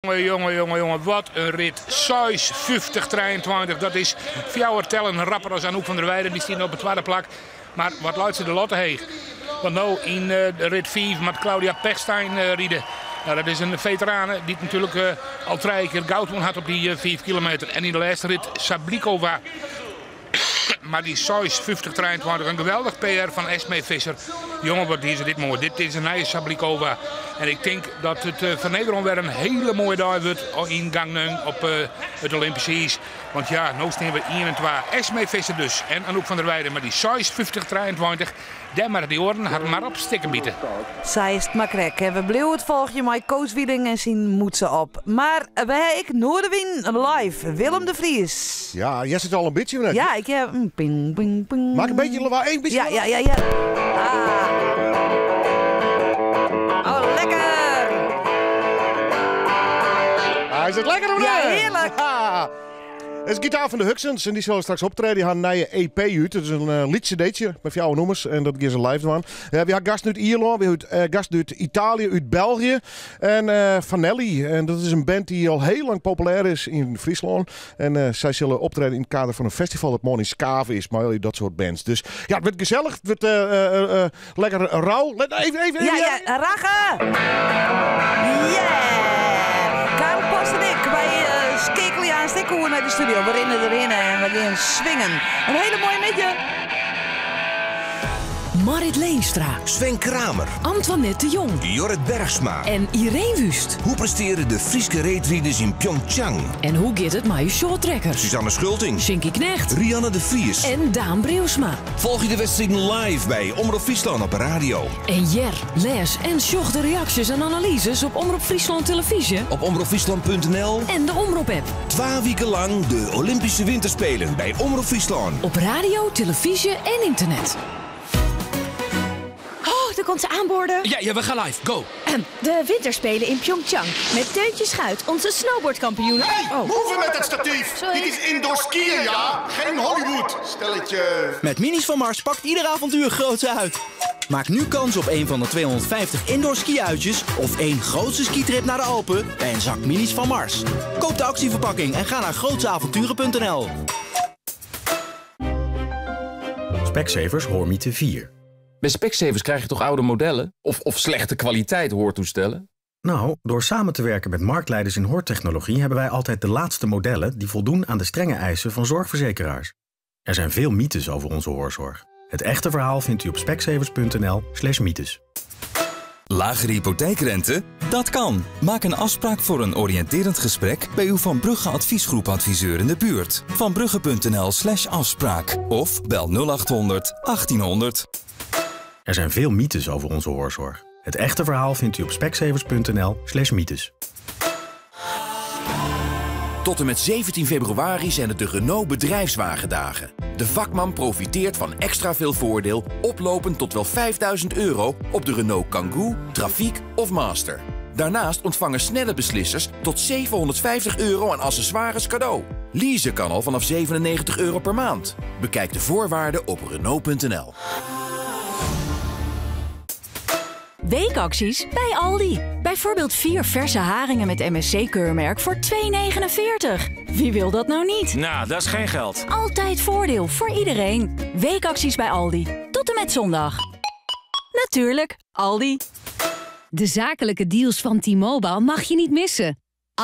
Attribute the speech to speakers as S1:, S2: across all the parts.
S1: Jonge, jonge, jonge, jonge, wat in rit. 6, 50, 23. Dat is fjouwer tellen rapper as Anouk van der Weijden. Dy stiet op it twadde plak. Mar wat leit se de latte heech. Want no yn de rit 5 moat Claudia Pechstein ride. Nou, dat is in feterane dy't natuerlik al trije kear goud wûn hat op dy 5 kilometer. En yn de lêste rit Sablikova. Mar dy 6, 50, 23, in geweldich PR fan Esmee Visser. Jonge, wat die se dit moai. Dit is in nije Sablikova. En ik tink dat it foar Nederlân wer in hiele moaie dei wurdt yn Gangneung op it Olympyske iis. Want ja, no stean we ien en twa. Esmee Visser dus en Anouk van der Weijden. Mar dy 6, 50, 23, dêr moatte dy oaren har mar op stikken bite.
S2: Sa is it mar krekt. En we bliuwe it folgjen mei Koos Wieling en syn mûtse op. Mar we ha ek Noardewyn live. Willem de Vries.
S3: Ja, jij zit al in bytsje net.
S2: Ja, ik hear ping, ping, ping.
S3: Maak in bytsje lawaai, even bytsje
S2: Ja, ja, ja, ja. Ah. Oh, lekker!
S3: Ah, is it lekker of
S2: Ja,
S3: net?
S2: hearlik.
S3: Ja. It is gitaar fan de Huxens en dy sille straks optrede. Dy ha in nije EP út. It is in uh, lyts cd'tsje mei fjouwer nûmers en dat gean se live dwaan. Ja, we ha gasten út Ierlân, we ha út, uh, gasten út Italië, út België en uh, Fanelli. En dat is in band dy't al hiel lang populêr is yn Fryslân. En uh, sy sille optrede yn it kader fan in festival dat moarn yn Skaaf is, mei al dat soart bands. Dus ja, it wurdt gesellich, it wurdt uh, lekker rau. Even, even, even.
S2: Ja, ja, ragge! Yeah! Karel Post en ik, wy skeakelje aanst ek oer nei de studio. We rinne derhinne en we gean swingen. In hiele moaie middei!
S4: Marrit Leenstra.
S5: Sven Kramer.
S4: Antoinette de Jong.
S5: Jorrit Bergsma.
S4: En Ireen Wüst.
S5: Hoe prestearje de Fryske reedriders yn Pyeongchang?
S4: En hoe giet it mei ús shorttrackers?
S5: Suzanne Schulting.
S4: Sjinkie Knegt.
S5: Rianne de Vries.
S4: En Daan Breeuwsma.
S5: Folgje de wedstriden live by Omrop Fryslân op 'e radio.
S4: En hear, lês en sjoch de reaksjes en analyzes op Omrop Fryslân Televyzje.
S5: Op omropfryslan.nl.
S4: En de Omrop-app.
S5: Twa wiken lang de Olympyske Winterspelen by Omrop Fryslân.
S4: Op radio, televyzje en ynternet.
S6: Oh, daar komt ze aanboorden.
S7: Ja, ja, we gaan live. Go.
S6: De winterspelen in Pyeongchang. Met Teuntje Schuit, onze snowboardkampioen.
S8: Hey, oh. Move met dat statief.
S6: Sorry.
S8: Dit is indoor skiën, ja. Geen Hollywood. Stelletje.
S9: Met Minis van Mars pakt ieder avontuur groots uit. Maak nu kans op een van de 250 indoor ski-uitjes of één grootse skitrip naar de Alpen bij een zak Minis van Mars. Koop de actieverpakking en ga naar grootseavonturen.nl.
S10: Specsavers Hoormiete 4.
S11: Bij Specsavers krijg je toch oude modellen? Of, of slechte kwaliteit hoortoestellen?
S10: Nou, door samen te werken met marktleiders in hoortechnologie hebben wij altijd de laatste modellen die voldoen aan de strenge eisen van zorgverzekeraars. Er zijn veel mythes over onze hoorzorg. Het echte verhaal vindt u op specsavers.nl/slash mythes.
S12: Lagere hypotheekrente? Dat kan. Maak een afspraak voor een oriënterend gesprek bij uw Van Brugge Adviesgroep adviseur in de buurt. Vanbrugge.nl slash afspraak of bel 0800 1800.
S10: Er zijn veel mythes over onze hoorzorg. Het echte verhaal vindt u op specsavers.nl slash mythes.
S5: Tot en met 17 februari zijn het de Renault Bedrijfswagendagen. De vakman profiteert van extra veel voordeel, oplopend tot wel 5000 euro op de Renault Kangoo, Trafic of Master. Daarnaast ontvangen snelle beslissers tot 750 euro aan accessoires cadeau. Leasen kan al vanaf 97 euro per maand. Bekijk de voorwaarden op Renault.nl.
S6: Weekacties bij Aldi. Bijvoorbeeld 4 verse haringen met MSC-keurmerk voor 2,49. Wie wil dat nou niet?
S7: Nou, dat is geen geld.
S6: Altijd voordeel voor iedereen. Weekacties bij Aldi. Tot en met zondag. Natuurlijk, Aldi.
S13: De zakelijke deals van T-Mobile mag je niet missen.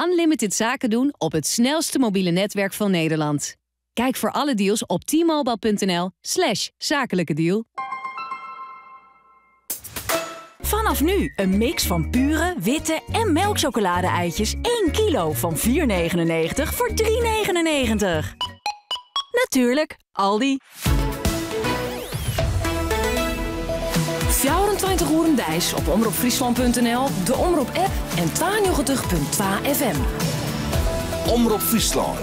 S13: Unlimited zaken doen op het snelste mobiele netwerk van Nederland. Kijk voor alle deals op t-mobile.nl slash zakelijke deal.
S6: Vanaf nu een mix van pure, witte en melkchocolade-eitjes 1 kilo van 4,99 voor 3,99. Natuurlijk, Aldi.
S4: 24 oeren deis op omropfriesland.nl, de Omrop app en 92.2 FM.
S5: Omrop Fryslân.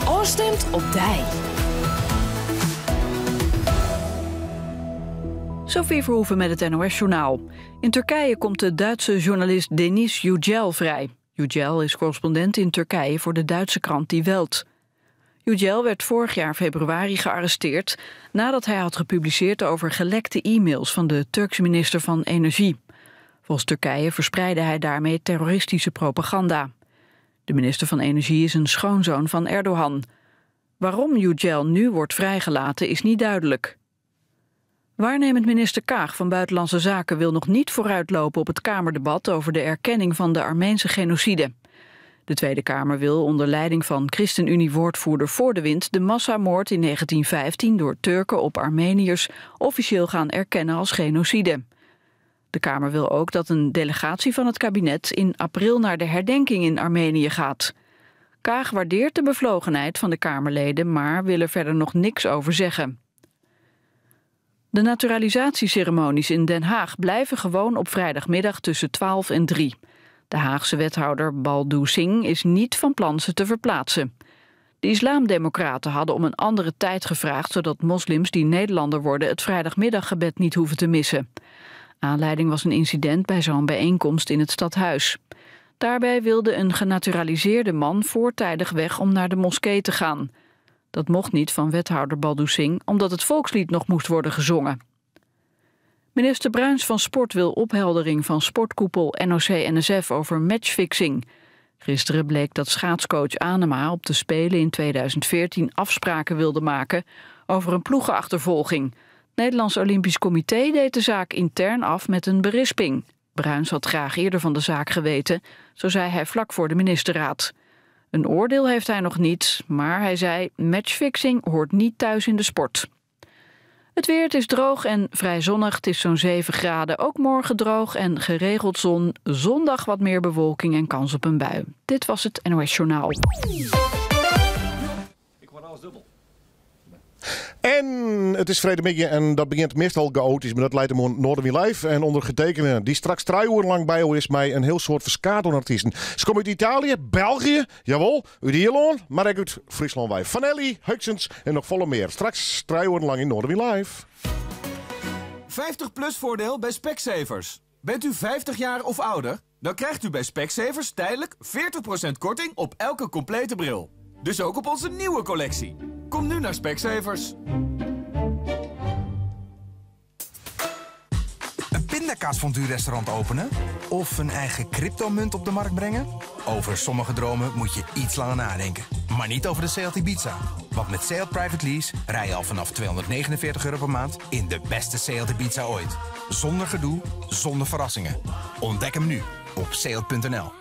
S4: Ofstimd op dy.
S14: Sophie Verhoeven met het NOS-journaal. In Turkije komt de Duitse journalist Deniz Yücel vrij. Yücel is correspondent in Turkije voor de Duitse krant Die Welt. Yücel werd vorig jaar februari gearresteerd nadat hij had gepubliceerd over gelekte e-mails van de Turkse minister van Energie. Volgens Turkije verspreidde hij daarmee terroristische propaganda. De minister van Energie is een schoonzoon van Erdogan. Waarom Yücel nu wordt vrijgelaten is niet duidelijk. Waarnemend minister Kaag van Buitenlandse Zaken wil nog niet vooruitlopen op het Kamerdebat over de erkenning van de Armeense genocide. De Tweede Kamer wil onder leiding van ChristenUnie-woordvoerder Voordewind de massamoord in 1915 door Turken op Armeniërs officieel gaan erkennen als genocide. De Kamer wil ook dat een delegatie van het kabinet in april naar de herdenking in Armenië gaat. Kaag waardeert de bevlogenheid van de Kamerleden, maar wil er verder nog niks over zeggen. De naturalisatieceremonies in Den Haag blijven gewoon op vrijdagmiddag tussen 12 en 3. De Haagse wethouder Baldewsingh is niet van plan ze te verplaatsen. De islamdemocraten hadden om een andere tijd gevraagd... zodat moslims die Nederlander worden het vrijdagmiddaggebed niet hoeven te missen. Aanleiding was een incident bij zo'n bijeenkomst in het stadhuis. Daarbij wilde een genaturaliseerde man voortijdig weg om naar de moskee te gaan. Dat mocht niet van wethouder Baldewsingh, omdat het volkslied nog moest worden gezongen. Minister Bruins van Sport wil opheldering van sportkoepel NOC-NSF over matchfixing. Gisteren bleek dat schaatscoach Anema op de Spelen in 2014 afspraken wilde maken over een ploegenachtervolging. Het Nederlands Olympisch Comité deed de zaak intern af met een berisping. Bruins had graag eerder van de zaak geweten, zo zei hij vlak voor de ministerraad. Een oordeel heeft hij nog niet, maar hij zei matchfixing hoort niet thuis in de sport. Het weer, het is droog en vrij zonnig. Het is zo'n 7 graden. Ook morgen droog en geregeld zon. Zondag wat meer bewolking en kans op een bui. Dit was het NOS Journaal.
S7: Ik hoor alles dubbel.
S3: En het is vrijdagmiddag en dat begint meestal chaotisch, maar dat leidt hem om Noardewyn Live. En ondergetekende, die straks 3 uur lang bij jou is, mij een heel soort verskaat artiesten. Ze komen uit Italië, België, jawel, uit Ierland, maar ook uit Friesland wij. Fanelli, Huxens en nog volle meer. Straks 3 uur lang in Noardewyn Live.
S15: 50 plus voordeel bij Specsavers. Bent u 50 jaar of ouder? Dan krijgt u bij Specsavers tijdelijk 40% korting op elke complete bril. Dus ook op onze nieuwe collectie. Kom nu naar Specsavers.
S16: Een pindakaasfondue-restaurant openen? Of een eigen cryptomunt op de markt brengen? Over sommige dromen moet je iets langer nadenken. Maar niet over de Seat Ibiza. Want met Seat Private Lease rij je al vanaf 249 euro per maand in de beste Seat Ibiza ooit. Zonder gedoe, zonder verrassingen. Ontdek hem nu op seat punt N L.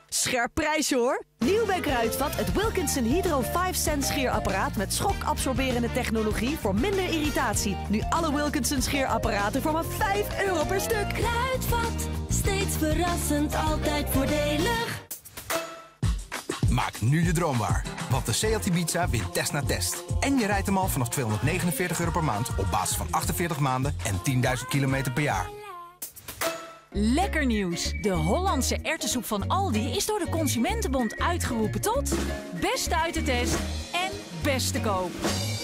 S17: Scherp prijsje hoor! Nieuw bij Kruidvat, het Wilkinson Hydro 5 cent scheerapparaat met schokabsorberende technologie voor minder irritatie. Nu alle Wilkinson scheerapparaten voor maar 5 euro per stuk.
S18: Kruidvat, steeds verrassend, altijd voordelig.
S16: Maak nu je droom waar, want de Seat Ibiza wint test na test. En je rijdt hem al vanaf 249 euro per maand op basis van 48 maanden en 10.000 kilometer per jaar.
S6: Lekker nieuws! De Hollandse erwtensoep van Aldi is door de Consumentenbond uitgeroepen tot beste uit de test en beste koop.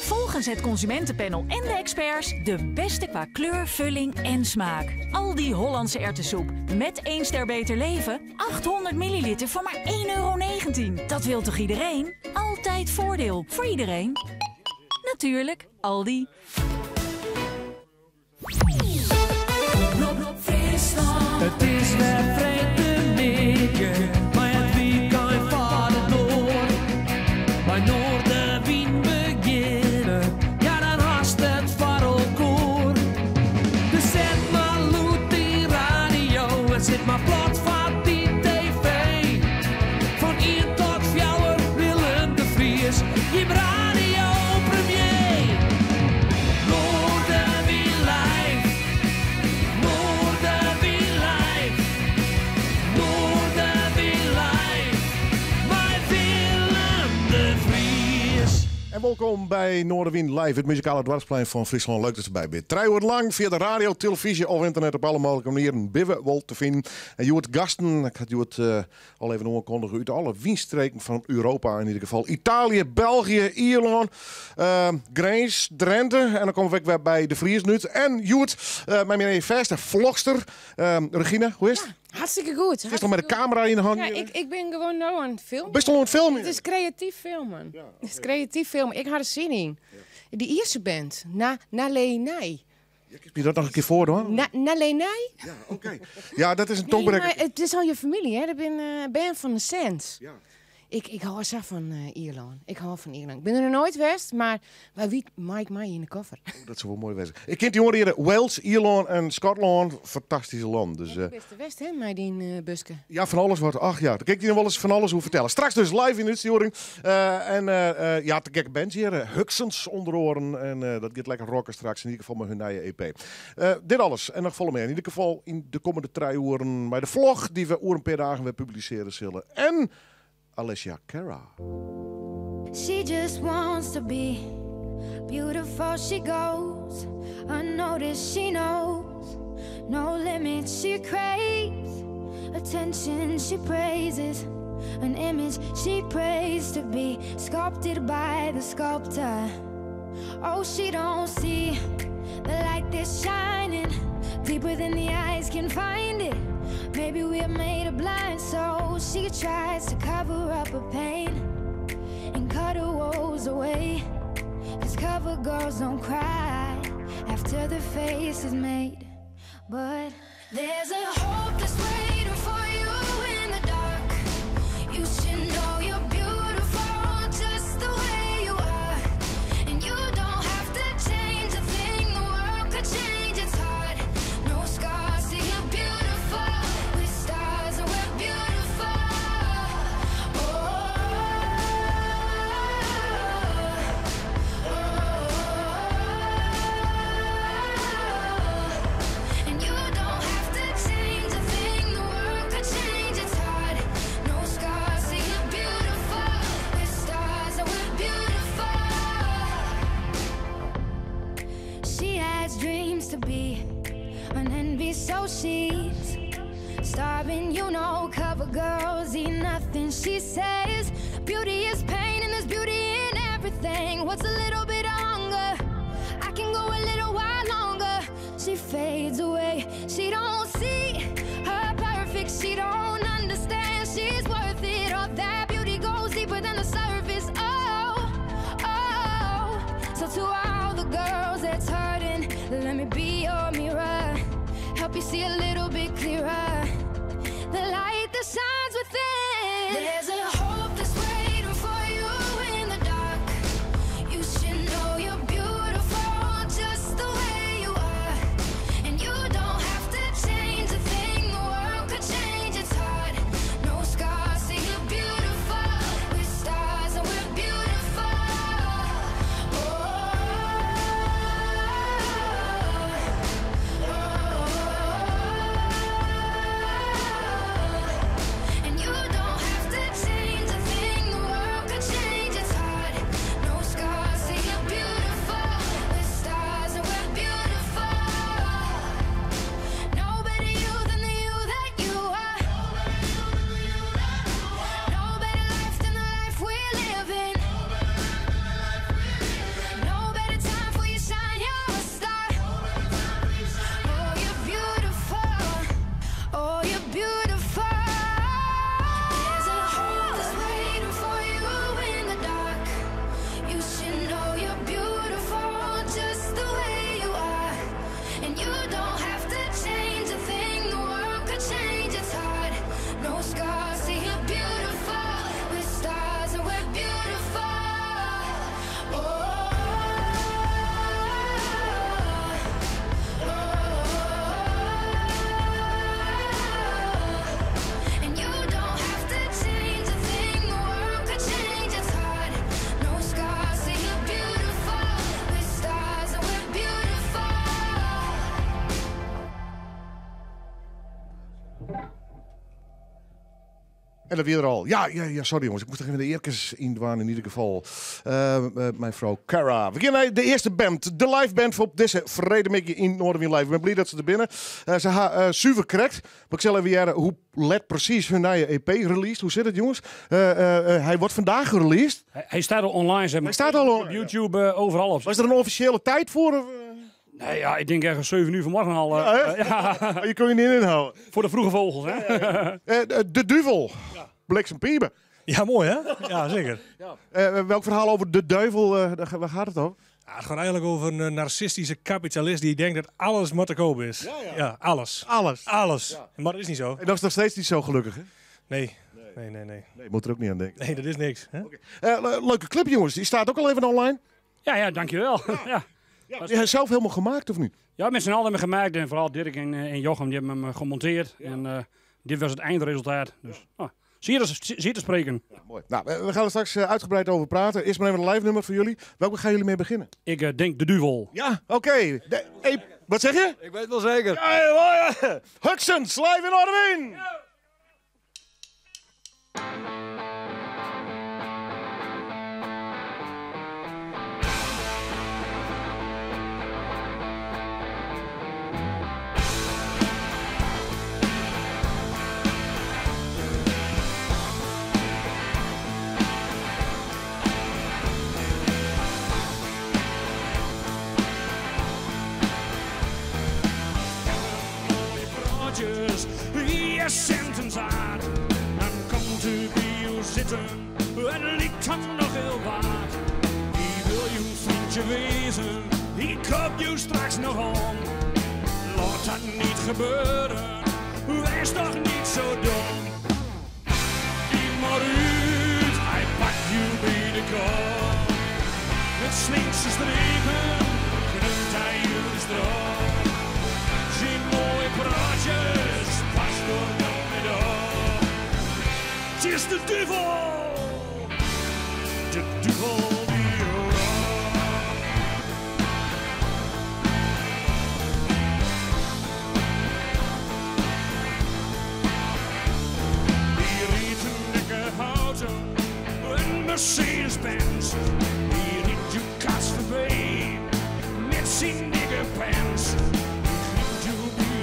S6: Volgens het Consumentenpanel en de experts de beste qua kleur, vulling en smaak. Aldi Hollandse erwtensoep met 1 ster beter leven, 800 milliliter voor maar één euro negentien. Dat wil toch iedereen? Altijd voordeel voor iedereen. Natuurlijk, Aldi.
S19: Het is weer vrijdagmiddag, maar het weekend vaart door. Bij Noardewyn beginnen, ja dan haast het voor elkaar. Dus zet maar lood die radio en zit maar plat van die tv. Van 1 tot 4 Willem de Vries, je radio premier. Noardewyn Live, Noardewyn Live, Noardewyn Live, bij Willem de Vries.
S3: En welkom bij Noardewyn Live, het muzikale dwarsplein van Friesland. Leuk dat je erbij bent. 3 uur lang via de radio, televisie of internet op alle mogelijke manieren binnen wel te vinden. En je wordt gasten, ik had je het al even aankondigen, uit alle windstreken van Europa in ieder geval. Italië, België, Ierland, Grens, Drenthe. En dan komen we weer bij de Vries nu. En Joert, mijn meneer Verster, vlogster. Regina, hoe is het?
S20: Ja, hartstikke goed.
S3: Is toch met de camera in de hand?
S20: Ja, ik ben gewoon nou aan het filmen.
S3: Best wel aan het filmen?
S20: Het is creatief filmen.
S3: Ja,
S20: Het is creatief filmen. Ik had er zin in.
S3: Ja.
S20: Die Ierse band, Na Leenij.
S3: Kun je dat nog een keer voordoen?
S20: Na, Nalenai?
S3: Ja, oké. Ja, dat is een
S20: Nee,
S3: tongbreker.
S20: maar het is al je familie, hè? Dat ben Ben van de Sands. Ik hou zo van Ierland. Ik hou van Ierland. Ik ben er nog nooit geweest, maar wie Mike mij in de koffer.
S3: Oh, dat zou wel mooi wezen. Ik ken die horen hier Wales, Ierland en Schotland. Fantastische land. Dus,
S20: Beste West, hè, mij die buske.
S3: ja, van alles wat. Ach ja, daar kan ik je nog wel eens van alles over vertellen. Straks dus live in de uitsturing. En ja, te gekke bands hier. Huxens onder oren. En dat gaat lekker rocken straks. In ieder geval met hun nieuwe EP. Dit alles en nog volle meer. In ieder geval in de komende 3 uren bij de vlog die we oren per dagen weer publiceren zullen. En Alessia Cara.
S18: She just wants to be beautiful. She goes unnoticed. She knows no limits. She craves attention. She praises an image. She prays to be sculpted by the sculptor. Oh, she don't see the light that's shining deeper than the eyes can find it. Maybe we're made of blind, so she tries to cover up her pain and cut her woes away. 'Cause cover girls don't cry after the face is made. But there's a hope that's waiting for you in the dark. You should know you're beautiful just the way you are. And you don't have to change a thing, the world could change its heart. No scars, see you're beautiful. We're stars and we're beautiful. Oh. And you don't have to change a thing, the world could change its heart. No scars, see you're beautiful. We're stars and we're beautiful. She has dreams to be an envy, so she's starving. You know, cover girls eat nothing. She says beauty is pain, and there's beauty in everything. What's a little bit of hunger? I can go a little while longer. She fades away. She don't see her perfect. She don't understand. She's worth it. All that beauty goes deeper than the surface. Oh, oh. So to all the girls that's hurting, let me be your mirror. Help you see a little bit clearer. The light that shines within. There's a hope that's waiting for you in the dark. You should know you're beautiful just the way you are. And you don't have to change a thing. The world could change its heart. No scars, see you're beautiful. We're stars and we're beautiful. Oh. And you don't have to change a thing. The world could change its heart. No scars, see you're beautiful. We're stars and we're beautiful. No better you than the you that you are. No better life than the life we're living. No better time for you shine your star. Oh, you're beautiful. Oh, you're beautiful. There's a hope that's waiting for you in the dark. You should know you're beautiful just the way you are. And you don't have to change a thing. The world could change its heart. No scars, see you're beautiful. We're stars and we're beautiful. Oh. And you don't have to change a thing. The world could change its heart. No scars, see you're beautiful. We're stars and we're beautiful.
S3: En dat weer al. Ja, sorry jongens. Ik moest er even de eerkes in dwaan in ieder geval. Mijn vrouw Cara. We gaan naar de eerste band. De live band op deze vredemiddag in Noardewyn Live. Ik ben blij dat ze er binnen. Ze ha zuiver correct. Maar ik zal even jaren hoe let precies hun nieuwe EP released. Hoe zit het jongens? Hij wordt vandaag gereleased.
S21: Hij staat al online. Zeg maar.
S3: Hij staat al
S21: Op YouTube, overal op.
S3: Was er een officiële tijd voor? Of?
S21: Nee, ja, ik denk ergens 7 uur vanmorgen al.
S3: Ja, hè?
S21: ja.
S3: Je kon je niet inhouden.
S21: Voor de vroege vogels, hè?
S3: De duivel. Bliksem Pieper.
S22: Ja, mooi hè? Ja, zeker.
S3: Ja. Welk verhaal over de duivel, waar gaat het over?
S1: Ah, het gaat eigenlijk over een narcistische kapitalist die denkt dat alles maar te koop is. Ja, alles.
S3: Alles.
S1: Alles.
S3: Ja.
S1: Maar dat is niet zo.
S3: En dat is nog steeds niet zo gelukkig, hè?
S1: Nee. Nee, nee, nee.
S3: Nee, moet er ook niet aan denken.
S1: Nee, dat is niks. Hè?
S3: Leuke clip, jongens. Die staat ook al even online.
S21: Ja, dankjewel. Ja.
S3: Ja. Die heb je zelf helemaal gemaakt, of niet?
S21: Ja, met z'n allen hebben we gemaakt. En vooral Dirk en Jochem, die hebben hem gemonteerd. En dit was het eindresultaat. Dus, ah, zeer te spreken.
S3: Ja, mooi. Nou, we gaan er straks uitgebreid over praten. Eerst maar even een live nummer voor jullie. Welke gaan jullie mee beginnen?
S21: Ik denk De Duvel.
S3: Ja, oké. Wat zeg je?
S22: Ik weet het wel zeker.
S3: Ja, ja, ja. Huxens, live in Noardewyn!
S21: Ja. Wie centen zaad, dan komt u bij u zitten, het lijkt hem nog heel wat. Die wil je vriendje wezen, die koopt je straks nog om. Laat dat niet gebeuren, wees toch niet zo dom. Die maar uit, hij pakt je bij de kop. Met slinkse streken knipt hij je de strop. Zijn mooie praatjes, pas door dan met op. Het is de duivel, de duivel die roept. Die reed een dikke auto, een Mercedes-Benz. Die reed je kast voorbij, met zijn dikke pens.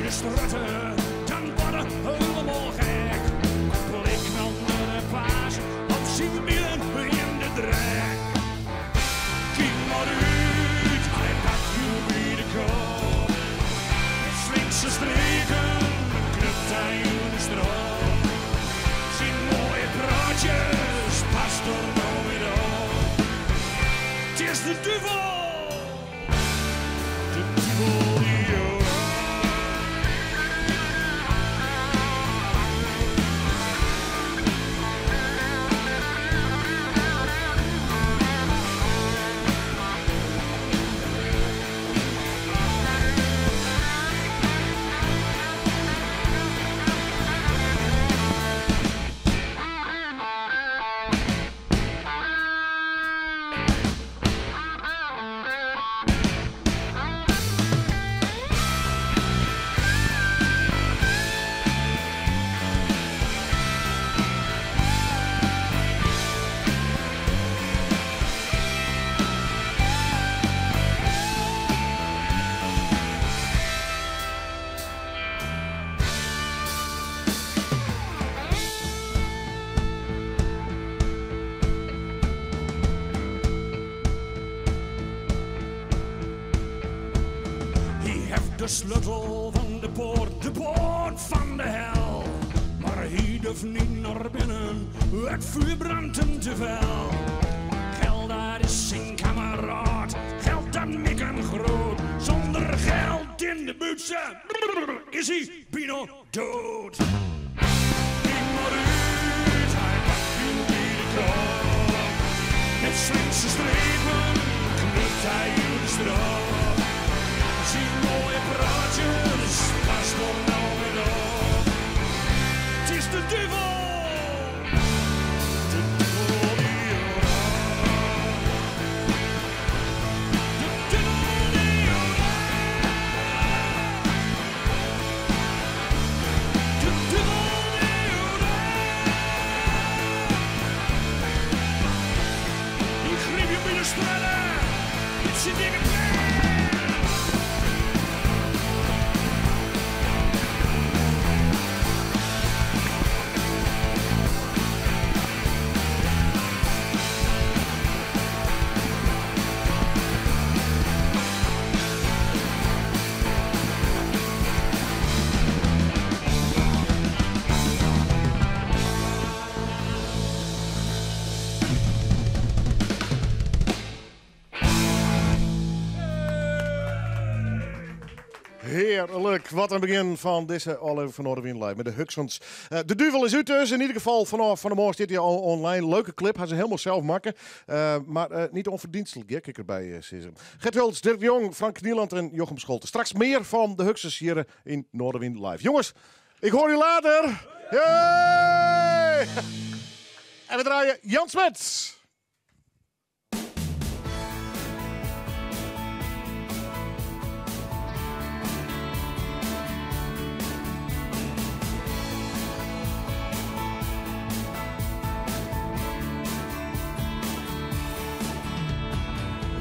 S21: De straten, dan worden helemaal gek. Blik onder de paas, op zijn wielen in de drek. Kijk maar uit, hij pakt je bij de kop. Met slinkse streken, knipt hij in de strop. Zijn mooie praatjes, past er nou weer op. Het is de duivel, de duivel die jou. De sleutel van de poort van de hel. Maar hij durft niet naar binnen, het vuur brandt hem te fel. Geld, dat is zijn kameraad, geld dat mikken groot. Zonder geld in de buurt is hij bijna dood. Kijk maar uit, hij pakt je bij de kop. Met slinkse strepen knipt hij in de strop. Zijn mooie praatjes, pas er nou weer op. Het is de duivel, de duivel die roept. De duivel die roept. De duivel.
S3: Hearlik, wat in begjin fan dizze ôflevering fan Noardewyn Live met de Huxons. Eh, de duvel is út dus, in ieder geval fanôf fan 'e moarn stiet hy al online. Leuke clip, ha se helemaal sels makke. Eh, mar eh, niet onverdienstelijk, kin ik derby eh, sizze. Gert Hults, Dirk de Jong, Frank Nieland en Jochem Scholte. Straks mear fan de Huxons hjir yn Noardewyn Live. Jonges, ik hoor je later. Hey! En we draaien Jan Smit.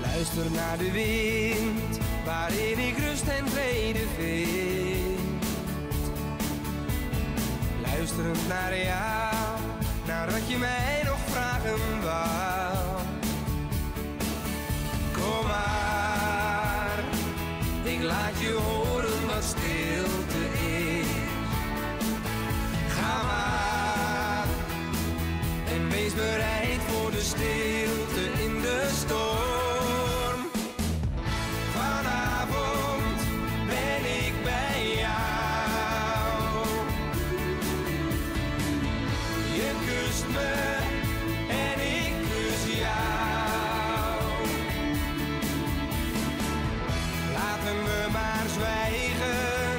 S2: Luister naar de wind, waarin ik rust en vrede vind. Luisterend naar jou, naar wat je mij nog vragen wou. Kom maar, ik laat je horen wat stilte is. Ga maar en wees bereid voor de stilte in de storm. Vanavond ben ik bij jou. Je kust me en ik kus jou. Laten we maar zwijgen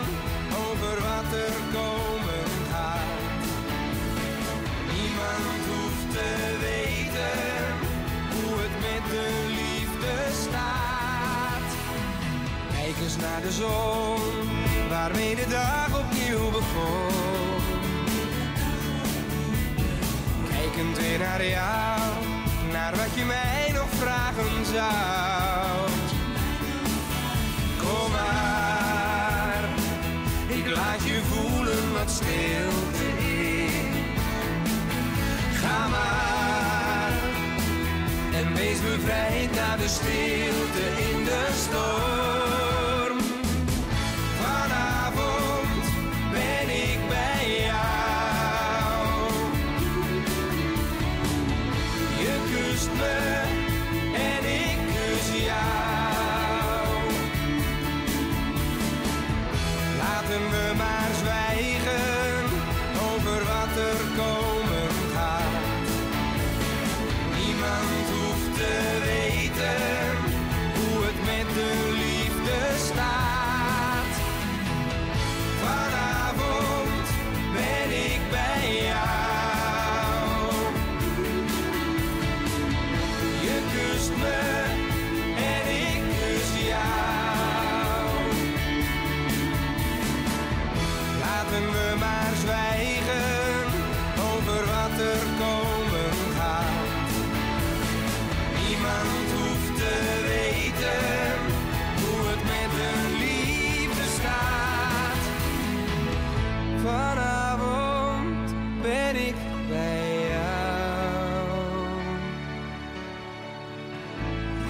S2: over wat er komen gaat. Niemand hoeft te weten hoe het met de liefde staat. Kijk eens naar de zon, waarmee de dag opnieuw begon. Kijkend weer naar jou, naar wat je mij nog vragen zou. Kom maar, ik laat je voelen wat stilte is. Ga maar en wees bevrijd naar de stilte in de storm. Vanavond ben ik bij jou. Je kust me en ik kus jou. Laten we maar zwijgen over wat er komen gaat. Niemand hoeft te weten hoe het met de liefde staat. Vanavond ben ik bij jou. Je kust me en ik kus jou. Laten we maar zwijgen over wat er komen gaat. Niemand hoeft te weten hoe het met de liefde staat. Vanavond ben ik bij jou.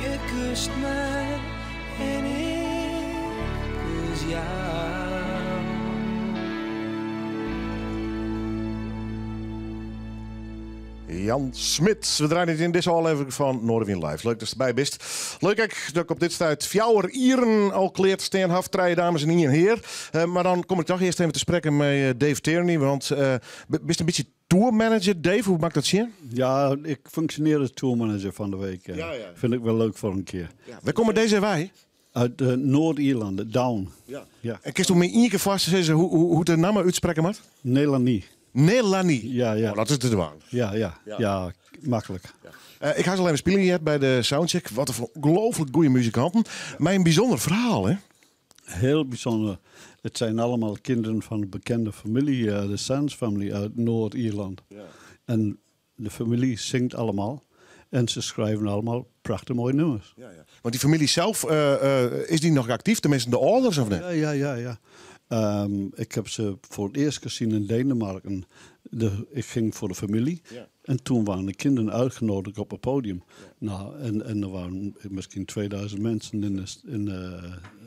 S2: Je kust me en ik kus jou.
S3: Jan Smit. We draaien het in deze aflevering van Noardewyn Live. Leuk dat je erbij bent. Leuk ook dat ik op dit tijd fjouwer Ieren al kleert staan haf, drie dames en een heer. Maar dan kom ik toch eerst even te spreken met Dave Tierney. Want bist een beetje tourmanager, Dave? Hoe maakt dat zien?
S22: Ja, ik functioneer als tourmanager van de week.
S3: Ja.
S22: Vind ik wel leuk voor een keer.
S3: Ja. Waar komen deze wij?
S22: Uit Noord-Ierland, Down.
S3: Ja.
S22: Ja.
S3: En kun je me één keer vast zeggen hoe de naam uitspreken moet?
S22: Nelanie.
S3: Nelanie?
S22: Ja.
S3: Oh, dat is de waan.
S22: Ja.
S3: Ja.
S22: Ja, makkelijk.
S3: Ja. Ik had al even spelen hier bij de soundcheck. Wat een ongelooflijk goede muzikanten. Maar een bijzonder verhaal, hè?
S22: Heel bijzonder. Het zijn allemaal kinderen van een bekende familie, de Sands family uit Noord-Ierland.
S3: Ja.
S22: En de familie zingt allemaal. En ze schrijven allemaal prachtig mooie nummers.
S3: Ja. Want die familie zelf, is die nog actief? Tenminste de ouders of niet?
S22: Ja. Ik heb ze voor het eerst gezien in Denemarken. Ik ging voor de familie.
S3: Ja.
S22: En toen waren de kinderen uitgenodigd op het podium.
S3: Ja.
S22: En er waren misschien 2000 mensen in de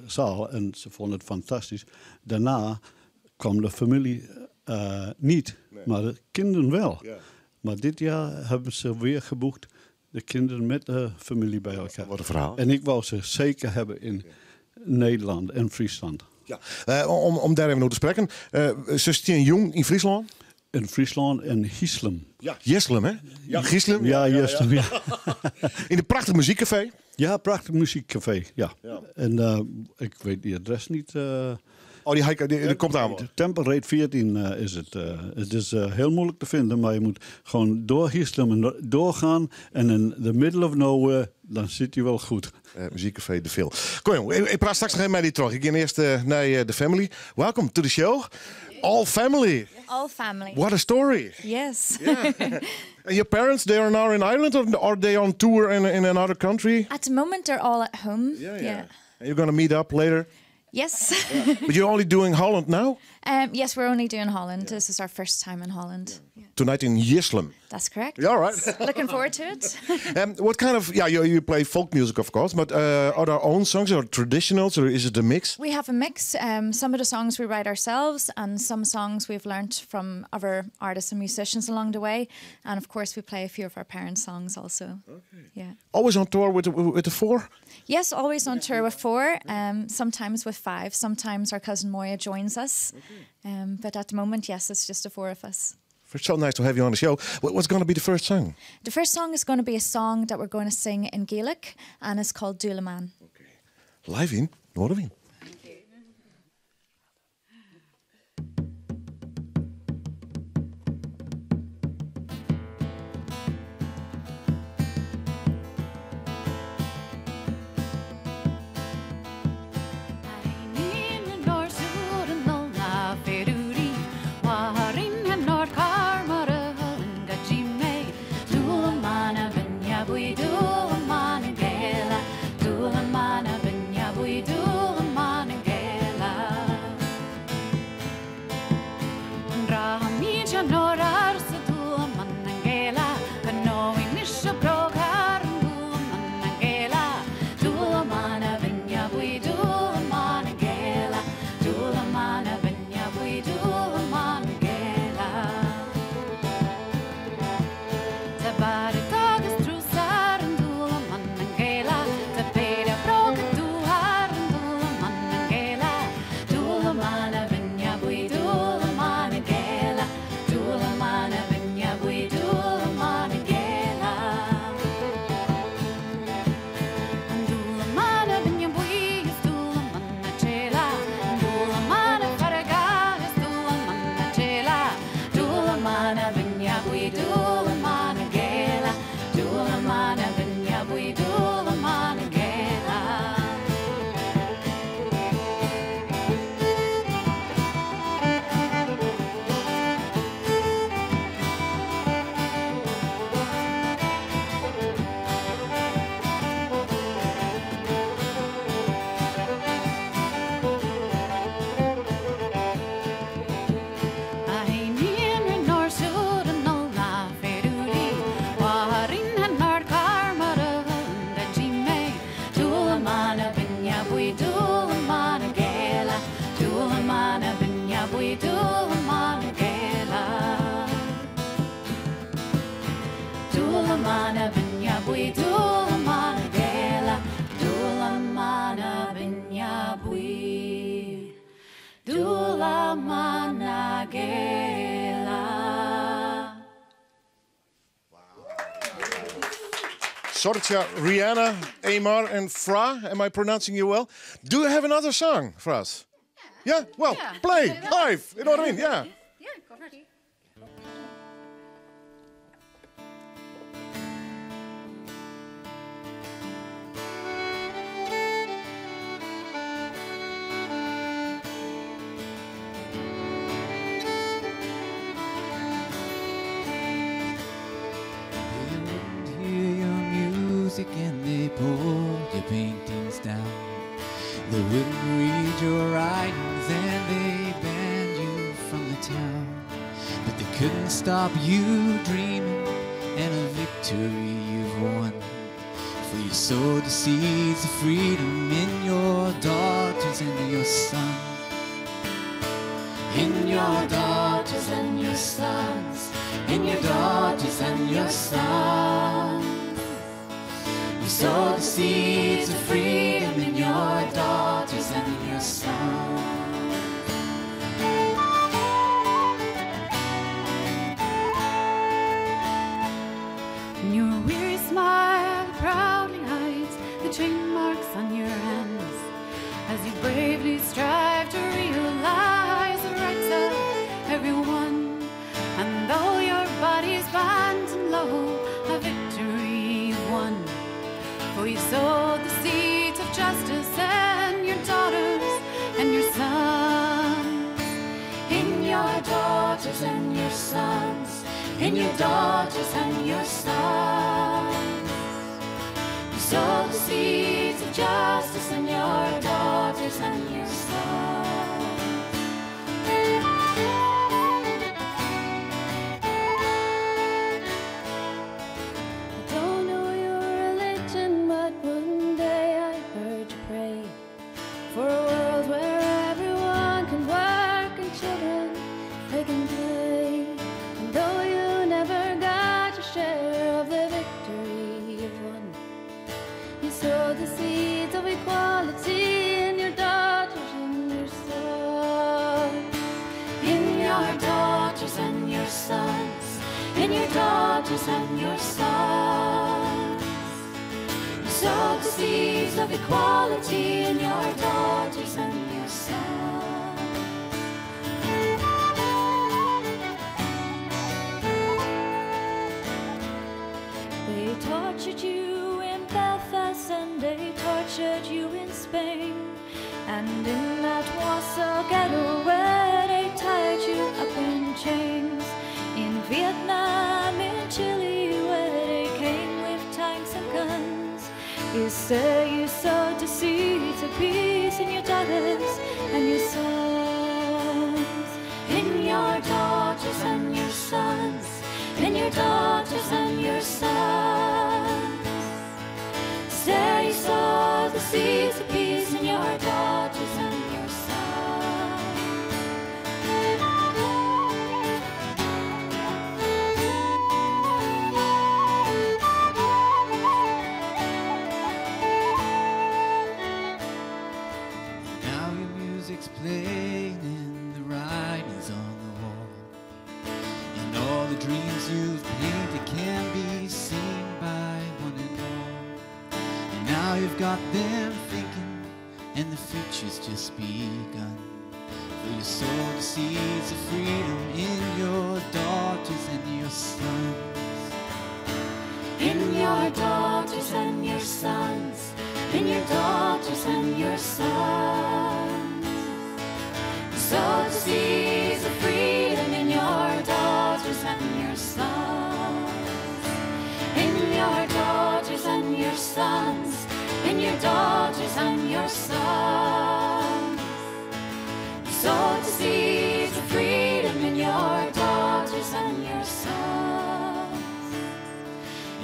S22: zaal. En ze vonden het fantastisch. Daarna kwam de familie niet,
S3: Nee.
S22: maar de kinderen wel.
S3: Ja.
S22: Maar dit jaar hebben ze weer geboekt. De kinderen met de familie bij elkaar.
S3: Wat een verhaal.
S22: En ik wou ze zeker hebben in
S3: Ja.
S22: Nederland en Friesland.
S3: Ja. Om, om dêr even oer te sprekken. Se stean jûn yn Fryslân?
S22: In Fryslân en Hieslum.
S3: Ja, Hieslum, hè? Ja. Hieslum?
S22: Ja, Hieslum, ja.
S3: In een prachtig muziekcafé.
S22: Ja, prachtig muziekcafé, ja. En ik weet die adres niet.
S3: Oh, die komt aan.
S22: Tempelreed 14 is het. Het is heel moeilijk te vinden, maar je moet gewoon door Hieslum en doorgaan. En in the middle of nowhere, dan zit je wel goed.
S3: Muziekcafé De Vil. Kom jong, ik praat straks nog even met die terug. Ik ga eerst naar de family. Welcome to the show. All family.
S8: All family.
S3: What a story.
S8: Yes.
S3: Yeah. And your parents, they are now in Ireland or are they on tour in another country?
S8: At the moment, they're all at home.
S3: Yeah. And you're going to meet up later?
S8: Yes.
S3: Yeah. But you're only doing Holland now?
S8: Yes, we're only doing Holland. Yeah. This is our first time in Holland. Yeah.
S3: Tonight in Jislum.
S8: That's correct.
S3: Yeah, all right.
S8: Looking forward to it.
S3: What kind of, yeah, you play folk music, of course, but are there own songs or traditionals, or is it a mix?
S8: We have a mix. Some of the songs we write ourselves, and some songs we've learnt from other artists and musicians along the way. And of course, we play a few of our parents' songs also.
S3: Okay.
S8: Yeah.
S3: Always on tour with the four?
S8: Yes, always on tour with four. Sometimes with five. Sometimes our cousin Moya joins us.
S3: Okay.
S8: But at the moment, yes, it's just the four of us.
S3: It's so nice to have you on the show. What's going to be the first song?
S8: The first song is going to be a song that we're going to sing in Gaelic, and it's called Dulaman.
S3: Okay. Live in Noardewyn. Sorcha, Rihanna, Amar and Fra. Am I pronouncing you well? Do you have another song for us? Yeah? Well,
S8: Yeah.
S3: Play live. You know what I mean? Yeah.
S8: Yeah, go for it.
S9: They wouldn't hear your music and they pulled your paintings down. They wouldn't read your writings and they banned you from the town. But they couldn't stop you dreaming and a victory you've won. For you sowed the seeds of freedom in your daughters and your sons. In your daughters and your sons. In your daughters and your sons. You sowed the seeds of freedom in your daughters and your sons.
S11: smile that proudly hides the chain marks on your hands as you bravely strive to realize the rights of everyone. And though your body's bent and low, a victory you've won. For you sowed the seeds of justice and your daughters and your sons. In your daughters and your sons, in your daughters and your sons. You sowed the seeds of justice in your daughters and your sons. I don't know your religion, but one day I heard you pray for a world where everyone can work and children they can play. And though you never got your share of the victory you've won, you sowed the seeds of equality in your daughters and your sons. In your daughters and your sons, in your daughters and your sons. You sowed the seeds of equality in your daughters and your sons. They tortured you in Belfast and they tortured you in Spain. And in that Warsaw ghetto where they tied you up in chains. In Vietnam, in Chile, where they came with tanks and guns. You say you sowed the seeds of peace in your daughters and your sons. In your daughters and your sons. In your daughters and your sons. Say you sow the seeds of peace in your daughters and your sons.
S9: Now your music's playing and the writing's on the wall. And all the dreams you've painted can be seen by one and all. And now you've got them thinking, and the future's just begun. For you sowed the seeds of freedom in your daughters and your sons.
S11: In your daughters and your sons, in your daughters and your sons. You sowed the seeds of freedom in your daughters and your sons. In your daughters and your sons, in your daughters and your sons. You sowed the seeds of freedom in your daughters and your sons.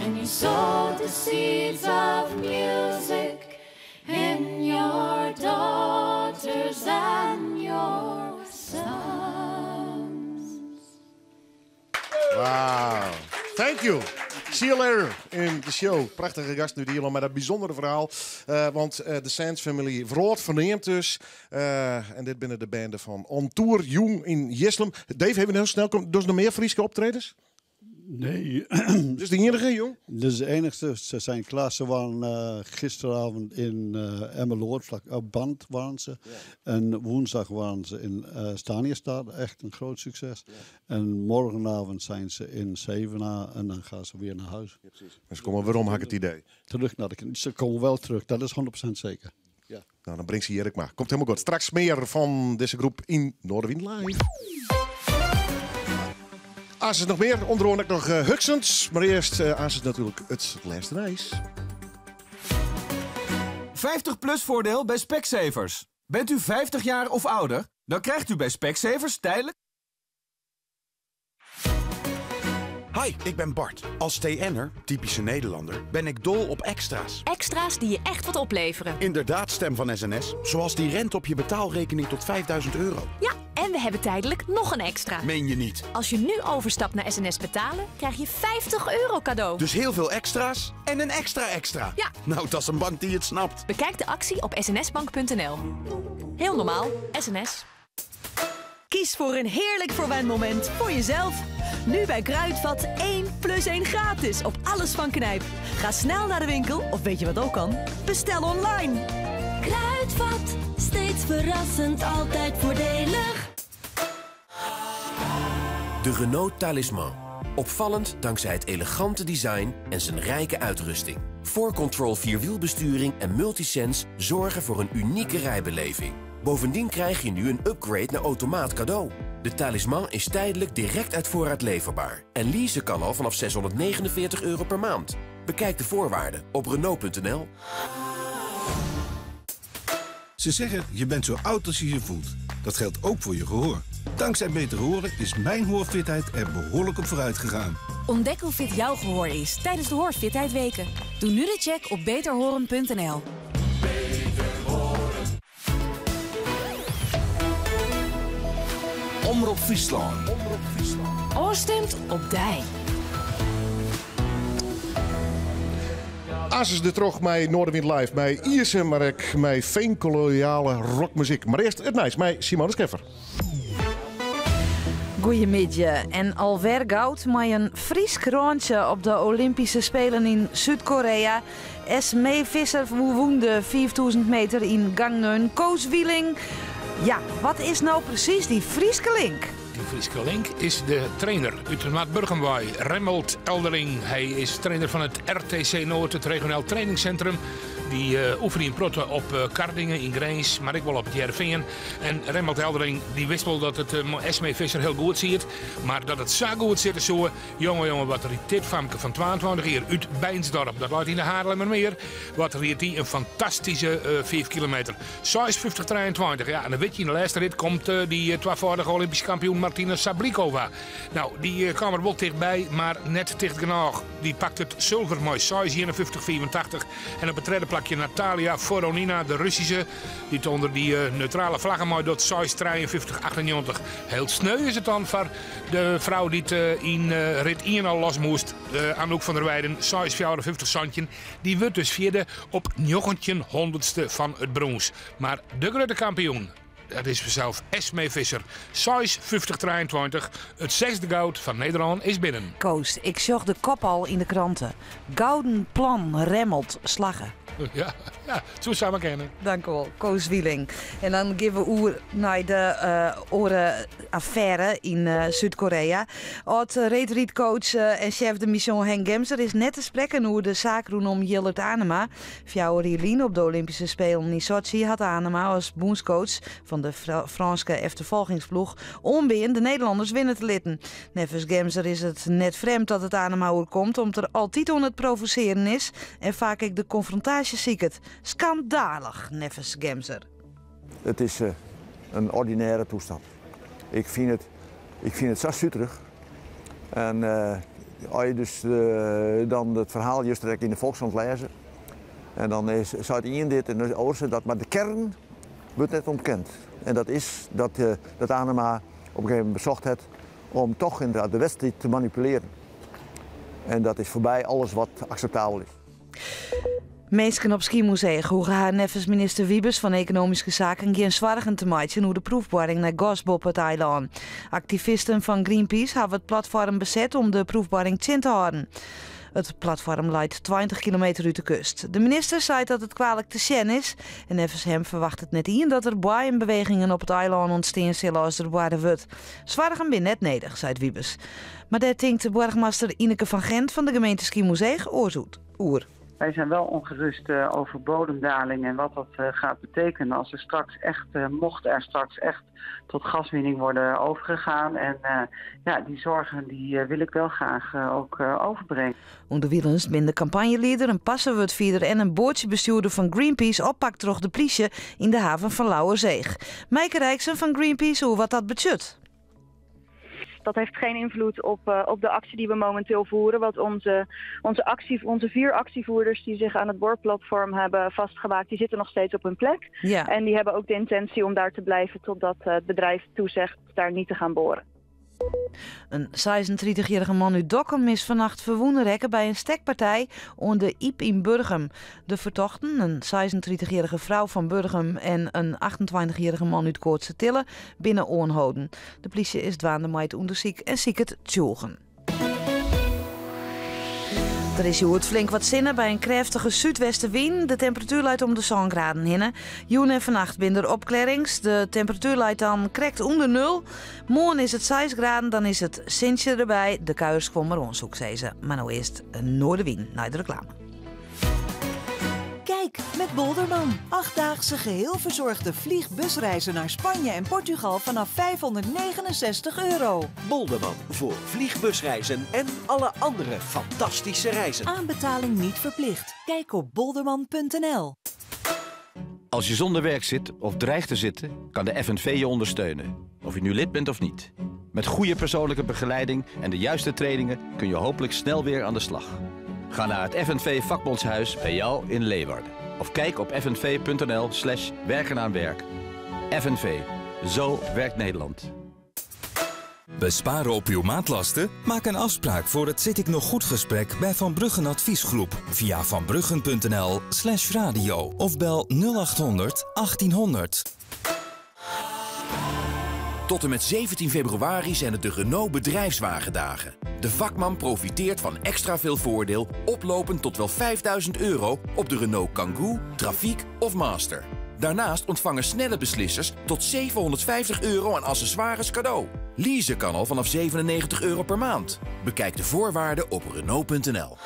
S11: And you sowed the seeds of music in your daughters and your sons.
S3: Wow. Thank you. See you later in de show. Prachtige gast nu hier met dat bijzondere verhaal. Want de Sands Family vroad verneemd dus. En dit binnen de banden van On Tour Jong in Jislum. Dave, even heel snel. Komt dus nog meer Friese optredens?
S22: Nee.
S3: Dus de enige, jong?
S22: Dit is de enigste. Ze zijn klaar. Ze waren gisteravond in Emmeloord, vlak op Band waren ze. En woensdag waren ze in Staniestad. Echt een groot succes. En morgenavond zijn ze in Zevenaar en dan gaan ze weer naar huis.
S3: Ja, precies. Maar ze komen weer om, had ik het idee.
S22: Terug naar de, ze komen wel terug, dat is 100% zeker. Ja.
S3: Nou, dan brengt ze Erik maar. Komt helemaal goed. Straks meer van deze groep in Noardewyn Live. Als het nog meer, onder andere nog Huxens. Maar eerst als het natuurlijk het laatste reis.
S15: 50 plus voordeel bij Specsavers. Bent u 50 jaar of ouder? Dan krijgt u bij Specsavers tijdelijk...
S5: Hi, ik ben Bart. Als TN'er, typische Nederlander, ben ik dol op extra's.
S4: Extra's die je echt wat opleveren.
S5: Inderdaad, stem van SNS. Zoals die rente op je betaalrekening tot 5000 euro.
S4: Ja, en we hebben tijdelijk nog een extra.
S5: Meen je niet?
S4: Als je nu overstapt naar SNS betalen, krijg je 50 euro cadeau.
S5: Dus heel veel extra's en een extra extra.
S4: Ja.
S5: Nou, dat is een bank die het snapt.
S4: Bekijk de actie op snsbank.nl. Heel normaal, SNS.
S17: Kies voor een heerlijk verwenmoment voor jezelf. Nu bij Kruidvat 1 plus 1 gratis op alles van Knijp. Ga snel naar de winkel of weet je wat ook kan? Bestel online.
S11: Kruidvat, steeds verrassend, altijd voordelig.
S5: De Renault Talisman. Opvallend dankzij het elegante design en zijn rijke uitrusting. 4Control vierwielbesturing en Multisense zorgen voor een unieke rijbeleving. Bovendien krijg je nu een upgrade naar automaat cadeau. De Talisman is tijdelijk direct uit voorraad leverbaar. En leasen kan al vanaf 649 euro per maand. Bekijk de voorwaarden op Renault.nl.
S10: Ze zeggen, je bent zo oud als je je voelt. Dat geldt ook voor je gehoor. Dankzij Beter Horen is mijn hoorfitheid er behoorlijk op vooruit gegaan.
S6: Ontdek hoe fit jouw gehoor is tijdens de Hoorfitheid Weken. Doe nu de check op beterhoren.nl.
S12: Omrop Fryslân.
S4: Ofstimd op dy.
S3: As is der troch mei Noardewyn Live, mei Ierse, mar ek mei veenkoloniale rockmuzyk. Mar earst it nijs mei Simone Scheffer.
S23: Goeiemiddei. En alwer goud mei in Frysk rântsje op de Olympyske Spelen yn Súd-Koreä. Esmee Visser wûn de 5000 meter yn Gangneung. Koos Wieling, ja, wat is no presys dy Fryske link?
S24: Dy Fryske link is de trainer út Noardburgum wei, Remmelt Eldering. Hy is trainer fan it RTC Noord, it regionaal trainingssintrum. Dy uh, oefenje in protte op uh, Kardinge yn Grins, mar ek wol op it Hearrenfean. En Remmelt Eldering dy wist wol dat it uh, Esmee Visser hiel goed siet. Mar dat it sa goed sitte soe, jonge jonge, wat rydt dit famke fan 22 jier út Beinsdorp, dat leit yn de Haarlemmermeer, wat ried dy in fantastyske 5 kilometer. 56-23, ja, en dan wit je, yn de lêste rit komt uh, dy uh, twafâldige Olympysk kampioen Martina Sablikova. No, dy uh, kaam der wol tichtby, mar net ticht genôch. Dy pakt it sulver mei 6,51,85. En op it tredde plakje Natalia Voronina, de Russyske, dy't ûnder dy neutrale flagge meidocht, 6,53,98. Hiel sneu is it dan foar de frou dy't yn rit 1 al los moast, Anouk van der Weijden, 6,54,17. Dy wurdt dus fjirde op 19 hûnderdste fan it brûns. Mar de grutte kampioen, dat is fansels Esmee Visser. 6,50,23. It sechsde goud fan Nederlân is binnen.
S23: Koos, ik sjoch de kop al yn de krante. Gouden plan Remmelt slagge.
S24: Ja, ja, soe samar kinne.
S23: Dankjewol, Koos Wieling. En dan gean we oer nei de oare affêre yn Súd-Koreä. Ald-reedrydcoach en chef de mission Henk Gemser is net te sprekken oer de saak rûnom Jillert Anema. 4 jier lyn op de Olympyske Spelen yn Sotsji hat Anema as bûnscoach fan de Frânske efterfolgingsploech oanbean de Nederlanners winne te litten. Neffens Gemser is it net frjemd dat it Anema oerkomt om't er altyd oan it provosearjen is en faak ek de konfrontaasje siket. Skandalich, neffens Gemser.
S25: It is in ordinêre toestand. Ik fyn it, ik fyn it sa suterich. En as je dus dan it ferhaal juster ek yn de Volkskrant lêze, en dan is, seit ien dit en de oar seit dat, mar de kearn wurdt net ûntkend. En dat is dat, dat Anema op in gegeven momint besocht hat om toch inderdaad de wedstriid te manipulearjen. En dat is foarby alles wat akseptabel is.
S23: Minsken op Skiermûntseach hoege har neffens minister Wiebes fan Ekonomyske Saken gjin soargen te meitsjen oer de proefboarring nei gas boppe it eilân. Aktivisten fan Greenpeace hawwe it platfoarm beset om de proefboarring tsjin te hâlden. It platfoarm leit 20 kilometer út de kust. De minister seit dat it kwalik te sjen is en neffens him ferwachtet net ien dat der boaiembewegingen op it eilân ûntstean sille as der boarre wurdt. Soargen binne net nedich, seit Wiebes. Mar dêr tinkt boargemaster Ineke van Gent fan de gemeente Skiermûntseach oars oer.
S26: Wij zijn wel ongerust over bodemdaling en wat dat gaat betekenen als er straks echt, mocht er straks echt tot gaswinning worden overgegaan. En ja, die zorgen die wil ik wel graag ook overbrengen.
S23: Underwilens binne de kampanjelieder, in parsewurdfierder en in boatsjebestjoerder fan Greenpeace oppakt troch de plysje yn de haven fan Lauwerseach. Meike Rijksen fan Greenpeace oer wat dat betsjut.
S27: Dat heeft geen invloed op de actie die we momenteel voeren. Want onze vier actievoerders die zich aan het boorplatform hebben vastgemaakt, die zitten nog steeds op hun plek. En die hebben ook de intentie om daar te blijven totdat het bedrijf toezegt daar niet te gaan boren.
S23: In 36-jarige man út Dokkum is fannacht ferwûne rekke by in stekpartij oan de Yp yn Burgum. De fertochten, in 36-jarige frou fan Burgum en in 28-jarige man út Koatstertille, binne oanholden. De plysje is dwaande mei it ûndersyk en siket tsjûgen. Der is hjoed flink wat sinne by in krêftige súdwestewyn. De temperatuer leit om de sân graden hinne. Jûn en fannacht binne der opklearrings. De temperatuer leit dan krekt ûnder nul. Moarn is it seis graden, dan is it sintsje derby. De kuiers komme mar oan, soe ik sizze. Mar no earst Noardewyn nei de reklame.
S7: Kijk met Bolderman. Achtdaagse geheel verzorgde vliegbusreizen naar Spanje en Portugal vanaf 569 euro.
S12: Bolderman voor vliegbusreizen en alle andere fantastische reizen.
S7: Aanbetaling niet verplicht. Kijk op bolderman.nl.
S13: Als je zonder werk zit of dreigt te zitten, kan de FNV je ondersteunen. Of je nu lid bent of niet. Met goede persoonlijke begeleiding en de juiste trainingen kun je hopelijk snel weer aan de slag. Ga naar het FNV Vakbondshuis bij jou in Leeuwarden. Of kijk op fnv.nl slash werken aan werk. FNV. Zo werkt Nederland.
S14: Besparen op uw maandlasten? Maak een afspraak voor het Zit ik nog goed gesprek bij Van Bruggen Adviesgroep via vanbruggen.nl slash radio of bel 0800 1800.
S5: Tot en met 17 februari zijn het de Renault Bedrijfswagendagen. De vakman profiteert van extra veel voordeel, oplopend tot wel 5000 euro op de Renault Kangoo, Trafiek of Master. Daarnaast ontvangen snelle beslissers tot 750 euro aan accessoires cadeau. Leasen kan al vanaf 97 euro per maand. Bekijk de voorwaarden op Renault.nl.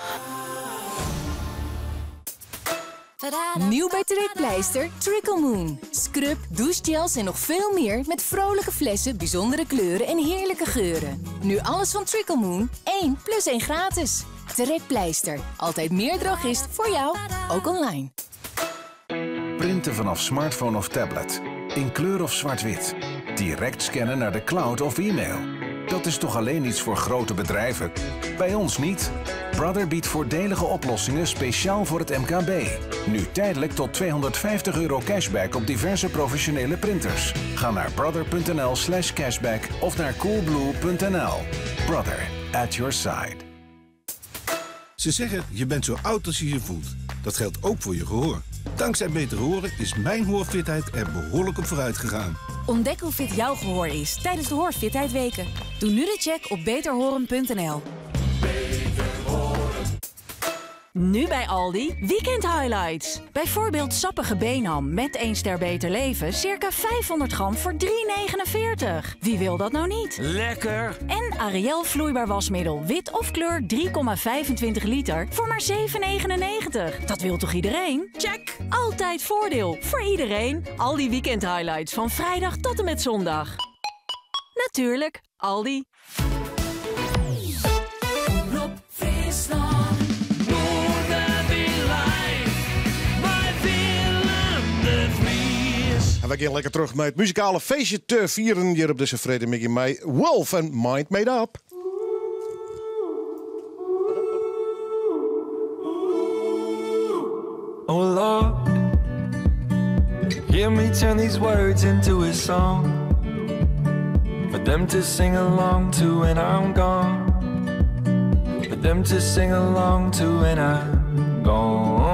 S4: Nieuw bij Trekpleister, Trickle Moon. Scrub, douchegels en nog veel meer met vrolijke flessen, bijzondere kleuren en heerlijke geuren. Nu alles van Trickle Moon, 1 plus 1 gratis. Trekpleister, altijd meer drogist voor jou, ook online.
S10: Printen vanaf smartphone of tablet. In kleur of zwart-wit. Direct scannen naar de cloud of e-mail. Dat is toch alleen iets voor grote bedrijven? Bij ons niet. Brother biedt voordelige oplossingen speciaal voor het MKB. Nu tijdelijk tot 250 euro cashback op diverse professionele printers. Ga naar brother.nl slash cashback of naar coolblue.nl. Brother, at your side. Ze zeggen, je bent zo oud als je je voelt. Dat geldt ook voor je gehoor. Dankzij Beter Horen is mijn hoorfitheid er behoorlijk op vooruit gegaan.
S6: Ontdek hoe fit jouw gehoor is tijdens de Hoorfitheid Weken. Doe nu de check op beterhoren.nl. Nu bij Aldi Weekend Highlights. Bijvoorbeeld sappige beenham met 1 ster beter leven, circa 500 gram voor 3,49. Wie wil dat nou niet?
S12: Lekker!
S6: En Ariel vloeibaar wasmiddel, wit of kleur 3,25 liter voor maar 7,99. Dat wil toch iedereen? Check! Altijd voordeel voor iedereen. Aldi Weekend Highlights van vrijdag tot en met zondag. Natuurlijk, Aldi.
S2: Omrop Fryslân. Noardewyn live, mei Willem de Vries.
S3: En we gaan lekker terug met het muzikale feestje te vieren hier op deze freedtemiddei mei Wolf en Mind Made Up.
S2: Oh Lord, hear me turn these words into a song for them to sing along to when I'm gone. For them to sing along to when I'm gone.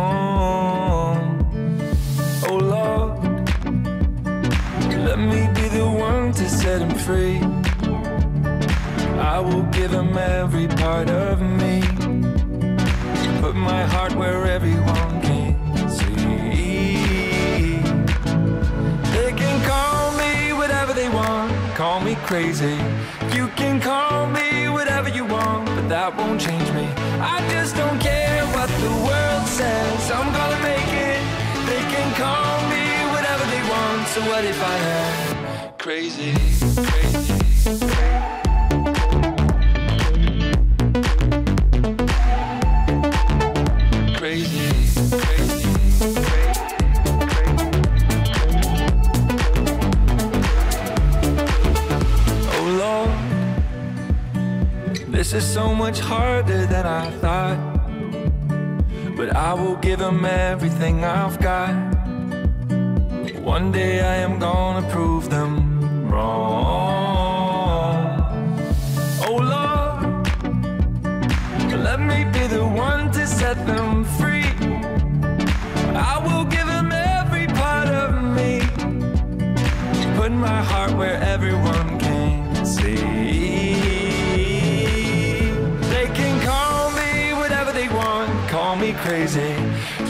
S2: Oh Lord, let me be the one to set him free. I will give him every part of me. Put my heart where everyone can see. They can call me whatever they want, call me crazy. You can call me whatever you want, but that won't change me. I just don't care what the world says. I'm gonna make it. They can call me whatever they want. So what if I am crazy? Crazy. Crazy. Crazy. Oh Lord, this is so much harder than I thought. But I will give him everything I've got. One day I am gonna prove them wrong. Oh Lord, let me be the one to set them free. I will give him every part of me. Put my heart where everyone can see. They can call me whatever they want, want, call me crazy.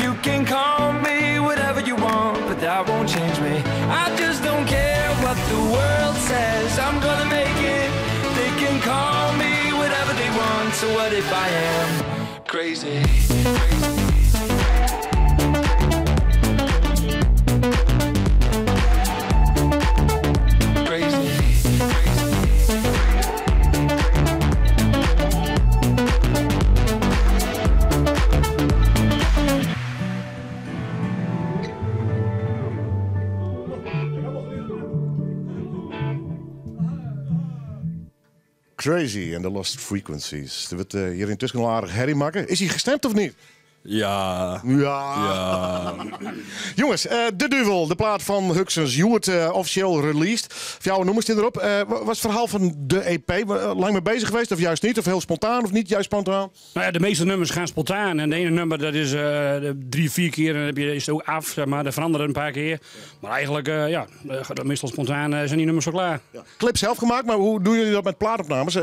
S2: You can call me whatever you want, but that won't change me. I just don't care what the world says. I'm gonna make it. They can call me whatever they want. So what if I am crazy? Crazy.
S3: Crazy and the Lost Frequencies. Der wurdt hjir yntusken al aardich herrie makke. Is hy gestemd of niet?
S1: Ja.
S3: Ja.
S1: Ja.
S3: Jonges, De Duvel, de plaat fan Huxens, hjoed offisjeel released. Fjouwer nûmers stean derop. Wat is it ferhaal fan de EP? Lang mei bezich west of juist niet? Of hiel spontaan of niet juist spontaan?
S8: Nou ja, de meeste nummers gaan spontaan. En de ene nummer dat is drie, vier keer en dan heb je, is het ook af. Zeg maar. Dat verandert een paar keer. Maar eigenlijk, ja, meestal spontaan zijn die nummers al klaar.
S3: Ja. Clip zelf gemaakt, maar hoe doen jullie dat met plaatopnames?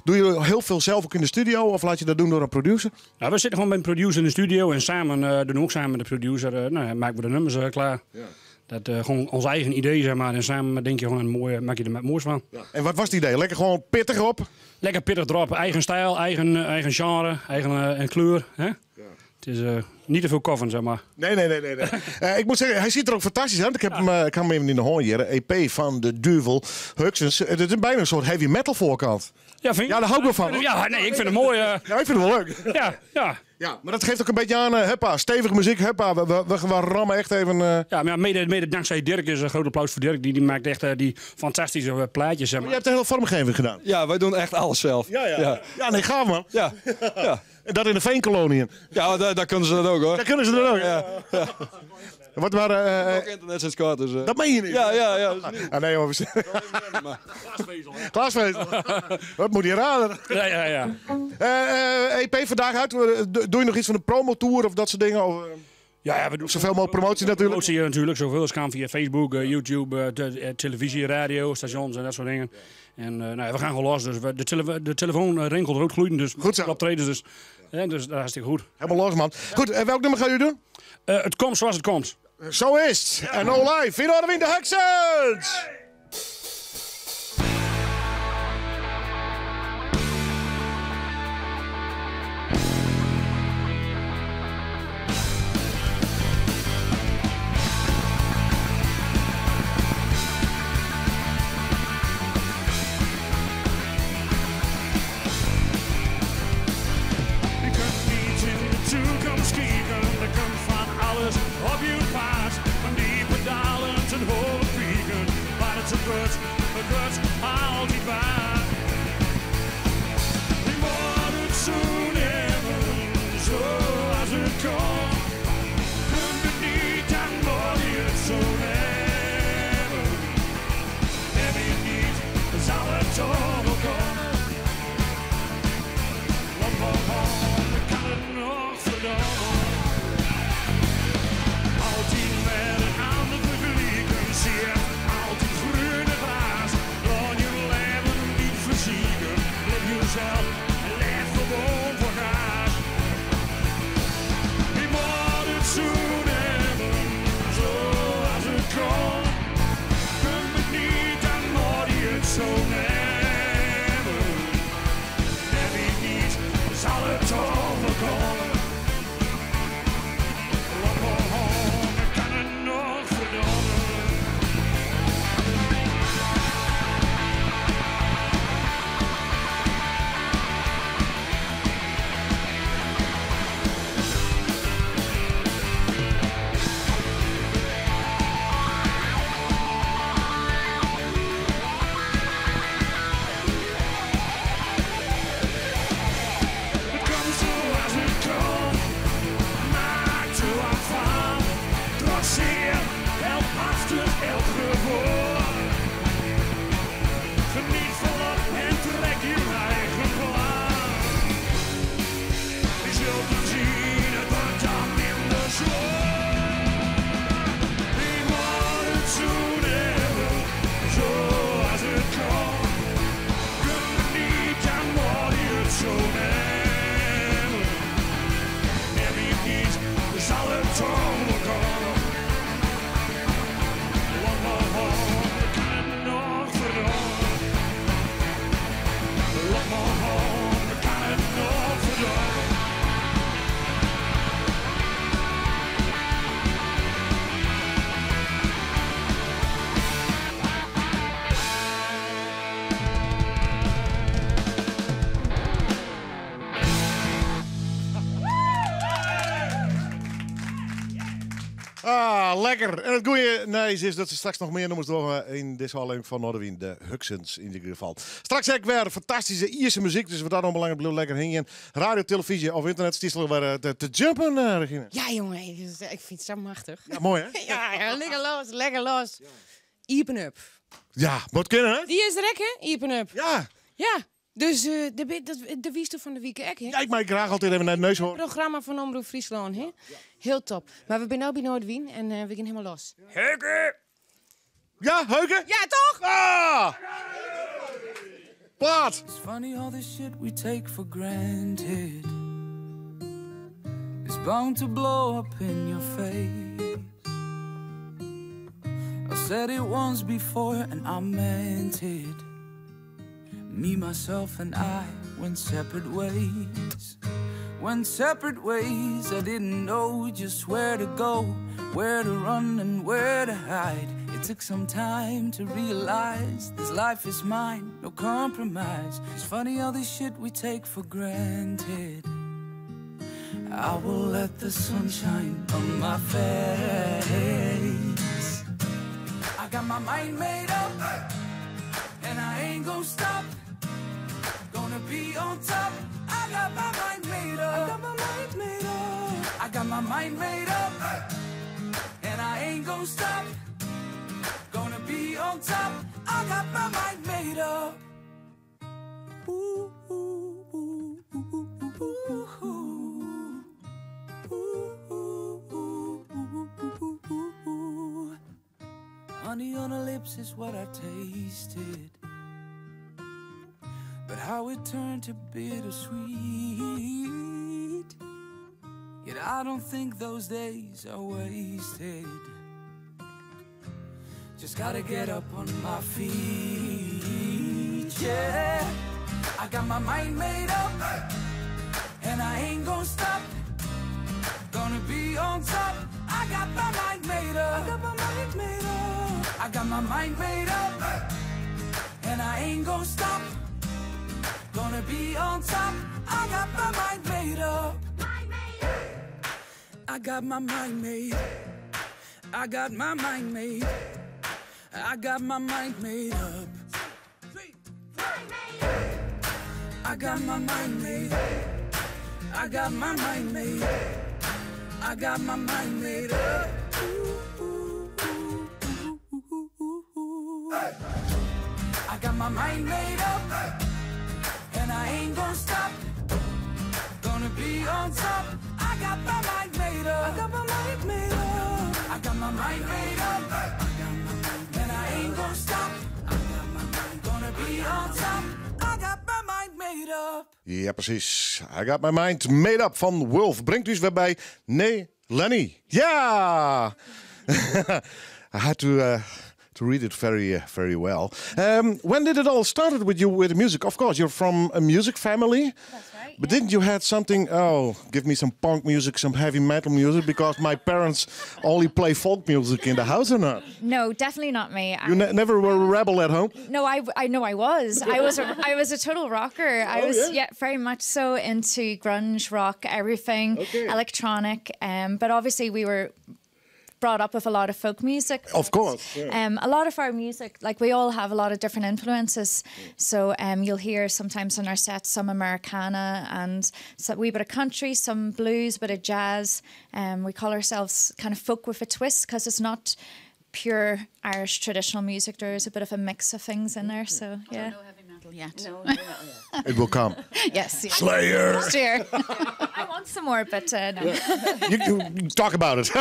S3: Doe jullie heel veel zelf ook in de studio of laat je dat doen door een producer?
S8: Nou, we zitten gewoon bij een producer in de studio en samen doen we ook samen met de producer, nou, maken we de nummers klaar.
S3: Ja.
S8: Dat gewoon ons eigen idee, zeg maar. En samen denk je gewoon een mooie, maak je er wat moois van.
S3: Ja. En wat was het idee? Lekker gewoon pittig op?
S8: Lekker pittig erop. Eigen stijl, eigen genre, eigen en kleur. Hè?
S3: Ja.
S8: Het is niet te veel koffer, zeg maar.
S3: Nee, nee, nee, nee, nee. Ik moet zeggen, hij ziet er ook fantastisch uit. Ik heb hem, ik heb hem even in de hoorn hier. EP van de Duvel. Huxens. Het is bijna een soort heavy metal voorkant.
S8: Ja, vind je?
S3: Ja, daar hou ik wel van.
S8: Ja, nee, ik vind het mooi.
S3: Ja, ik vind het wel leuk.
S8: Ja, ja.
S3: Ja, maar dat geeft ook een beetje aan, huppa, stevige muziek, huppa, we rammen echt even...
S8: Ja, maar ja, mede dankzij Dirk is een groot applaus voor Dirk. Die maakt echt die fantastische plaatjes. Zeg maar.
S3: Maar je hebt de hele vormgeving gedaan.
S1: Ja, wij doen echt alles zelf.
S3: Ja, ja.
S1: Ja.
S3: Ja, nee, gaaf man.
S1: Ja, ja.
S3: En dat in de Veenkoloniën.
S1: Ja, daar kunnen ze dat ook hoor.
S3: Daar kunnen ze dat ook.
S1: Ja, ja.
S3: Wat maar,
S1: Ook internet sinds kort, dus,
S3: Dat meen je niet?
S1: Ja, ja, ja, dat is nieuw.
S3: Ah, nee, jongen, we zijn- Glasvezel. Wat moet je raden?
S8: Ja, ja, ja.
S3: EP vandaag uit. Doe je nog iets van de promotour of dat soort dingen? Of,
S8: Ja, ja, we doen
S3: zoveel mogelijk promotie natuurlijk.
S8: Promotie natuurlijk, zoveel als kan via Facebook, YouTube, televisie, radio, stations en dat soort dingen. En nou ja, we gaan gewoon los. Dus de telefoon rinkelt rood gloeiend, dus
S3: Goed zo.
S8: Optredens, dus, hè, dus dat is hartstikke goed.
S3: Helemaal los, man. Goed, welk nummer gaan jullie doen?
S8: Het komt zoals het komt.
S3: Zo is het. En all live. Vino de Win, de Huxens!
S16: Je kunt niet in de toekomst kijken, er komt van alles op je paard. Van diepe dalen tot hoge pieken, waar Zal het toch wel kunnen? Laat maar gaan, ik kan het nog verdomme. Laat maar gaan, ik kan het nog verdomme.
S3: Ah, lekker. En het goede nieuws is dat ze straks nog meer nummers door in deze aflevering van Noardewyn. De Huxens in ieder geval. Straks heb ik weer fantastische Ierse muziek. Dus we daar nog belangrijk blijven lekker hingen. Radio, televisie of internet. Het is weer te jumpen, Regine.
S9: Ja, jongen. Ik vind het zo machtig.
S3: Ja, mooi hè?
S9: Ja, lekker los, lekker los. Iepen up.
S3: Ja, moet kunnen hè?
S9: Die is er ook, hè? Iepen up.
S3: Ja.
S9: Ja. Dus de wieste van de week ook, hè?
S3: Ja, ik maak graag altijd even naar de neus hoor.
S9: Programma van Omroep Friesland, hè? Heel top. Maar we zijn nu bij Noardewyn en we gaan helemaal los.
S3: Heuken! Ja, Heuken?
S9: Ja, toch?
S3: Ah! Plaat!
S15: It's funny all this shit we take for granted is bound to blow up in your face. I said it once before and I meant it. Me, myself, and I went separate ways. Went separate ways. I didn't know just where to go, where to run, and where to hide. It took some time to realize this life is mine, no compromise. It's funny all this shit we take for granted. I will let the sunshine on my face. I got my mind made up, and I ain't gonna stop. Gonna be on top. I got my mind made up. I got my mind made up. I got my mind made up, and I ain't gonna stop. Gonna be on top. I got my mind made up. Ooh, ooh, ooh, ooh, ooh, ooh, ooh. Ooh, ooh, ooh, ooh, ooh, ooh, ooh. Honey on her lips is what I tasted. But how it turned to bittersweet. Yet I don't think those days are wasted. Just gotta get up on my feet, yeah. I got my mind made up, and I ain't gonna stop. Gonna be on top. I got my mind made up. I got my mind made up. I got my mind made up, and I ain't gonna stop. Gonna be on top. I got my mind made up. I got my mind made. I got my mind made. I got my mind made up. I got my mind made. I got my mind made. I got my mind made up. Ooh, ooh, ooh, ooh, ooh, ooh, ooh. I got my mind made up, and I ain't gonna stop. Gonna be on top. I got my mind made up. I got my mind made up. I got my mind made up, and I ain't gonna stop. Gonna be on top. I got my mind made up.
S3: Ja, precies. I got my mind made up van Wolf. Brengt dus weer bij Nee Lenny. Ja! I had to read it very, very well. When did it all started with you with the music? Of course, you're from a music family.
S18: That's right.
S3: But didn't you had something? Oh, give me some punk music, some heavy metal music, because my parents only play folk music in the house, or not?
S18: No, definitely not me.
S3: You never were a rebel at home.
S18: No, I know I was. I was a total rocker. I
S3: Oh,
S18: was
S3: yeah?
S18: yeah, very much so into grunge rock, everything, electronic. But obviously we were brought up with a lot of folk music.
S3: Of course, yeah.
S18: A lot of our music, like we all have a lot of different influences. So you'll hear sometimes in our set some Americana and a wee bit of country, some blues, a bit of jazz. We call ourselves kind of folk with a twist because it's not pure Irish traditional music. There is a bit of a mix of things in there. So yeah.
S19: No heavy metal.
S11: metal yet.
S18: No, no, not
S3: It will come.
S11: Yes. yes.
S3: Slayer.
S11: Next year.
S18: I want some more, but no.
S3: You talk about it.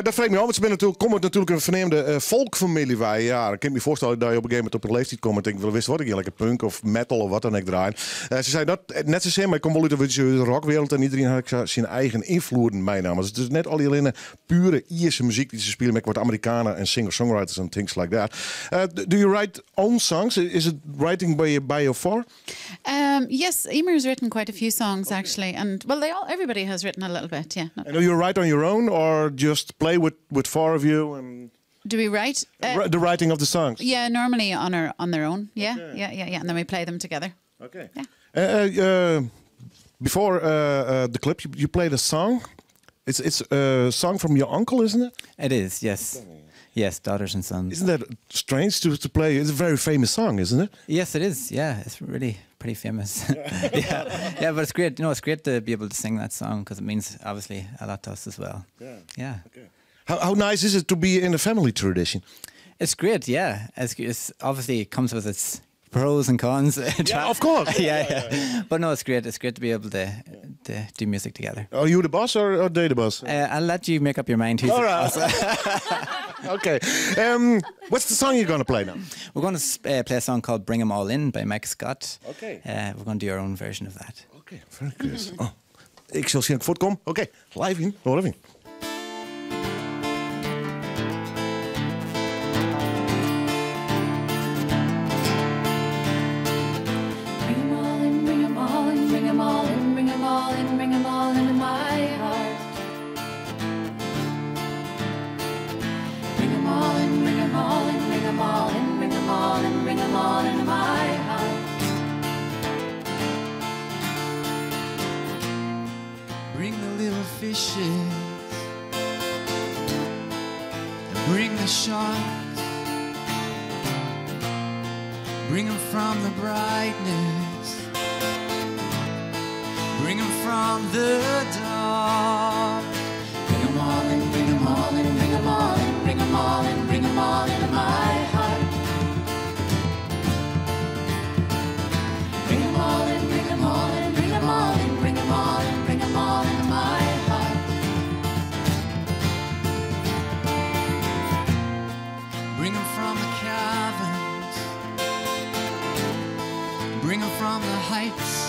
S3: Dat freegje ik my ôf, want se binne natuerlik, komme natuerlik in ferneamde folkfamylje wei. Ja, ik kin my foarstelle dat je op in gegeven momint op in leeftiid komme en tinke, well, witst wat, ik gean lekker punk of metal of wat dan ek draaien. Se sei dat net sa mar ik kom wol út de rockwereld en iedereen hat syn eigen ynfloeden meinaam. Dus it is net allinne pure Ierske muzyk dy't se spylje, mar wat Americana en singer-songwriters and things like that. Do you write own songs? Is it writing by your four?
S11: Yes, Emer's written quite a few songs actually, and well, they all everybody has written a little bit. Yeah.
S3: And do you write on your own or just play with four of you? And
S11: Do we write?
S3: The writing of the songs?
S11: Yeah, normally on their own. Yeah, and then we play them together.
S3: Okay.
S11: Yeah.
S3: Before the clip, you played a song. It's a song from your uncle, isn't it?
S17: It is, yes. Yes, Daughters and Sons.
S3: Isn't that strange to play? It's a very famous song, isn't it?
S17: Yes, it is. Yeah, it's really pretty famous. Yeah, but it's great. It's great to be able to sing that song because it means obviously a lot to us as well. Yeah.
S3: Okay. How nice is it to be in a family tradition?
S17: It's great. Yeah, it's obviously it comes with its pros and cons.
S3: Yeah, of course.
S17: Yeah. But no, it's great. It's great to be able to do music together.
S3: Are you the boss or they the boss?
S17: I'll let you make up your mind who's
S3: All
S17: the
S3: right.
S17: boss.
S3: Okay. What's the song you're going to play now?
S17: We're going to play a song called Bring 'Em All In by Mike Scott.
S3: Okay.
S17: We're going to do our own version of that.
S3: Okay, very good. Oh, ik sil sjen oft ik fuortkom. Oké, live yn. Hoor even.
S19: Bring 'em all in, bring 'em all in, bring 'em all in, bring 'em all in, bring 'em all into my heart. Bring 'em all in, bring 'em all in, bring 'em all in, bring 'em all in, bring 'em all into my heart.
S2: Bring the little fishes and bring the sharks. Bring 'em from the brightness. Bring 'em from the dark. Bring 'em all in, bring 'em all in, bring 'em all in, bring 'em all in, bring 'em all into my heart. Bring 'em all in, bring 'em all in, bring 'em all in, bring 'em all in, bring 'em all into my heart. Bring 'em from the caverns. Bring 'em from the heights.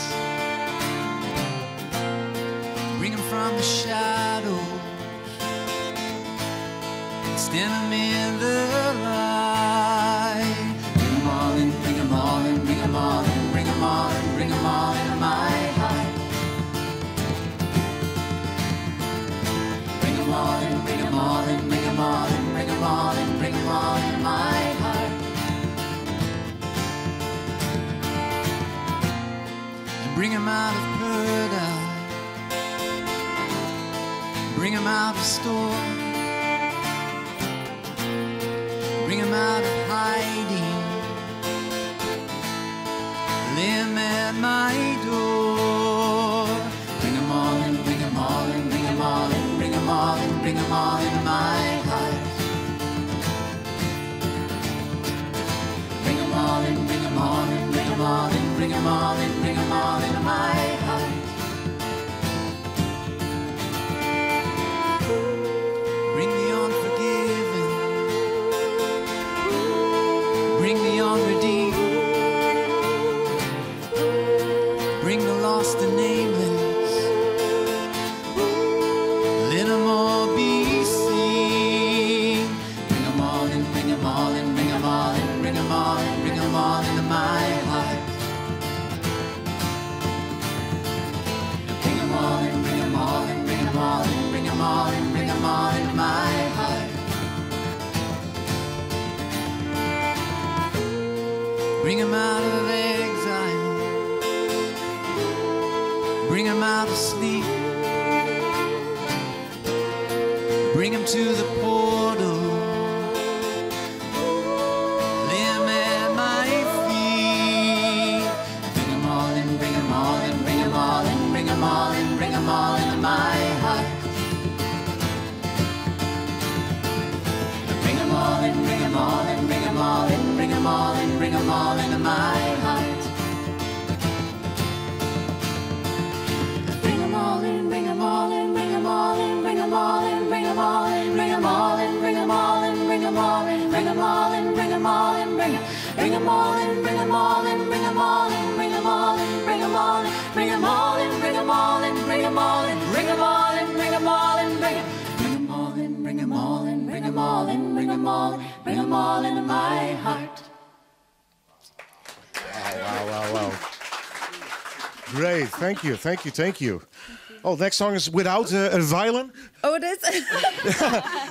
S2: Bring 'em from the shadows. Stand 'em in the light. Bring 'em all in, bring 'em all in, bring 'em all in, bring 'em all in, bring 'em all into my heart. Bring 'em all in, bring 'em all in, bring 'em all in, bring 'em all in, bring 'em all into my heart. And bring 'em out of Purdah. Bring 'em out of storm. Bring 'em out of hiding. Lay 'em at my door. Bring 'em all in, bring 'em all in, bring 'em all in, bring 'em all in, bring 'em all into my heart. Bring 'em all in, bring 'em all in, bring 'em all in, bring 'em all in, bring 'em all into my heart. Bring the unforgiven. Bring the unredeemed. Bring the lost and nameless. Let 'em all be seen. Bring 'em all in, bring 'em all in, bring 'em all in, bring 'em all in, bring 'em all into my heart. Bring 'em all in, bring 'em all in, bring 'em all in, bring 'em all in, bring 'em all into my heart. Bring 'em out of exile. Bring 'em out of sleep. Bring 'em to the portal. Lay 'em at my feet. Bring 'em all in, bring 'em all in, bring 'em all in, bring 'em all in, bring 'em all into my heart. Bring 'em all in, bring 'em all in, bring 'em all in, bring
S19: 'em all in, bring 'em all into my heart. Bring 'em all in, bring 'em all in, bring 'em all in, bring 'em all in, bring 'em all in, bring 'em all in, bring 'em all in, bring 'em all in, bring 'em all in, bring 'em all in, bring 'em, bring 'em all in, bring 'em all in, bring 'em all in, bring 'em all in, bring 'em all in, bring 'em all in, bring 'em all in, bring 'em all in, bring 'em all in, bring 'em all in, bring 'em, bring 'em all in, bring 'em all in, bring 'em all in, bring 'em all in, bring 'em all into my heart.
S3: Wow. Great, thank you, thank you, thank you. Oh, next song is without a violin.
S20: Oh, it is?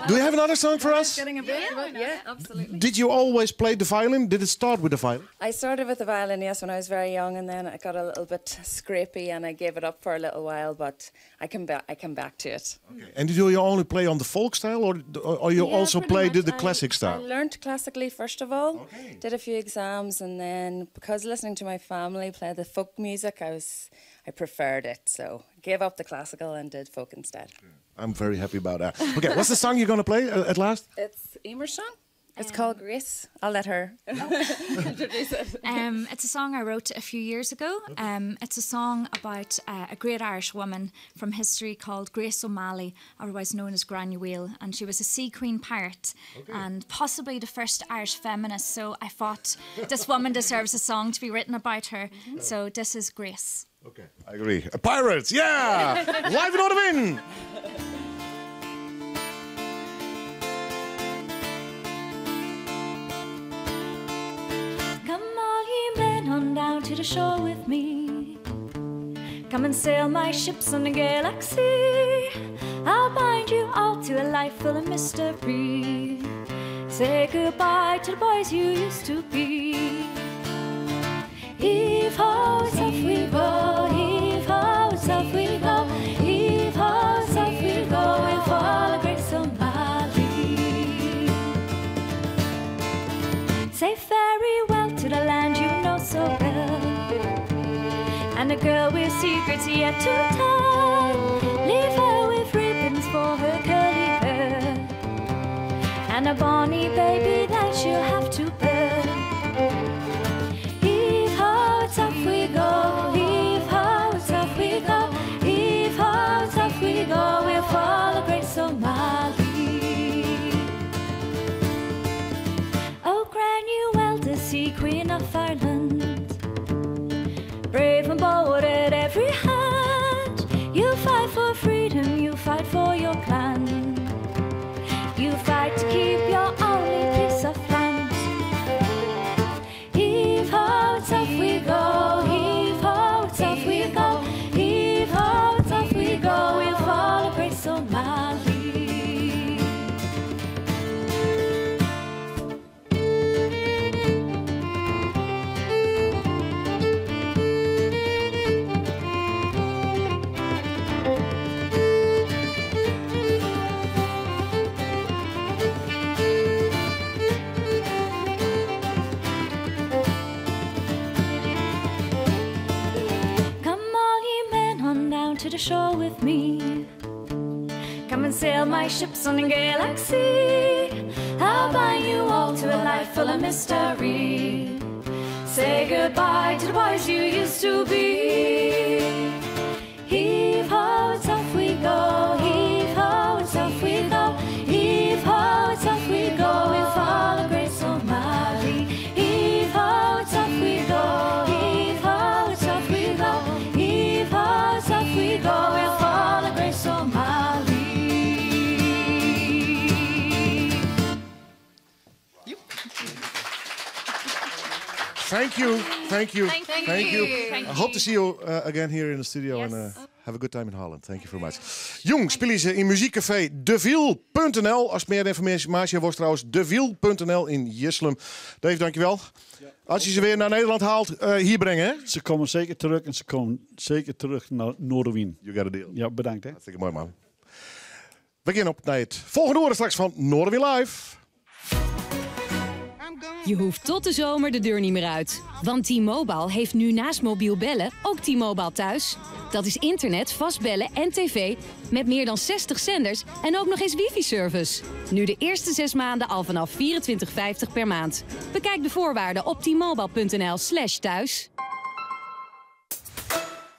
S3: Do you have another song for us?
S20: Getting a bit, yeah, absolutely.
S3: Did you always play the violin? Did it start with the violin?
S20: I started with the violin, yes, when I was very young, and then I got a little bit scrapey and I gave it up for a little while, but I come back to it.
S3: And do you only play on the folk style, or you
S20: Yeah,
S3: also
S20: pretty
S3: play the
S20: much.
S3: classic style?
S20: I learned classically first of all, did a few exams, and then because listening to my family play the folk music, I preferred it, so I gave up the classical and did folk instead.
S3: I'm very happy about that. Okay, what's the song you're gonna play at last?
S20: It's Emer's song. It's called Grace. I'll let her introduce it.
S18: It's a song I wrote a few years ago. It's a song about a great Irish woman from history called Grace O'Malley, otherwise known as Granuaile, and she was a sea queen pirate and possibly the first Irish feminist. So I thought this woman deserves a song to be written about her. So this is Grace.
S3: Okay, I agree. Pirates, yeah! Live in Noardewyn!
S18: Come all ye men on down to the shore with me. Come and sail my ships on the galaxy. I'll bind you all to a life full of mystery. Say goodbye to the boys you used to be. Heave ho, it's off we go. Heave ho, it's off we go. Heave ho, it's off we go. We'll follow Grace O'Malley. Say very well to the land you know so well, and a girl with secrets yet to tell. Leave her with ribbons for her curly hair, and a bonny baby that she'll have to bear. Heave ho, it's off we go. Heave ho, it's off we go. Heave ho, it's off we go. We'll follow Grace O'Malley. Oh, Granuaile, the sea queen of Ireland, brave and bold at every hand. You fight for freedom, you fight for your clan. You fight to keep your only piece of land. Heave ho, it's off we go. Heave ho, it's off we go. Heave ho, it's off we go. We'll follow Grace O'Malley. Come all ye men on down to the shore with me. Come and sail my ships on the galaxy. I'll bind you all to a life full of mystery. Say goodbye to the boys you used to be. Heave ho, it's off we go. Heave ho, it's off we go. Heave ho, it's off we go. We'll follow Grace O'Malley. Heave ho, it's off we go. Heave ho, it's off we go. Heave ho, it's off we go. We'll follow Grace O'Malley.
S3: Thank you, thank you,
S18: Thank you.
S3: thank you.
S18: Thank
S3: I hope to see you again here in the studio and have a good time in Holland. Thank you very much. Jûn spylje se yn muziekcafé dewiel.nl. As mear ynformaasje wolst trouwens dewiel.nl yn Jislum. Dave, dankjewel. As je se wer nei Nederlân hellet, hjir bringe, hè?
S21: Se komme seker werom en se komme seker werom nei Noardewyn.
S3: You got a deal.
S21: Ja, bedankt. Hè.
S3: Hartstikke moai, man. We geane op nei it folgjende oere straks fan Noardewyn Live.
S2: I'm gonna
S7: Je hoeft tot de zomer de deur niet meer uit. Want T-Mobile heeft nu naast mobiel bellen ook T-Mobile thuis. Dat is internet, vastbellen en tv met meer dan 60 zenders en ook nog eens wifi-service. Nu de eerste 6 maanden al vanaf 24,50 per maand. Bekijk de voorwaarden op t-mobile.nl slash thuis.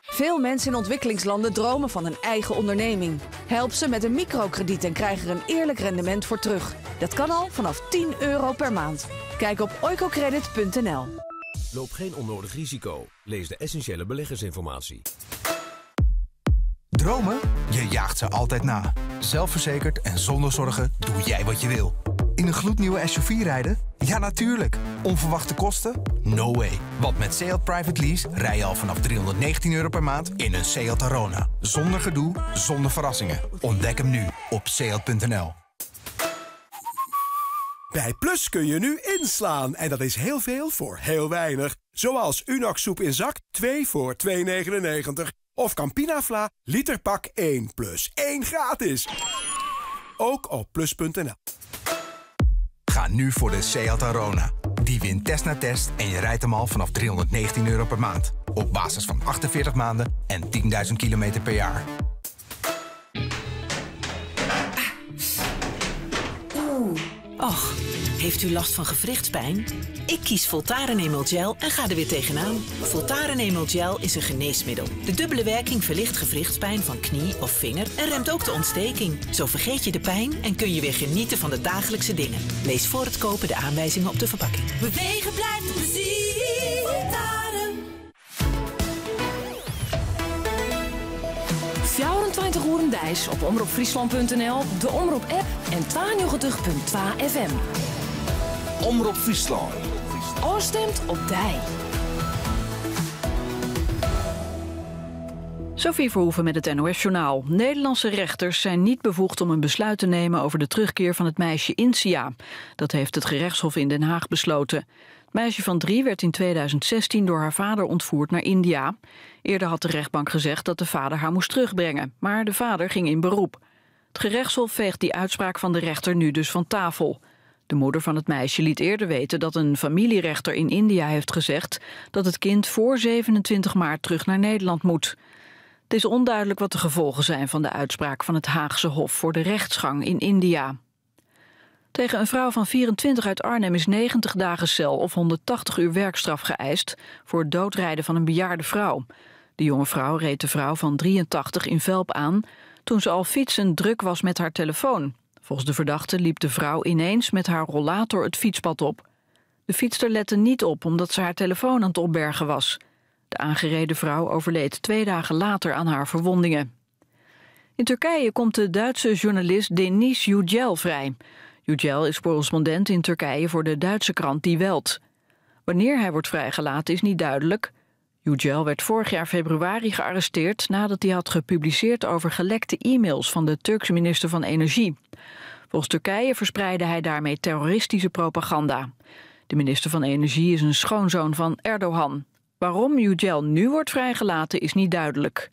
S22: Veel mensen in ontwikkelingslanden dromen van een eigen onderneming. Help ze met een microkrediet en krijg er een eerlijk rendement voor terug. Dat kan al vanaf 10 euro per maand. Kijk op oikocredit.nl.
S23: Loop geen onnodig risico. Lees de essentiële beleggersinformatie.
S24: Dromen? Je jaagt ze altijd na. Zelfverzekerd en zonder zorgen doe jij wat je wil. In een gloednieuwe SUV rijden? Ja, natuurlijk. Onverwachte kosten? No way. Want met Seat Private Lease rij je al vanaf 319 euro per maand in een Seat Arona. Zonder gedoe, zonder verrassingen. Ontdek hem nu op seat.nl.
S25: Bij Plus kun je nu inslaan en dat is heel veel voor heel weinig. Zoals Unox soep in zak 2 voor 2,99. Of Campina Vla literpak 1 plus 1 gratis. Ook op plus.nl.
S24: Ga nu voor de Seat Arona. Die wint test na test en je rijdt hem al vanaf 319 euro per maand. Op basis van 48 maanden en 10.000 kilometer per jaar.
S26: Oeh. Och, heeft u last van gewrichtspijn? Ik kies Voltaren Emel Gel en ga er weer tegenaan. Voltaren Emel Gel is een geneesmiddel. De dubbele werking verlicht gewrichtspijn van knie of vinger en remt ook de ontsteking. Zo vergeet je de pijn en kun je weer genieten van de dagelijkse dingen. Lees voor het kopen de aanwijzingen op de verpakking.
S19: Bewegen blijft plezier. Voltaren.
S6: 24 uur deis op omropfriesland.nl, de Omrop app en 92.2 FM.
S5: Omrop Friesland.
S6: Oorstemt op dij.
S27: Sophie Verhoeven met het NOS-journaal. Nederlandse rechters zijn niet bevoegd om een besluit te nemen over de terugkeer van het meisje Insia. Dat heeft het gerechtshof in Den Haag besloten. Het meisje van 3 werd in 2016 door haar vader ontvoerd naar India. Eerder had de rechtbank gezegd dat de vader haar moest terugbrengen. Maar de vader ging in beroep. Het gerechtshof veegt die uitspraak van de rechter nu dus van tafel. De moeder van het meisje liet eerder weten dat een familierechter in India heeft gezegd dat het kind voor 27 maart terug naar Nederland moet. Het is onduidelijk wat de gevolgen zijn van de uitspraak van het Haagse Hof voor de rechtsgang in India. Tegen een vrouw van 24 uit Arnhem is 90 dagen cel of 180 uur werkstraf geëist voor het doodrijden van een bejaarde vrouw. De jonge vrouw reed de vrouw van 83 in Velp aan toen ze al fietsend druk was met haar telefoon. Volgens de verdachte liep de vrouw ineens met haar rollator het fietspad op. De fietster lette niet op omdat ze haar telefoon aan het opbergen was. De aangereden vrouw overleed 2 dagen later aan haar verwondingen. In Turkije komt de Duitse journalist Deniz Yücel vrij. Yücel is correspondent in Turkije voor de Duitse krant Die Welt. Wanneer hij wordt vrijgelaten is niet duidelijk. Yücel werd vorig jaar februari gearresteerd nadat hij had gepubliceerd over gelekte e-mails van de Turkse minister van Energie. Volgens Turkije verspreidde hij daarmee terroristische propaganda. De minister van Energie is een schoonzoon van Erdogan. Waarom Yücel nu wordt vrijgelaten is niet duidelijk.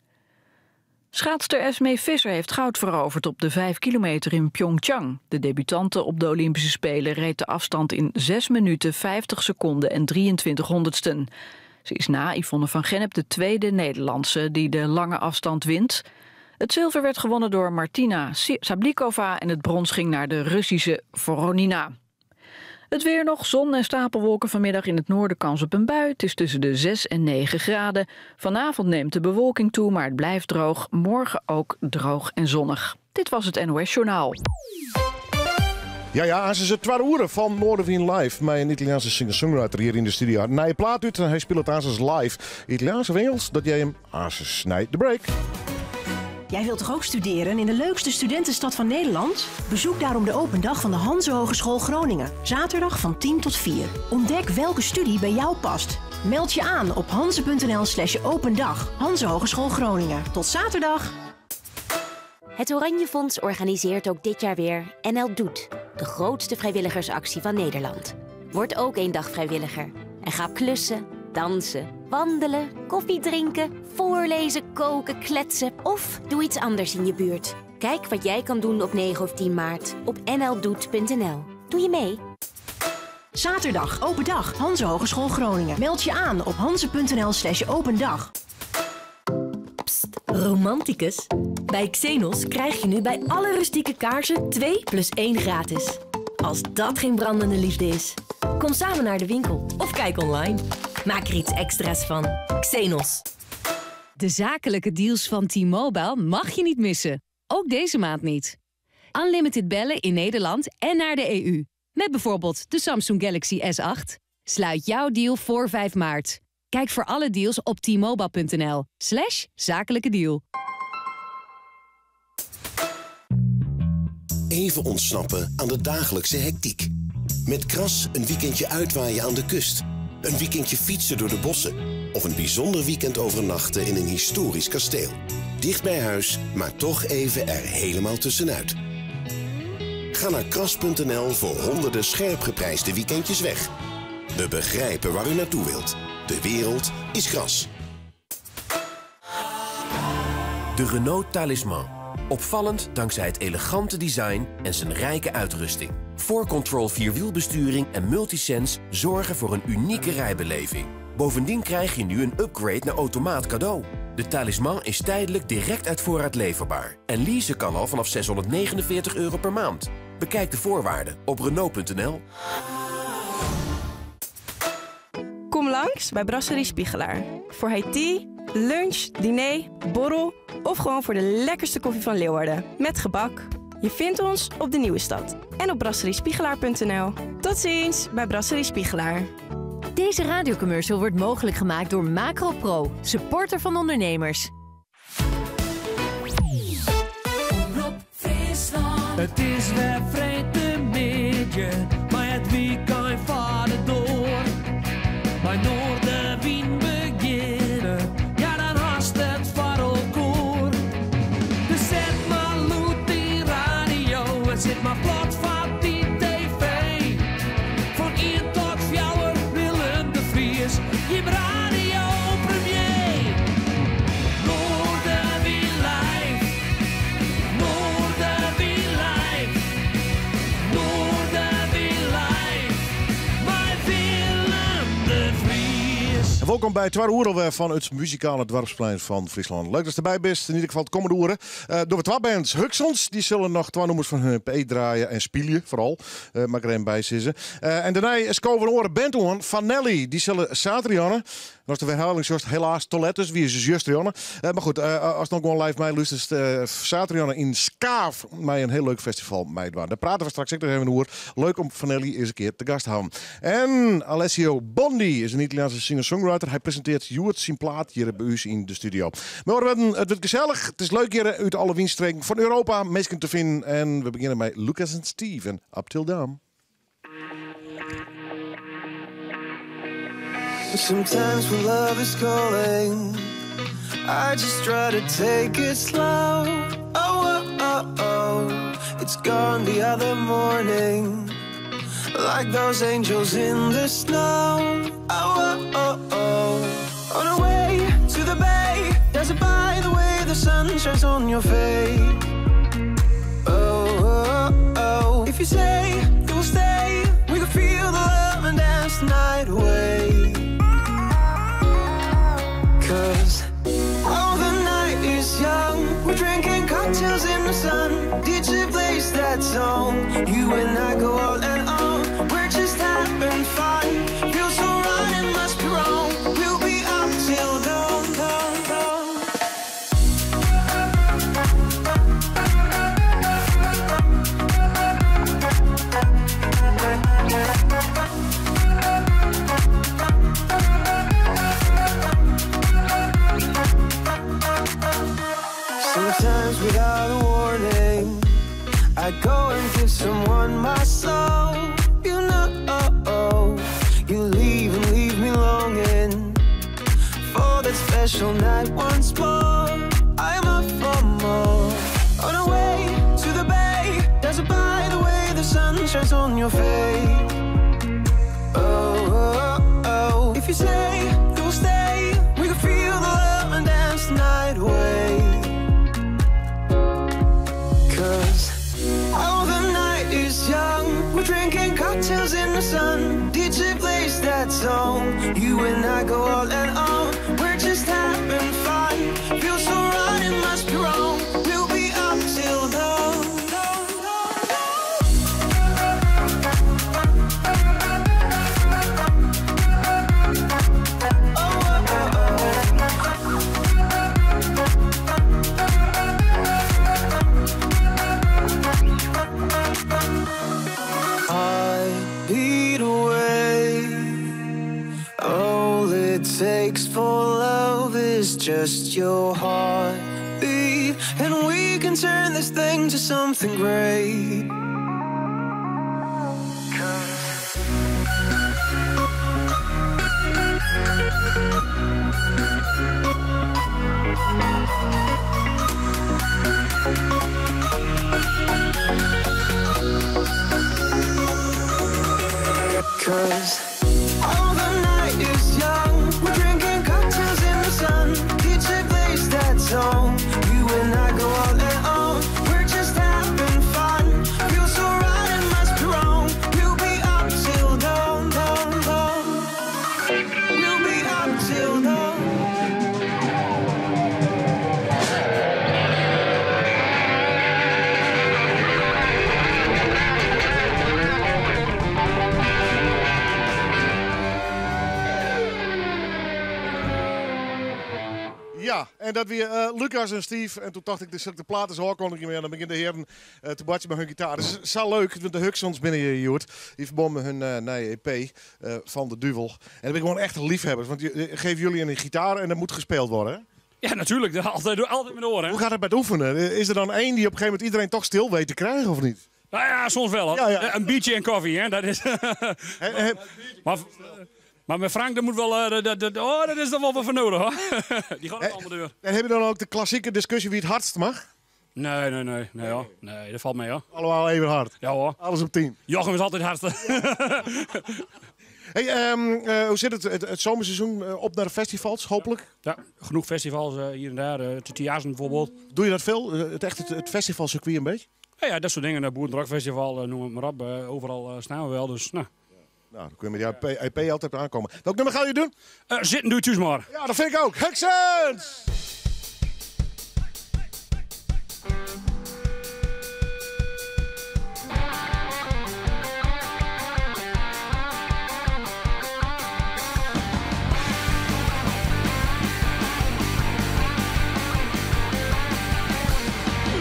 S27: Schaatster Esmee Visser heeft goud veroverd op de 5 kilometer in Pyeongchang. De debutante op de Olympische Spelen reed de afstand in 6 minuten 50 seconden en 23 honderdsten. Ze is na Yvonne van Gennep de tweede Nederlandse die de lange afstand wint. Het zilver werd gewonnen door Martina Sablikova en het brons ging naar de Russische Voronina. Het weer nog, zon en stapelwolken vanmiddag in het noorden kans op een bui. Het is tussen de 6 en 9 graden. Vanavond neemt de bewolking toe, maar het blijft droog. Morgen ook droog en zonnig. Dit was het NOS Journaal.
S3: Ja, ze is het tweede uur van Noardewyn Live. Mijn Italiaanse singer-songwriter hier in de studio. Nije plaat út en hy spilet aansens live. Italiaans of Engels, dat jij hem aansens nei de break.
S28: Jij wilt toch ook studeren in de leukste studentenstad van Nederland? Bezoek daarom de open dag van de Hanzehogeschool Groningen. Zaterdag van 10 tot 4. Ontdek welke studie bij jou past. Meld je aan op hanze.nl slash opendag. Hanzehogeschool Groningen. Tot zaterdag!
S29: Het Oranje Fonds organiseert ook dit jaar weer NL Doet, de grootste vrijwilligersactie van Nederland. Word ook één dag vrijwilliger en ga klussen, dansen, wandelen, koffie drinken, voorlezen, koken, kletsen of doe iets anders in je buurt. Kijk wat jij kan doen op 9 of 10 maart op nldoet.nl. Doe je mee?
S28: Zaterdag, open dag, Hanze Hogeschool Groningen. Meld je aan op hanze.nl slash opendag.
S1: Romanticus? Bij Xenos krijg je nu bij alle rustieke kaarsen 2 plus 1 gratis. Als dat geen brandende liefde is. Kom samen naar de winkel of kijk online. Maak er iets extra's van. Xenos.
S7: De zakelijke deals van T-Mobile mag je niet missen. Ook deze maand niet. Unlimited bellen in Nederland en naar de EU. Met bijvoorbeeld de Samsung Galaxy S8. Sluit jouw deal voor 5 maart. Kijk voor alle deals op t-mobile.nl slash zakelijke deal.
S4: Even ontsnappen aan de dagelijkse hectiek. Met Kras een weekendje uitwaaien aan de kust. Een weekendje fietsen door de bossen. Of een bijzonder weekend overnachten in een historisch kasteel. Dicht bij huis, maar toch even er helemaal tussenuit. Ga naar kras.nl voor honderden scherp geprijsde weekendjes weg. We begrijpen waar u naartoe wilt. De wereld is gras.
S5: De Renault Talisman. Opvallend dankzij het elegante design en zijn rijke uitrusting. 4Control vierwielbesturing en Multisense zorgen voor een unieke rijbeleving. Bovendien krijg je nu een upgrade naar automaat cadeau. De Talisman is tijdelijk direct uit voorraad leverbaar. En leasen kan al vanaf €649 per maand. Bekijk de voorwaarden op Renault.nl.
S8: Kom langs bij Brasserie Spiegelaar. Voor high tea, lunch, diner, borrel of gewoon voor de lekkerste koffie van Leeuwarden. Met gebak. Je vindt ons op de Nieuwe Stad en op brasseriespiegelaar.nl. Tot ziens bij Brasserie Spiegelaar.
S1: Deze radiocommercial wordt mogelijk gemaakt door Macro Pro, supporter van ondernemers.
S15: Het is weer freedtemiddei, mar it weekend fart door. Mei Noardewyn begjinne, ja dan hast it foar elkoar. Dus set mar lûd dyn radio en sit mar plat foar dyn tv. Fan ien tot fjouwer Willem de Vries, jim radio premier. Noardewyn live, Noardewyn live, Noardewyn live, mei Willem de Vries.
S3: En welkom by twadde oere wer fan it muzikale doarpsplein fan Fryslân. Leuk datst derby bist. Yn ieder gefal de kommende oeren. Dogge we twa bands. Huxons, dy sille noch twa nûmers fan hun EP draaie en spylje, foaral. Moat ik der even by sizze. En dêrnei skowe we in oare band oan, Fanelli. Dy sille saterdeitejûn. En ast de werhelling sjochst, helaas te let dus, wie se justerjûn. Mar goed, ast noch gewoan live meilústerst, saterdeitejûn yn Skaaf mei in hiel leuk festival meidwaan. Dêr prate we straks ek noch even oer. Leuk om Fanelli ris in kear te gast te hawwen. En Alessio Bondi is in Italiaanske singer-songwriter. Hy presintearret hjoed syn plaat hjir by ús yn de studio. Mar it wurdt gesellich. It is leuk hjir út alle wynstreken fan Europa minsken te finen. En we begjinne mei Lucas en Steve en Up Till Dawn.
S2: Sometimes when love is calling, I just try to take it slow. Oh, oh, oh, oh, it's gone the other morning, like those angels in the snow. Oh, oh, oh, oh. On our way to the bay, there's a by the way the sun shines on your face. Oh, oh, oh. If you say you will stay, we can feel the love and dance the night away. Because all the night is young, we're drinking cocktails in the sun. DJ plays that song, you and I go on and on. We're just having fun, feels so right, it must be wrong. We'll be up till dawn, dawn, dawn. Sometimes without a warning, I go and give someone my soul. You know, you leave and leave me longing for that special night once more. I'm up for more. On our way to the bay, there's a by the way the sun shines on your face. Oh, oh, oh. If you say you'll stay, we can feel the love and dance the night away. Because all the night is young, we're drinking cocktails in the sun. zone. You and I go all and on. We're just having fun. Feel so right, it must be wrong. We'll be up till dawn. I beat away. All it takes for love is just your heartbeat, and we can turn this thing to something great. Cause all the night is young. We're drinking cocktails in the sun. DJ plays that song. You and I go all and on. We're just having fun. Feel so right, it must be wrong. We'll be up till dawn, dawn, dawn. We'll be up till dawn.
S3: Ja, en dat wie eh, Lucas en Steve. En toen dacht ik, dus ik de plaat eens aankondigen meer. En dan beginnen de heren eh, te badje met hun gitaar. Dus het is zo leuk, want de Huxons binnen je Joert. Die verbonden hun eh nieuwe EP eh, van de Duvel. En dat ben ik gewoon echt liefhebbers. Want je, eh, geef jullie een gitaar en dat moet gespeeld worden. Hè?
S9: Ja, natuurlijk. Dat Altijd, altijd met oren.
S3: Hoe gaat het bij het oefenen? Is er dan één die op een gegeven moment iedereen toch stil weet te krijgen of niet?
S9: Nou ja, soms wel. Hoor. Een biertje en koffie, hè? Dat is. maar, maar met Frank, dat moet wel. eh, dat, dat, oh, dat is er wel wat voor nodig, hoor. Die gaat ook allemaal deur.
S3: En heb je dan ook de klassieke discussie wie het hardst mag?
S9: Nee, nee, nee. Nee, hoor. nee dat valt mee, hoor.
S3: Allemaal even hard.
S9: Ja, hoor.
S3: Alles op tien.
S9: Jochem is altijd hardste.
S3: Hey, hoe zit het, het, het zomerseizoen eh, op naar de festivals, hopelijk?
S9: Ja, genoeg festivals eh, hier en daar. eh de Tiazen bijvoorbeeld.
S3: Doe je dat veel? Eh, Het, echt het, het festivalcircuit een beetje?
S9: Ja, ja, dat soort dingen. Het Boer Festival, eh, noem het maar op. Eh, overal eh, staan we wel, dus nou.
S3: Nou, dan kun je met die EP, EP altijd aankomen. Welk nummer gaan jullie doen?
S9: Eh, zitten doe je maar.
S3: Ja, dat vind ik ook. Huxons!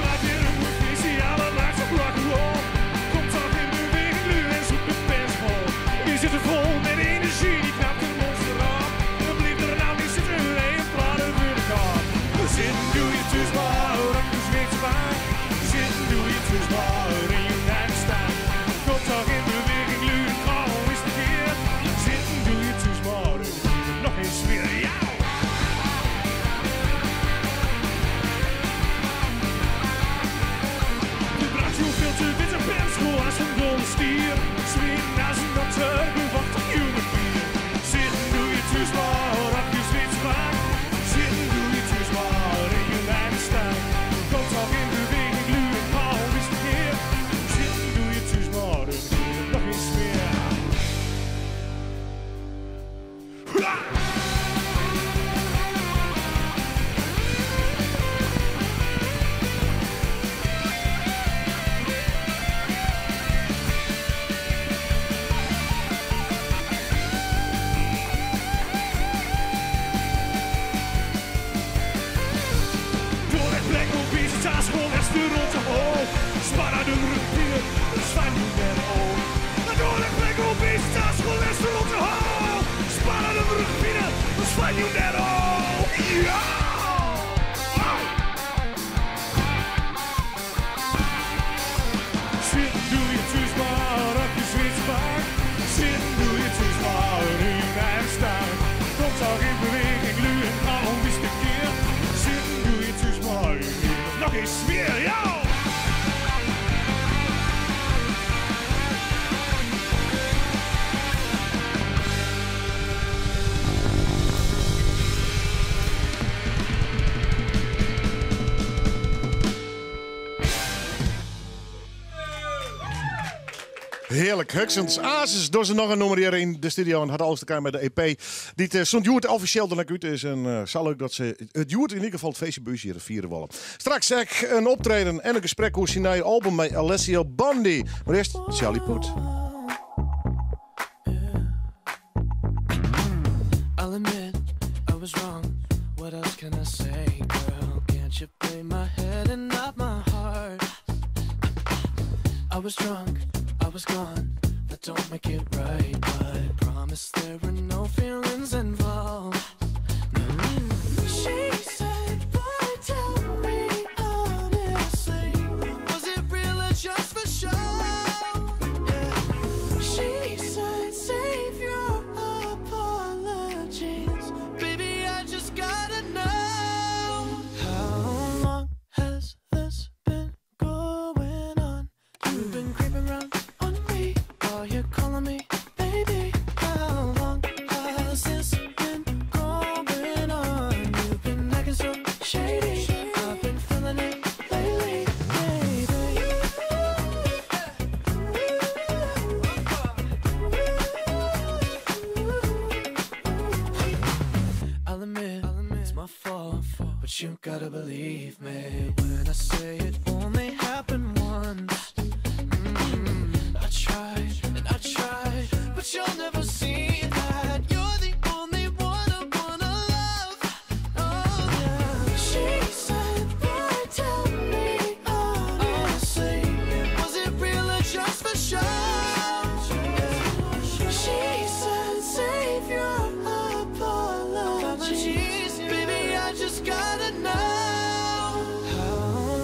S10: Laat je een visie aan het laatste rock'n'roll. Komt toch in beweging nu en zoekt de pers vol. Je zit er vol met energie, die knapt een monster op. Dan blijft er nou niet zitten, nee, een plaat voor de kop.
S3: Hearlik, Huxens Asis dogge se noch in nûmer hjir yn de studio en hat alles te krijen mei de EP dy't eh, sûnt hjoed offisjeel dan ek út is. En eh, sa leuk dat se it hjoed yn ieder gefal it feestje by ús hjir fiere wolle. Straks ek in optreden en in gesprek oer syn nije album mei Alessio Bandi. Mar earst Charlie Puth.
S11: I'll admit I was wrong. What else can I say, girl? Can't you play my head and not my heart? I was drunk, I was gone. That don't make it right, but I promise there were no feelings involved. She said, "Boy, tell me honestly, was it real or just for show?" Yeah. She said, "Save your apologies, baby. I just gotta know how long has this been going on? You've been creeping round on me while you're calling me baby. How long has this been going on? You've been acting so shady. I've been feeling it lately, baby. I'll admit, it's my fault, but you gotta believe me when I say it only happened once. I tried and I tried, but you'll never see that you're the only one I wanna love. Oh yeah. She said, "Boy, tell me honestly, was it real or just for show?" She said, "Save your apologies, baby. I just gotta know how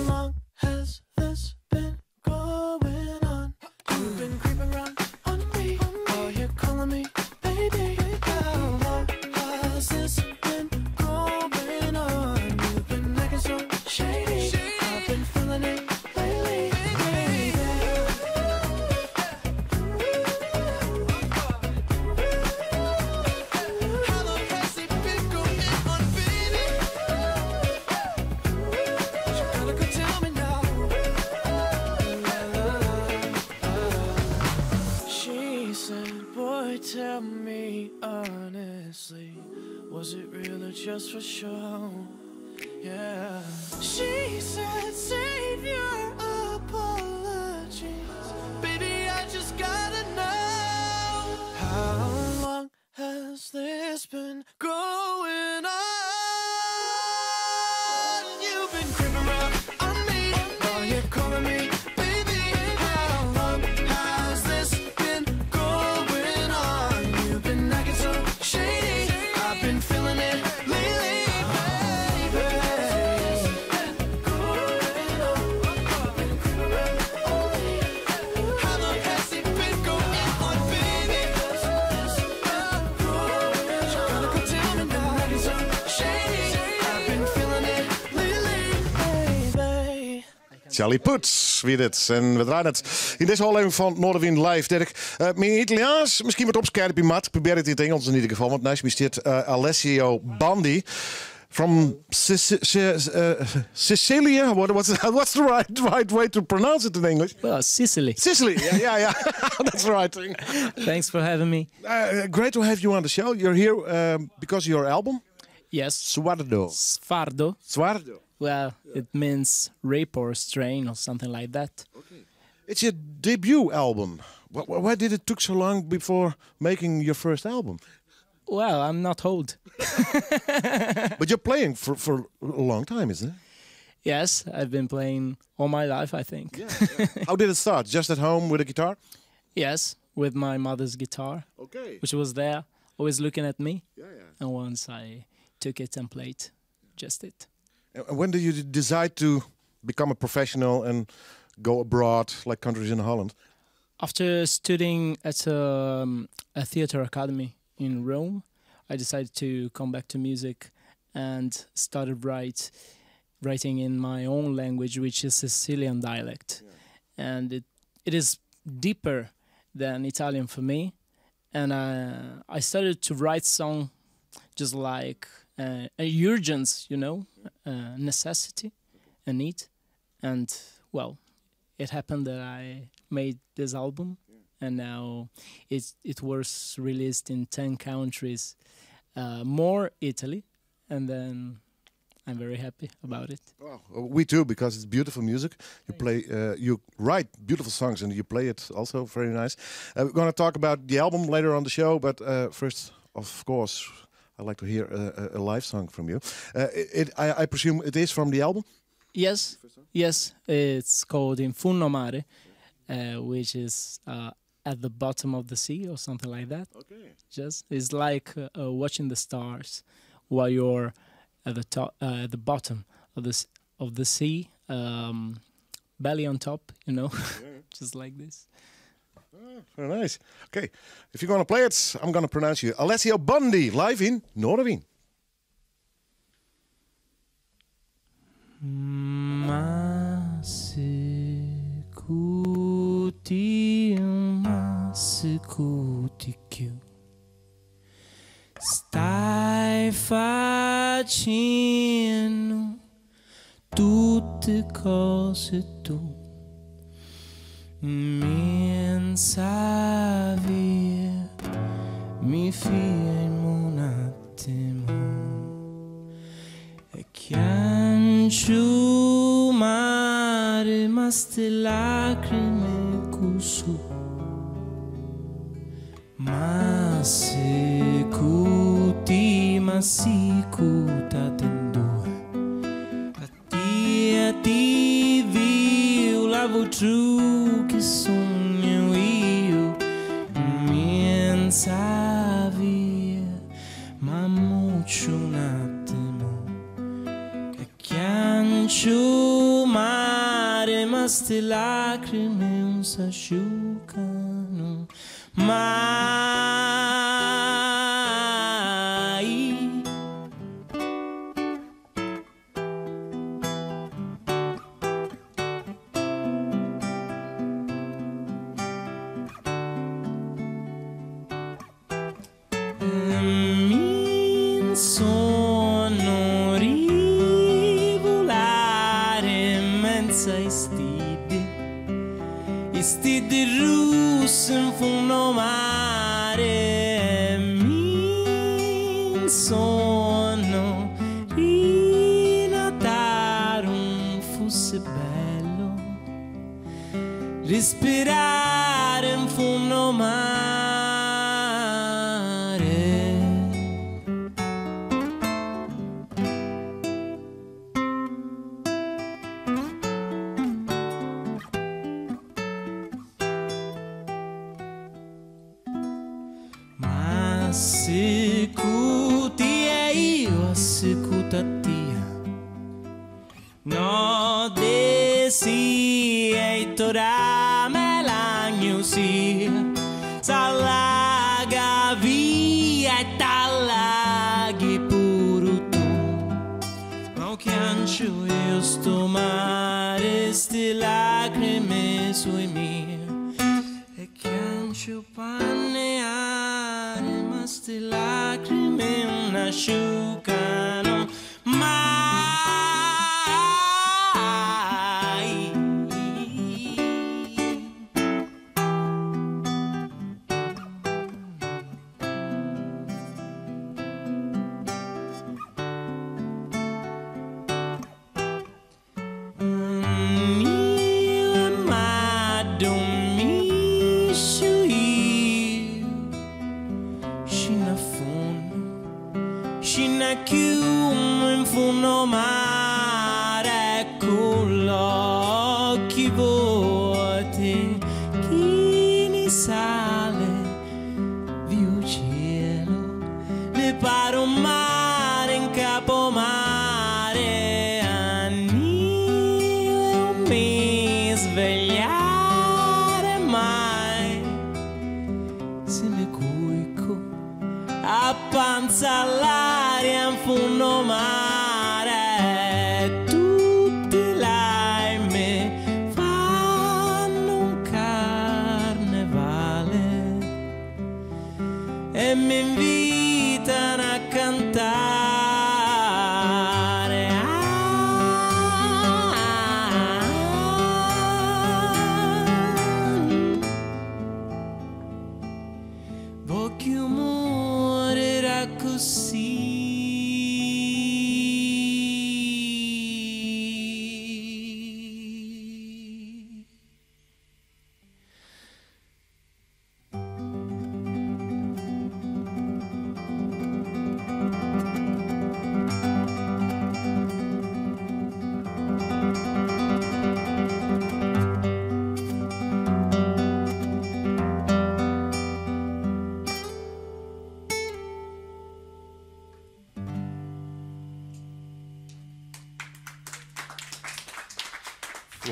S11: long has this been going on? You've been creeping round on me, while you're calling me baby. How long has this been going on? You've been acting so shady. I've been feeling it lately, baby. How long has it been going on, baby? You gotta go tell me now. She said, Boy, tell me honestly, was it real or just for show? Yeah. She said, Save your apologies, baby. I just gotta know how long has this been going on? You've been creeping round on me while you're calling me baby. How long has this been going on? You've been acting so shady. I've been feeling it lately, baby. How long has it been going on, baby? You gotta go tell me now. Shady, I've been feeling it lately, baby.
S3: Charlie Puth, wie dit. En we draaien it yn dizze ôflevering fan Noardewyn Live. Dirk, myn Italiaans miskien wat opskerpje moat. Ik probearje it yn it Ingelsk yn ieder gefal, want neist my stiet Alessio Bandi. From Sicilië? What's the right way to pronounce it in English?
S12: Well, Sicily.
S3: Sicily, yeah. That's the right thing.
S12: Thanks for having me.
S3: Great to have you on the show. You're here because of your album?
S12: Yes.
S3: Swardo.
S12: Sfardo.
S3: Swardo.
S12: Well, it means rape or strain or something like that.
S3: Okay. It's your debut album. Why did it took so long before making your first album?
S12: Well, I'm not old.
S3: But you're playing for a long time, isn't it?
S12: Yes, I've been playing all my life, I think.
S3: Yeah. How did it start? Just at home with a guitar?
S12: Yes, with my mother's guitar.
S3: Okay.
S12: Which was there, always looking at me.
S3: Yeah.
S12: And once I took it and played, just it.
S3: And when did you decide to become a professional and go abroad, like countries in Holland?
S12: After studying at a theater academy in Rome, I decided to come back to music and started writing in my own language, which is Sicilian dialect.
S3: Yeah.
S12: And it is deeper than Italian for me. And I started to write song just like a urgence, a necessity, a need. And well, it happened that I made this album. And now it was released in 10 countries, more Italy, and then I'm very happy about it.
S3: Well, we too, because it's beautiful music. You play, you write beautiful songs, and you play it also very nice. We're going to talk about the album later on the show, but first, of course, I'd like to hear a live song from you. I presume it is from the album?
S12: Yes. It's called In Funno Mare, which is at the bottom of the sea or something like that.
S3: Okay.
S12: Just it's like watching the stars while you're at the top, at the bottom of the sea, belly on top, just like this.
S3: Ah, very nice. Okay, if you're going to play it, I'm going to pronounce you Alessio Bondi, live in Noardewyn.
S12: Ma secuti, ma secuti chiù. Stai facendo tutte cose tu. 'Mmiez' 'a via mi fermo un attimo e chiancio mare, ma ste lacrime cosù. Ma secuti, ma secutate in due. A tia ti viu, lavo giù che sogno io. 'Mmiez' 'a via, ma muccio un attimo e chiancio mare, ma ste lacrime non s'asciugano mai. Mi sono rivolare in mezzo ai stidi, i stidi russi in fondo mare. Mi sono rinatare un fosse bello respirare in fondo mare. Ma secuti e io secuta tia, no desi e torà me lagnusia, s'allaga via e t'allaghi pure tu. Ma chiancio io sto mare, ste lacrime sui mie, e chiancio panneare, ma ste lacrime non asciugano mai.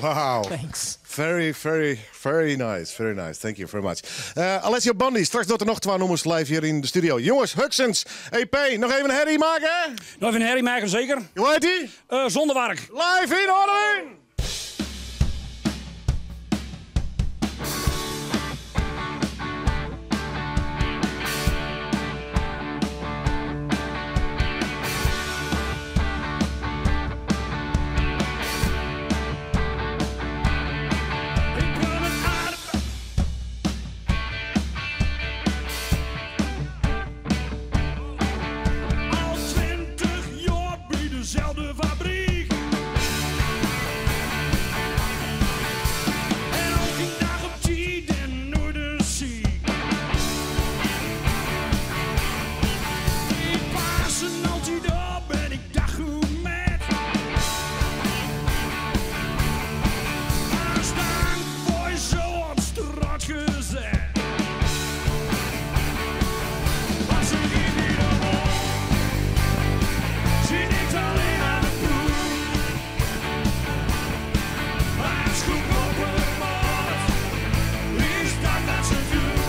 S3: Wow.
S12: Thanks.
S3: Very, very, very nice. Very nice. Thank you very much. Eh, Alessio Bandi, straks docht er noch twa nûmers live hjir yn de studio. Jonges, Huxens, EP, noch even herrie meitsje?
S9: Noch even herrie meitsje, seker.
S3: Hoe hjit dy?
S9: Uh, Zonder Wark.
S3: Live yn Noardewyn!
S10: Al 20 jaar bij dezelfde fabriek. En ook een dag op 10 en nooit een ziek. Ik passen altijd op en ik dacht hoe met. Maar staan voor zo op straat gezet. Want ze geeft niet om ons. Ze denkt alleen aan de ploeg. Maar het goed op haar maat is dat wat ze doet.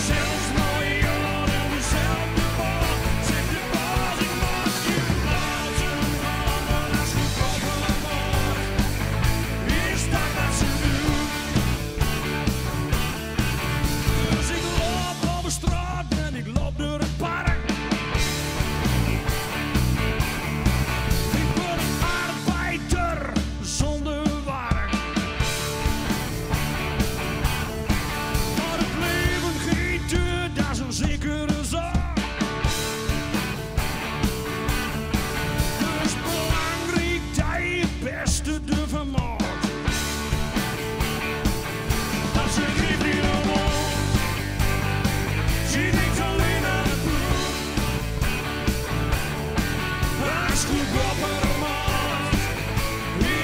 S10: Zelfs mooie jaren dezelfde bal. Zegt de baas, ik mag je laten gaan. Maar het goed op haar maat is dat wat ze doet. Dus ik loop over straat en ik loop door het park. Ik ben een arbeider zonder werk. Maar het leven geeft je, dat is een zekere zaak. Dus belangrijk dat je het beste ervan maakt. Dat ze geeft niet om ons. Ze denkt alleen aan de ploeg. Haar goed op haar maat.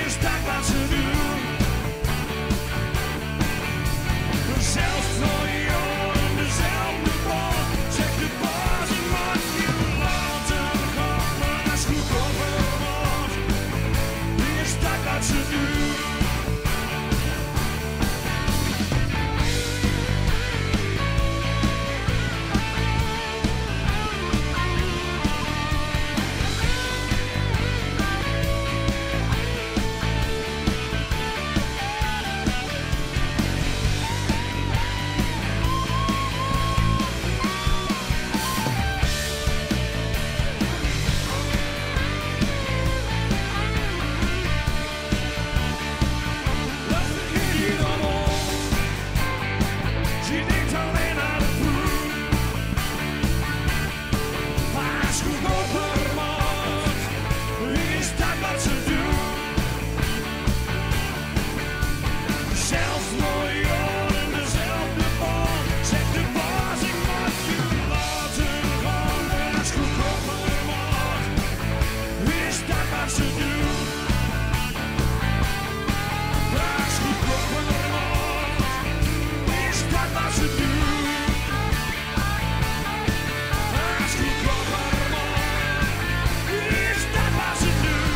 S10: Is dat wat ze doen? Zelfs voor jaren dezelfde bal. Zegt de baas, ik mag je laten gaan. Maar haar goed op haar maat. Is dat wat ze doen? Hier om ons. Ze denkt alleen aan de ploeg. Maar goed op haar maat. Is dat wat ze doen? Zelfs miljoenen dezelfde bal. Zegt de baas, ik mag je laten gaan. Maar goed op haar maat. Is dat wat ze doen? Is goed op haar maat. Is dat wat ze doen? Is goed op haar maat. Is dat wat ze doen?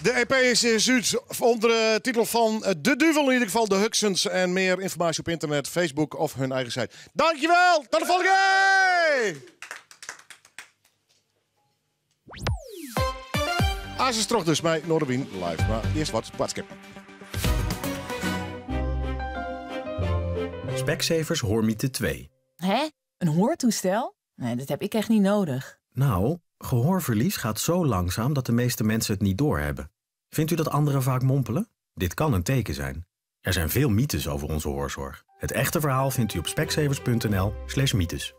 S3: De EP is in Zuid onder de titel van De Duvel, in ieder geval de Huxens. En meer informatie op internet, Facebook of hun eigen site. Dankjewel, tot de volgende keer! Asis terug dus bij Noardewyn live. Maar eerst wat boadskippen.
S13: Specsavers Hoormythe 2.
S14: Hè? Een hoortoestel? Nee, dat heb ik echt niet nodig.
S13: Nou, gehoorverlies gaat zo langzaam dat de meeste mensen het niet doorhebben. Vindt u dat anderen vaak mompelen? Dit kan een teken zijn. Er zijn veel mythes over onze hoorzorg. Het echte verhaal vindt u op specsavers.nl slash mythes.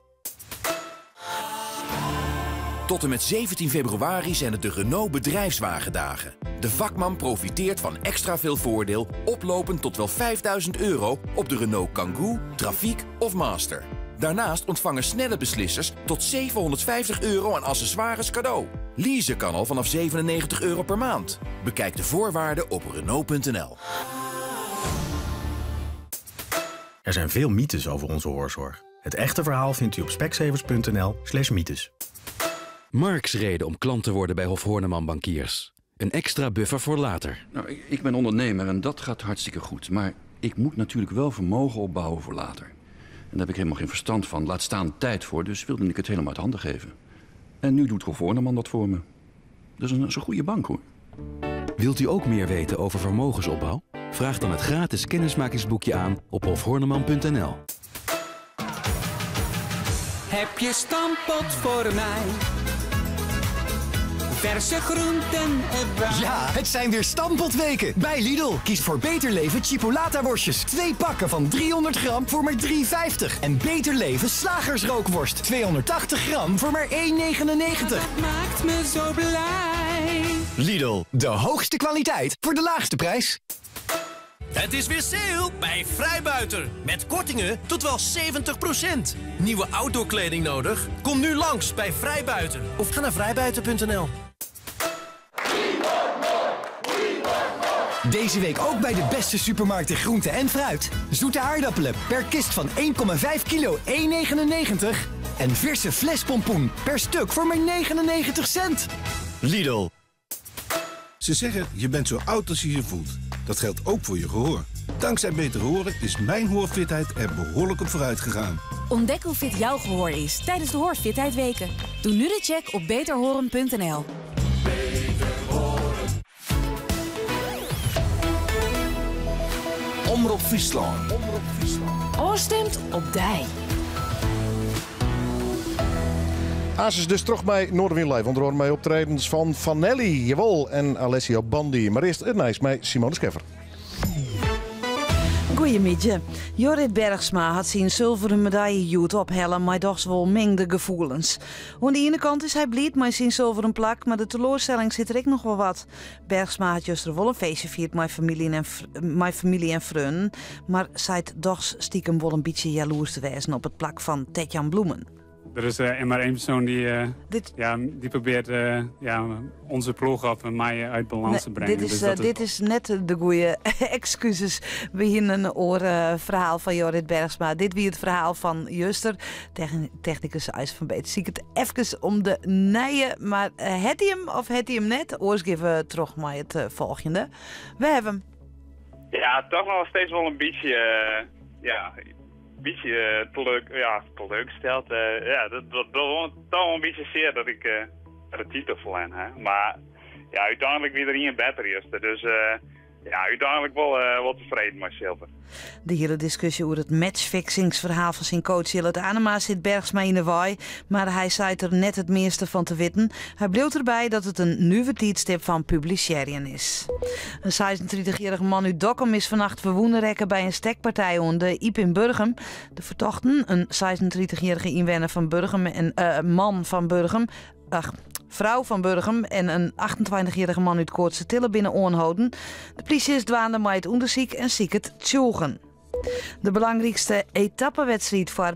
S5: Tot en met 17 februari zijn het de Renault Bedrijfswagendagen. De vakman profiteert van extra veel voordeel, oplopend tot wel 5000 euro op de Renault Kangoo, Trafiek of Master. Daarnaast ontvangen snelle beslissers tot 750 euro aan accessoires cadeau. Leasen kan al vanaf 97 euro per maand. Bekijk de voorwaarden op Renault.nl.
S13: Er zijn veel mythes over onze hoorzorg. Het echte verhaal vindt u op specsavers.nl/slash mythes.
S16: Marks reden om klant te worden bij Hof Horneman Bankiers. Een extra buffer voor later.
S17: Nou, ik, ik ben ondernemer en dat gaat hartstikke goed. Maar ik moet natuurlijk wel vermogen opbouwen voor later. En daar heb ik helemaal geen verstand van. Laat staan tijd voor, dus wilde ik het helemaal uit handen geven. En nu doet Hof Horneman dat voor me. Dat is een, dat is een goede bank, hoor.
S16: Wilt u ook meer weten over vermogensopbouw? Vraag dan het gratis kennismakingsboekje aan op hofhorneman.nl.
S15: Heb je stamppot voor mij? Verse groenten erbij.
S18: Ja, het zijn weer stamppotweken bij Lidl. Kies voor Beter Leven chipolata worstjes. Twee pakken van 300 gram voor maar 3,50. En Beter Leven slagersrookworst. 280 gram voor maar 1,99.
S15: Maakt me zo blij.
S18: Lidl, de hoogste kwaliteit voor de laagste prijs.
S20: Het is weer sale bij Vrijbuiter. Met kortingen tot wel 70%. Nieuwe outdoorkleding nodig? Kom nu langs bij Vrijbuiter. Of ga naar vrijbuiter.nl.
S18: Deze week ook bij de beste supermarkten groente en fruit. Zoete aardappelen per kist van 1,5 kilo 1,99. En verse flespompoen per stuk voor maar 99 cent.
S4: Lidl. Ze zeggen, je bent zo oud als je je voelt. Dat geldt ook voor je gehoor. Dankzij Beter Horen is mijn hoorfitheid er behoorlijk op vooruit gegaan.
S6: Ontdek hoe fit jouw gehoor is tijdens de Hoorfitheid Weken. Doe nu de check op beterhoren.nl.
S21: Omrop Fryslân.
S6: Oorstemt op dij.
S3: Asus dus terug bij Noardewyn Live. Onder andere bij optredens van Fanelli, jawel, en Alessio Bandi. Maar eerst it nijs mei Simone Scheffer.
S22: Goeiemiddei. Jorrit Bergsma hat syn sulveren medaille hjoed ophelle, mar dochs wol mingde gefoelens. Oan de iene kant is hy bliid mei syn sulveren plak, mar de teloarstelling sit der ek noch wol wat. Bergsma hat juster wol in feestje fierd mei famylje en, mei famylje en freonen, mar seit dochs stikem wol in bytsje jaloers te wêzen op it plak fan Ted-Jan Bloemen.
S23: Er is eh, maar één persoon die, eh, ja, die probeert eh, ja, onze ploeg of mij uit balans te brengen.
S22: Dit is,
S23: Dus dat
S22: dit is net de goede excuses. We hier in oar ferhaal fan Jorrit Bergsma. Dit wie it ferhaal fan juster. Technikus IJs van Beet siket efkes om de nije. Mar hat hy him of hat hy him net? Oars gean we troch mei it folgjende. We hawwe him.
S24: Ja, toch nog steeds wel een beetje, ja, een beetje teleur, ja, teleurgesteld. Ja, dat, dat, dat, toch wel een beetje zeer dat ik de titel verloren heb. Maar ja, uiteindelijk wie er één beter is. Dus ja, uiteindelijk wel, wel tevreden met zilver.
S22: De hiele diskusje oer it matchfixingsferhaal fan syn coach Jillert Anema sit Bergsma yn 'e wei, mar hy seit der net it measte fan te witten. Hy bliuwt derby dat it in nuver tiidstip fan publisearjen is. In 36-jierrige man út Dokkum is fannacht ferwûne rekke by in stekpartij oan de Yp yn Burgum. De fertochten, in 36-jierrige ynwenner fan Burgum en eh, man fan Burgum, ach, frou fan Burgum en in 28-jierrige man út Koatstertille binne oanholden. De plysje is dwaande mei it ûndersyk en siket tsjûgen. De belangrykste etappewedstriid foar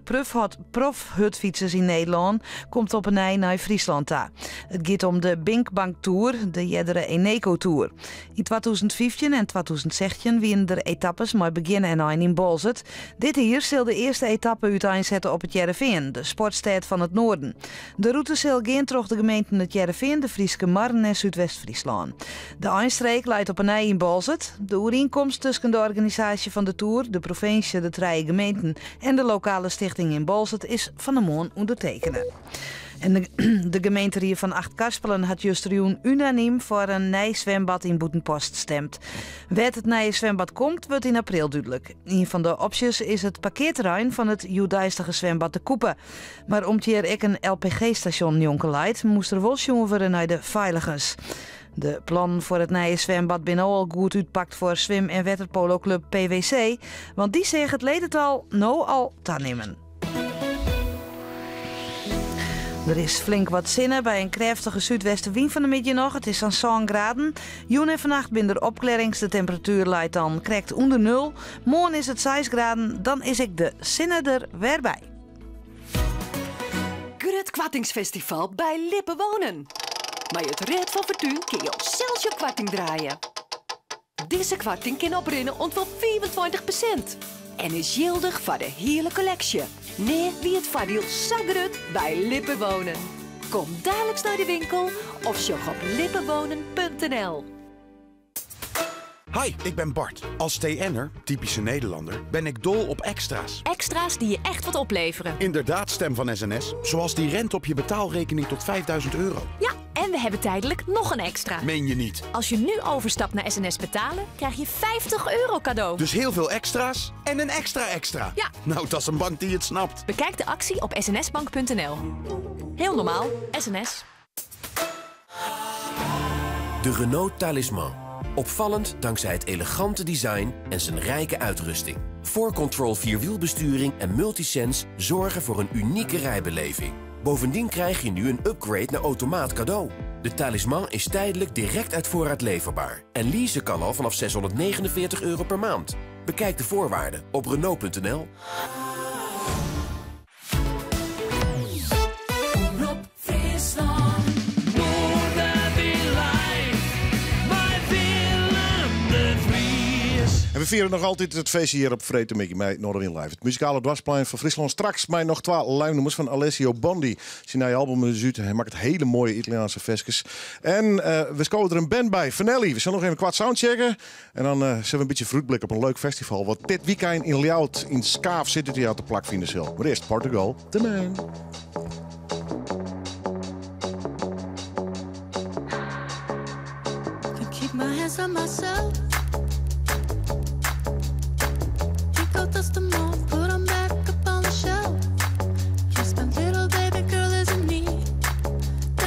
S22: profhurdfytsers yn Nederlân komt op 'e nij nei Fryslân ta. It giet om de BinckBank Tour, de eardere Eneco Tour. Yn 2015 en 2016 wiene der etappes mei begjin en ein yn Boalsert. Dit jier sil de earste etappe úteinsette op It Hearrenfean, de sportstêd fan it Noarden. De rûte sil gean troch de gemeenten It Hearrenfean, de Fryske Marren en Súdwest-Fryslân. De einstreek leit op 'e nij yn Boalsert. De oerienkomst tusken de organisaasje fan de toer, de provinsje, de trije gemeenten en de lokale stichting yn Boalsert is fan 'e moarn ûndertekene. En de, de gemeenterie fan Achtkarspelen hat justerjûn unanym foar in nij swimbad yn Bûtenpost stimd. Wêr't it nije swimbad komt, wurdt yn april dúdlik. Ien fan de opsjes is it parkearterrein fan it hjoeddeistige swimbad De Kûpe. Mar om't hjir ek in LPG-stasjon njonken leit, moast der wol sjoen wurde nei de feiligens. De plannen foar it nije swimbad binne al goed útpakt foar swim- en wetterpoloklup PWC, want dy seach it ledetal no al tanimmen. Der is flink wat sinne by in krêftige súdwestewyn fan 'e middei noch. It is sa'n sân graden. Jûn en fannacht binne der opklearrings. De temperatuer leit dan krekt ûnder nul. Moarn is it seis graden, dan is ek de sinne der wer by.
S1: Grut koartingsfestival by Lippe Wonen. Mei it rêd fan Fortún kin jo sels jo koarting draaie. Dizze koarting kin oprinne oant wol 25% en is jildich foar de hiele kolleksje. Nea wie it foardiel sa grut by Lippe Wonen. Kom daliks nei de winkel of sjoch op lippewonen.nl.
S7: Hi, ik ben Bart. Als TN'er, typische Nederlander, ben ik dol op extra's.
S6: Extra's die je echt wat opleveren.
S7: Inderdaad, stem van SNS. Zoals die rente op je betaalrekening tot 5000 euro.
S6: Ja, en we hebben tijdelijk nog een extra.
S7: Meen je niet?
S6: Als je nu overstapt naar SNS Betalen, krijg je 50 euro cadeau.
S7: Dus heel veel extra's en een extra extra.
S6: Ja.
S7: Nou, dat is een bank die het snapt.
S6: Bekijk de actie op snsbank.nl. Heel normaal, SNS.
S5: De Renault Talisman. Opvallend dankzij het elegante design en zijn rijke uitrusting. 4Control vierwielbesturing en Multisense zorgen voor een unieke rijbeleving. Bovendien krijg je nu een upgrade naar automaat cadeau. De Talisman is tijdelijk direct uit voorraad leverbaar. En leasen kan al vanaf 649 euro per maand. Bekijk de voorwaarden op Renault.nl.
S10: Omrop Fryslân. Noardewyn Live. Mei Willem de Vries.
S3: En we fiere noch altyd it feestje hjir op freedtemiddei mei Noardewyn Live. It muzikale doarpsplein fan Fryslân. Straks mei noch twa live-nûmers fan Alessio Bondi. Syn nije album is út. Hy makket hiele moaie Italiaanske ferskes. En eh, we skowe der in band by, Fanelli. We sille noch even koart soundchecke. En dan eh, sille we in bytsje foarútblikke op in leuk festival. Wat dit wykein yn Ljouwert yn Skaaf City Theater plakfine sil. Mar earst Portugal, The Man.
S8: Can keep my hands on myself. You go dust them off, put 'em back up on the shelf. Yes, my little baby girl is in need.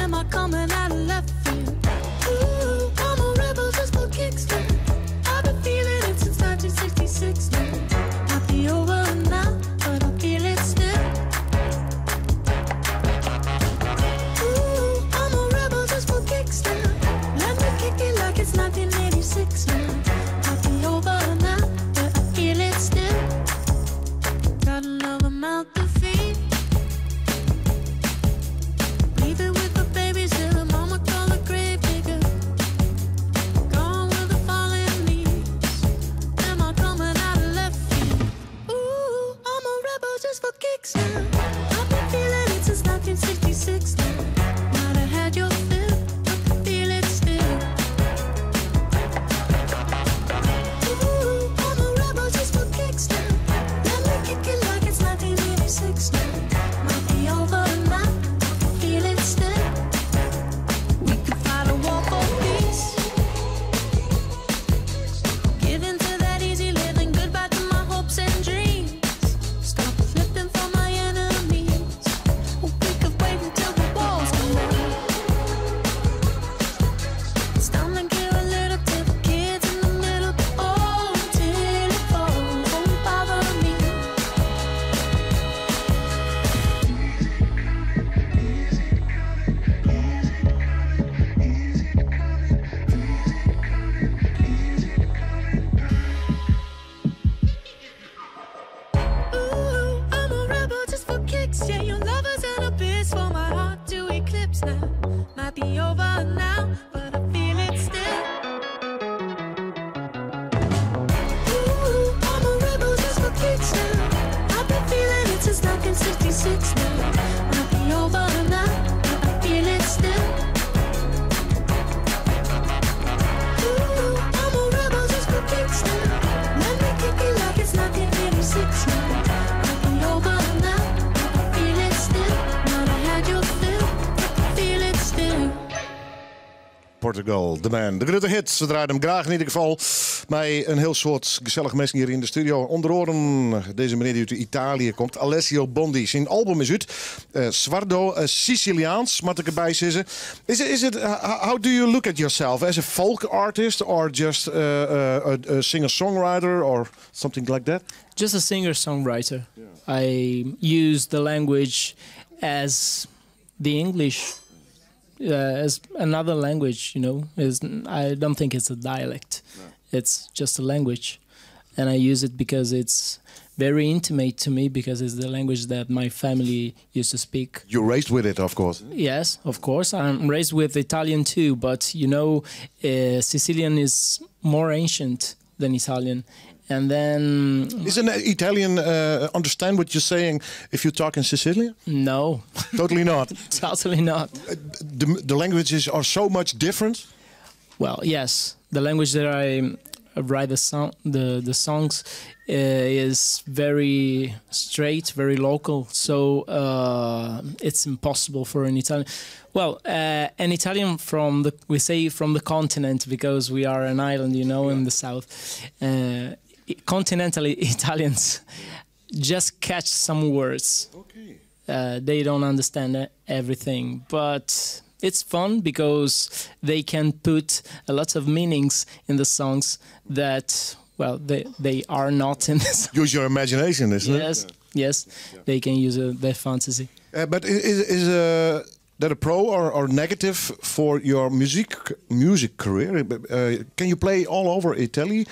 S8: Am I coming out of left field? Ooh, I'm a rebel just for kicks now. I've been feeling it since 1966 now. Might be over now, but I feel it still. Ooh, I'm a rebel just for kicks now. Let me kick it like it's 1986 now. Might be over now, but I feel it still. Got another mouth to feed. Leave it with the babies till the mama call a grave digger. Gone with the falling leaves. Am I coming out of left field? Ooh, I'm a rebel just for kicks now. I've been feeling it since 1966 now. Might have had your fill, but I feel it still. Ooh, I'm a rebel just for kicks now. Let me kick it like it's 1986 now. Might be over now, but I feel it still. We could fight a war for peace. Give in to that easy living, goodbye to my hopes and dreams. Stop flipping for my enemies. We could wait until the walls come down. It's time to give a little to the kids in the middle. Oh, until it falls, won't bother me. Ooh, I'm a rebel just for kicks. Yeah, your lover's an abyss for my heart to eclipse now. Might be over now, but I feel it still. Ooh, I'm a rebel just for kicks now. I've been feeling it since 1966 now. Might be over now, but I feel it still. Ooh, I'm a rebel just for kicks now. Let me kick it like it's 1986 now. Might be over now, but I feel it still. Might have had your fill, but I feel it still.
S3: Portugal, The Man. De grutte hit. We draaien him graach yn ieder gefal. Mei in hiel soad gesellige minsken hjir yn de studio. Under oaren dizze menear dy't út Italië komt. Alessio Bondi. Syn album is út. Sardo, Siciliaans, moat ik derby sizze. How do you look at yourself? As a folk artist or just a singer-songwriter or something like that?
S12: Just a singer-songwriter. I use the language as the English as another language. Is I don't think it's a dialect. It's just a language, and I use it because it's very intimate to me because it's the language that my family used to speak.
S3: You're raised with it, of course.
S12: Yes, of course. I'm raised with Italian too, but Sicilian is more ancient than Italian. And then
S3: Is an Italian understand what you're saying if you talk in Sicilian?
S12: No.
S3: Totally not.
S12: Totally not.
S3: The languages are so much different.
S12: Well, yes. The language that I write the songs is very straight, very local. So it's impossible for an Italian. Well, an Italian from the, we say from the continent because we are an island, in the south. Continental Italians just catch some words. They don't understand everything, but it's fun because they can put a lot of meanings in the songs that, well, they are not in the songs.
S3: Use your imagination, isn't it?
S12: Yes, yes, they can use their fantasy.
S3: But is that a pro or negative for your music career? Can you play all over Italy,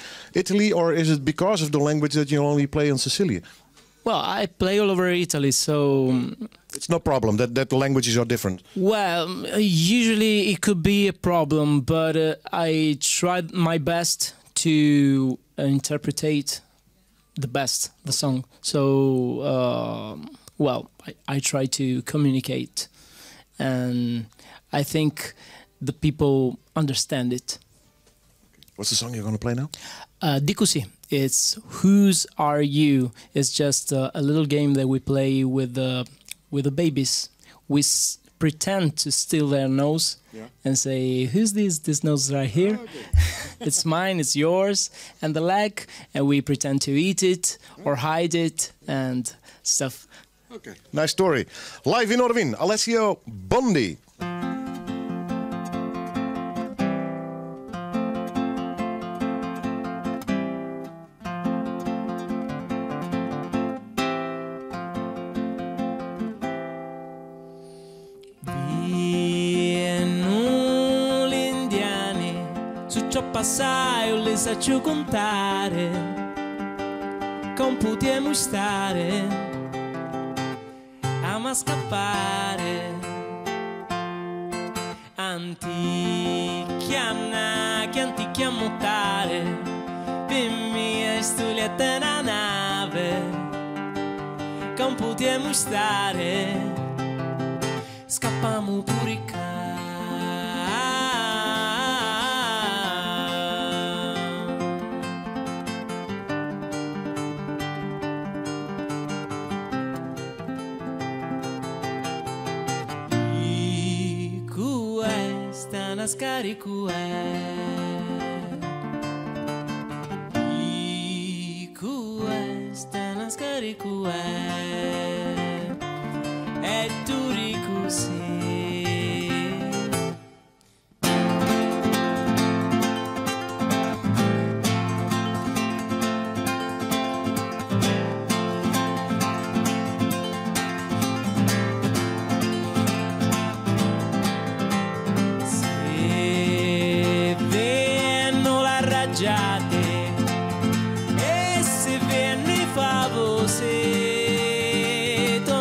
S3: or is it because of the language that you only play in Sicily?
S12: Well, I play all over Italy, so...
S3: It's no problem that the languages are different.
S12: Well, usually it could be a problem, but I tried my best to interpretate the best the song. So, well, I try to communicate, and I think the people understand it.
S3: What's the song you're going to play now?
S12: Di Cu Si. It's Whose Are You? It's just a little game that we play with the babies. We pretend to steal their nose and say, Who's this? This nose right here. It's mine. It's yours. And the leg. And we pretend to eat it or hide it and stuff.
S3: Okay. Nice story. Live in Noardewyn, Alessio Bondi.
S12: Vienu l'indiani, su ciò passai le saccio contare, come potremmo stare, a scappare. Antichi antichi a mutare, per mia stulietta una nave, come potremmo stare. Scappiamo pure qua. Scarico è, questa è scarico è, è tu ricusì. E se viene favose,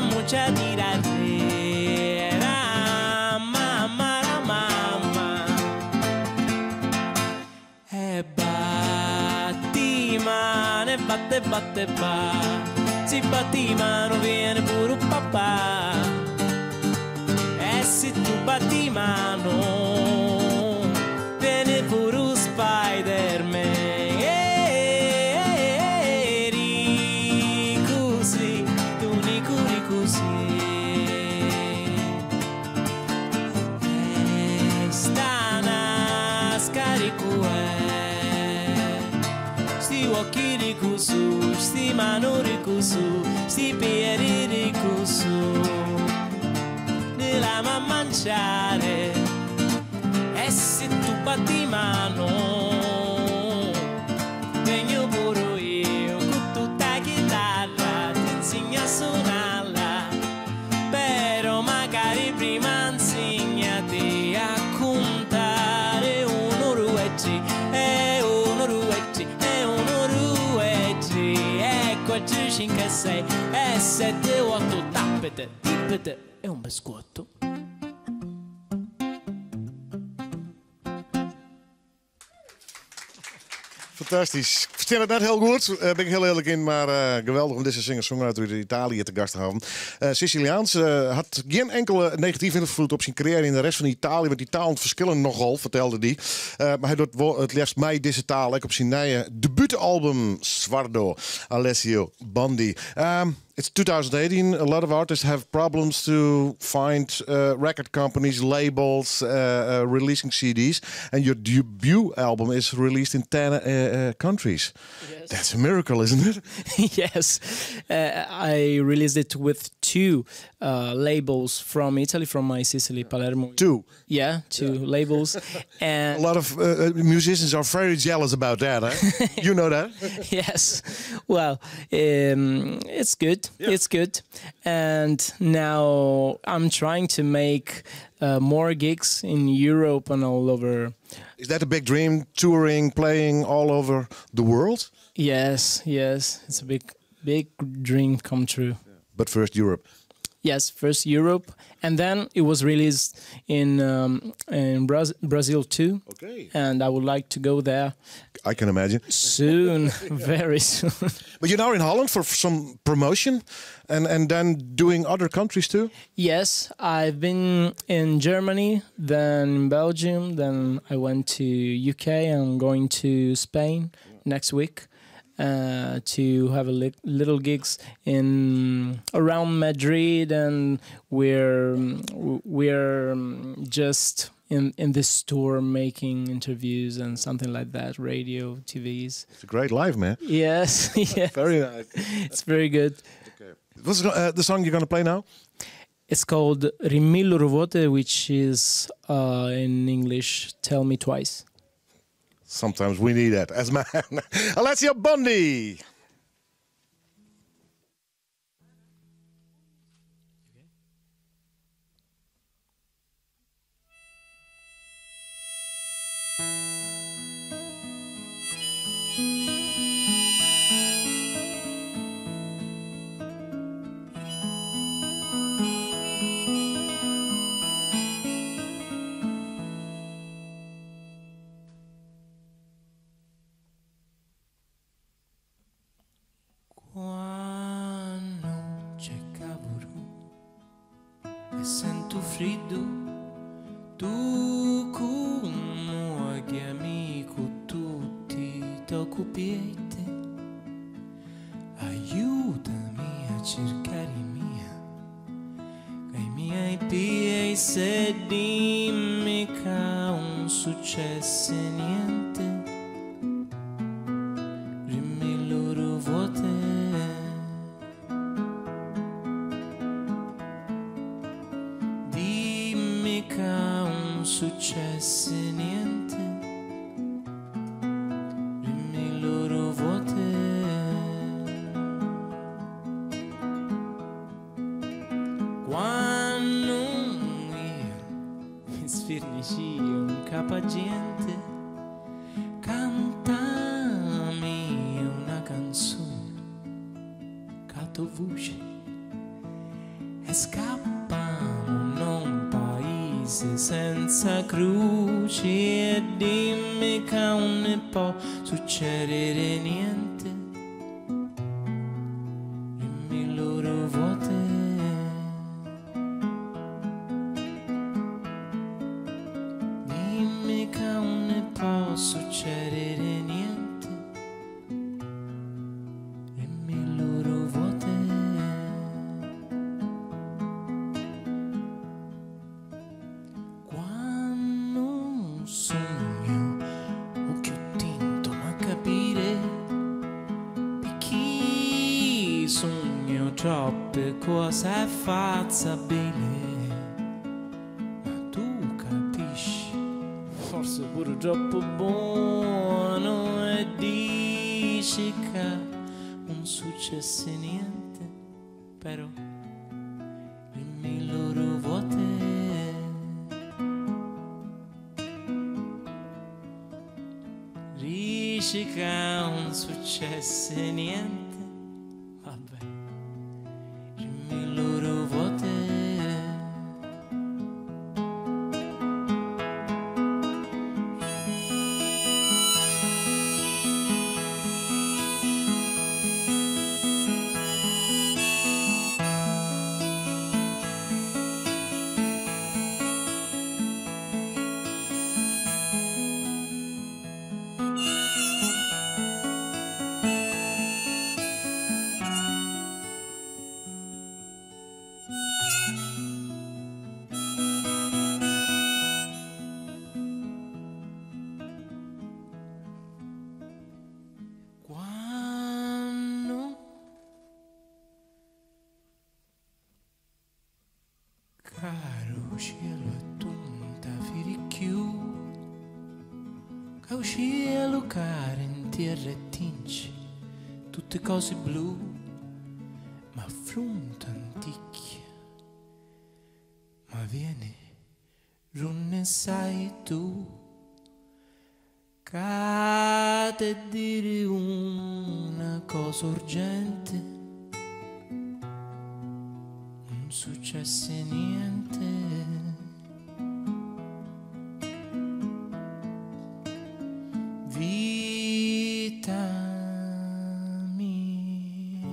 S12: mucha tirarera, mamma, la mamma. E batti mano, e batte, batte, ba. Si batti mano, viene pure papà. E se tu batti mano, viene pure Spider-Man. Eri così, tu nico così. Sta nascarico è, sti occhi ricusu, sti mani ricusu, sti piedi ricusu. Nella ma mangiare, e se tu batti mano, vengo pure io con tutta la chitarra, ti insegno a suonarla, però magari prima 3, e 1, 2, 3, e 1, 2, 3, e 4, 5, 6, e 7, 8, tappete, tippete e un biscotto.
S3: Fantastysk. Ik ferstean it net hiel goed, eh, bin ik hiel earlik yn, mar eh, geweldich om dizze singer-songwriter út Italië te gast te hawwen. Eh, Siciliaans hat gjin inkelde negative ynfloed op syn karriêre yn de rest fan Italië, want dy talen ferskille nochal, fertelde dy. Mar hy docht wol it leafst mei dizze taal, ek op syn nije debútalbum Swardo, Alessio Bondi. It's 2018. A lot of artists have problems to find record companies, labels, releasing CDs. And your debut album is released in 10 countries.
S12: Yes.
S3: That's a miracle, isn't it?
S12: Yes. I released it with two labels from Italy, from my Sicily, Palermo.
S3: Two?
S12: Yeah, two labels. And
S3: a lot of musicians are very jealous about that. Huh? You know that?
S12: Yes. Well, it's good. It's good. And now I'm trying to make more gigs in Europe and all over.
S3: Is that a big dream, touring, playing all over the world?
S12: Yes, yes. It's a big, big dream come true.
S3: But first Europe.
S12: Yes, first Europe, and then it was released in Brazil too.
S3: Okay.
S12: And I would like to go there.
S3: I can imagine.
S12: Soon, very soon.
S3: But you're now in Holland for some promotion, and then doing other countries too?
S12: Yes, I've been in Germany, then Belgium, then I went to UK. I'm going to Spain next week. To have a little gigs in around Madrid, and we're just in this tour making interviews and something like that, radio, TVs.
S3: It's a great life, man.
S12: Yes, yes.
S3: Very nice.
S12: It's very good.
S3: Okay. What's the song you're going to play now?
S12: It's called Rimmillo Ruvote, which is in English, Tell Me Twice.
S3: Sometimes we need that as man. Alessio Bondi.
S12: Quanno c'è cavuro e sento freddo, tu come amico tutti t'occupi te. Aiutami a cercare mia, che i miei piedi se dimmi che non successe niente. Rimmillo ruvote. Dimmi che non successe niente. Rimmillo ruvote. Quando io mi sfirnici un capo gente, cantami una canzone, cato voce, e scappamo in un paese senza croce, e dimmi che non può succedere niente. Rimmillo ruvote. Dimmi che non può succedere niente. Rimmillo ruvote. Quando sogno occhio tinto ma capire perché sogno troppe cose fazzabili, ma tu capisci forse pure troppo buono e dici che non successe niente, però rimmillo ruvote. Dice che non successe niente. Vabbè, dimmi loro vote. Quando caro cielo e tu non ti fidi più, che il cielo cade in terra e tinge tutte cose blu, ma affronta antichi, ma vieni, non ne sai tu. Cade dire una cosa urgente, non successe niente. Vita mia.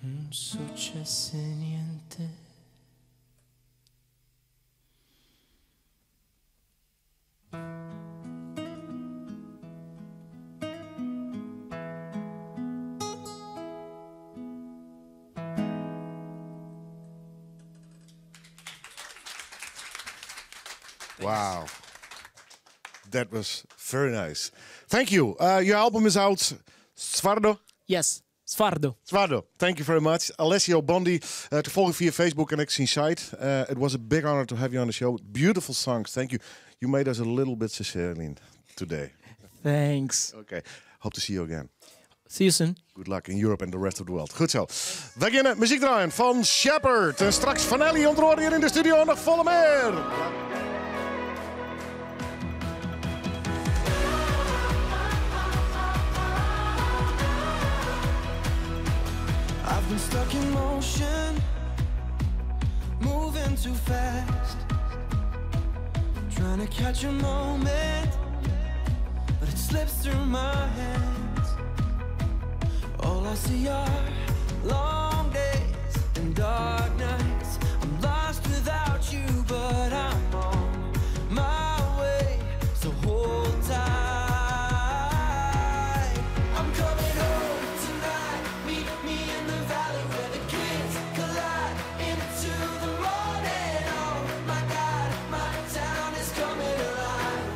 S12: Non successe niente.
S3: Wow. That was very nice. Thank you. Your album is out. Sfardo?
S12: Yes, Sfardo.
S3: Sfardo. Thank you very much. Alessio Bondi, te folgjen fia Facebook en ek syn site. It was a big honor to have you on the show. Beautiful songs. Thank you. You made us a little bit Sicilian today.
S12: Thanks.
S3: Okay. Hope to see you again.
S12: See you soon.
S3: Good luck in Europe and the rest of the world. Goed zo. We beginnen muziek draaien van Shepard. En straks Fanelli onder hier in de studio nog volle meer.
S15: I've been stuck in motion, moving too fast, trying to catch a moment, but it slips through my hands. All I see are long days and dark nights. I'm lost without you, but I'm on my way, so hold tight. I'm coming home tonight. Meet me in the valley where the kids collide into the morning. Oh my God, my town is coming alive.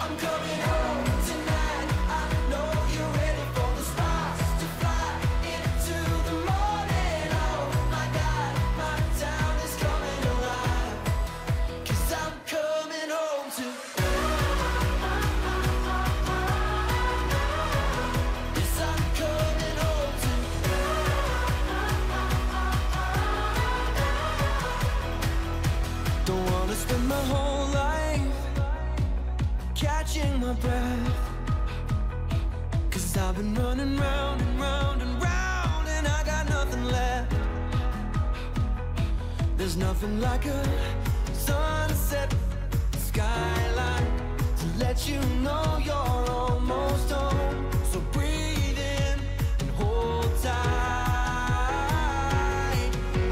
S15: I'm coming home tonight. I know you're ready for the sparks to fly into the morning. Oh my God, my town is coming alive. 'Cause I'm coming home to. Yes, I'm coming home to. Don't wanna spend my whole life catching my breath. 'Cause I've been running round and round and round, and I got nothing left. There's nothing like a sunset skyline to let you know you're almost home. So breathe in and hold tight.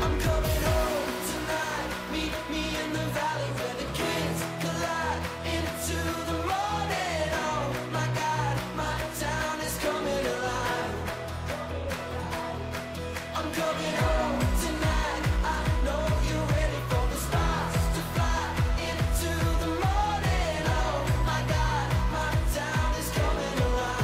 S15: I'm coming home tonight. Meet me in the valley where the kids collide into the morning. Oh my God, my town is coming alive. I'm coming home tonight. I know you're ready for the sparks to fly into the morning. Oh my God, my town is coming alive.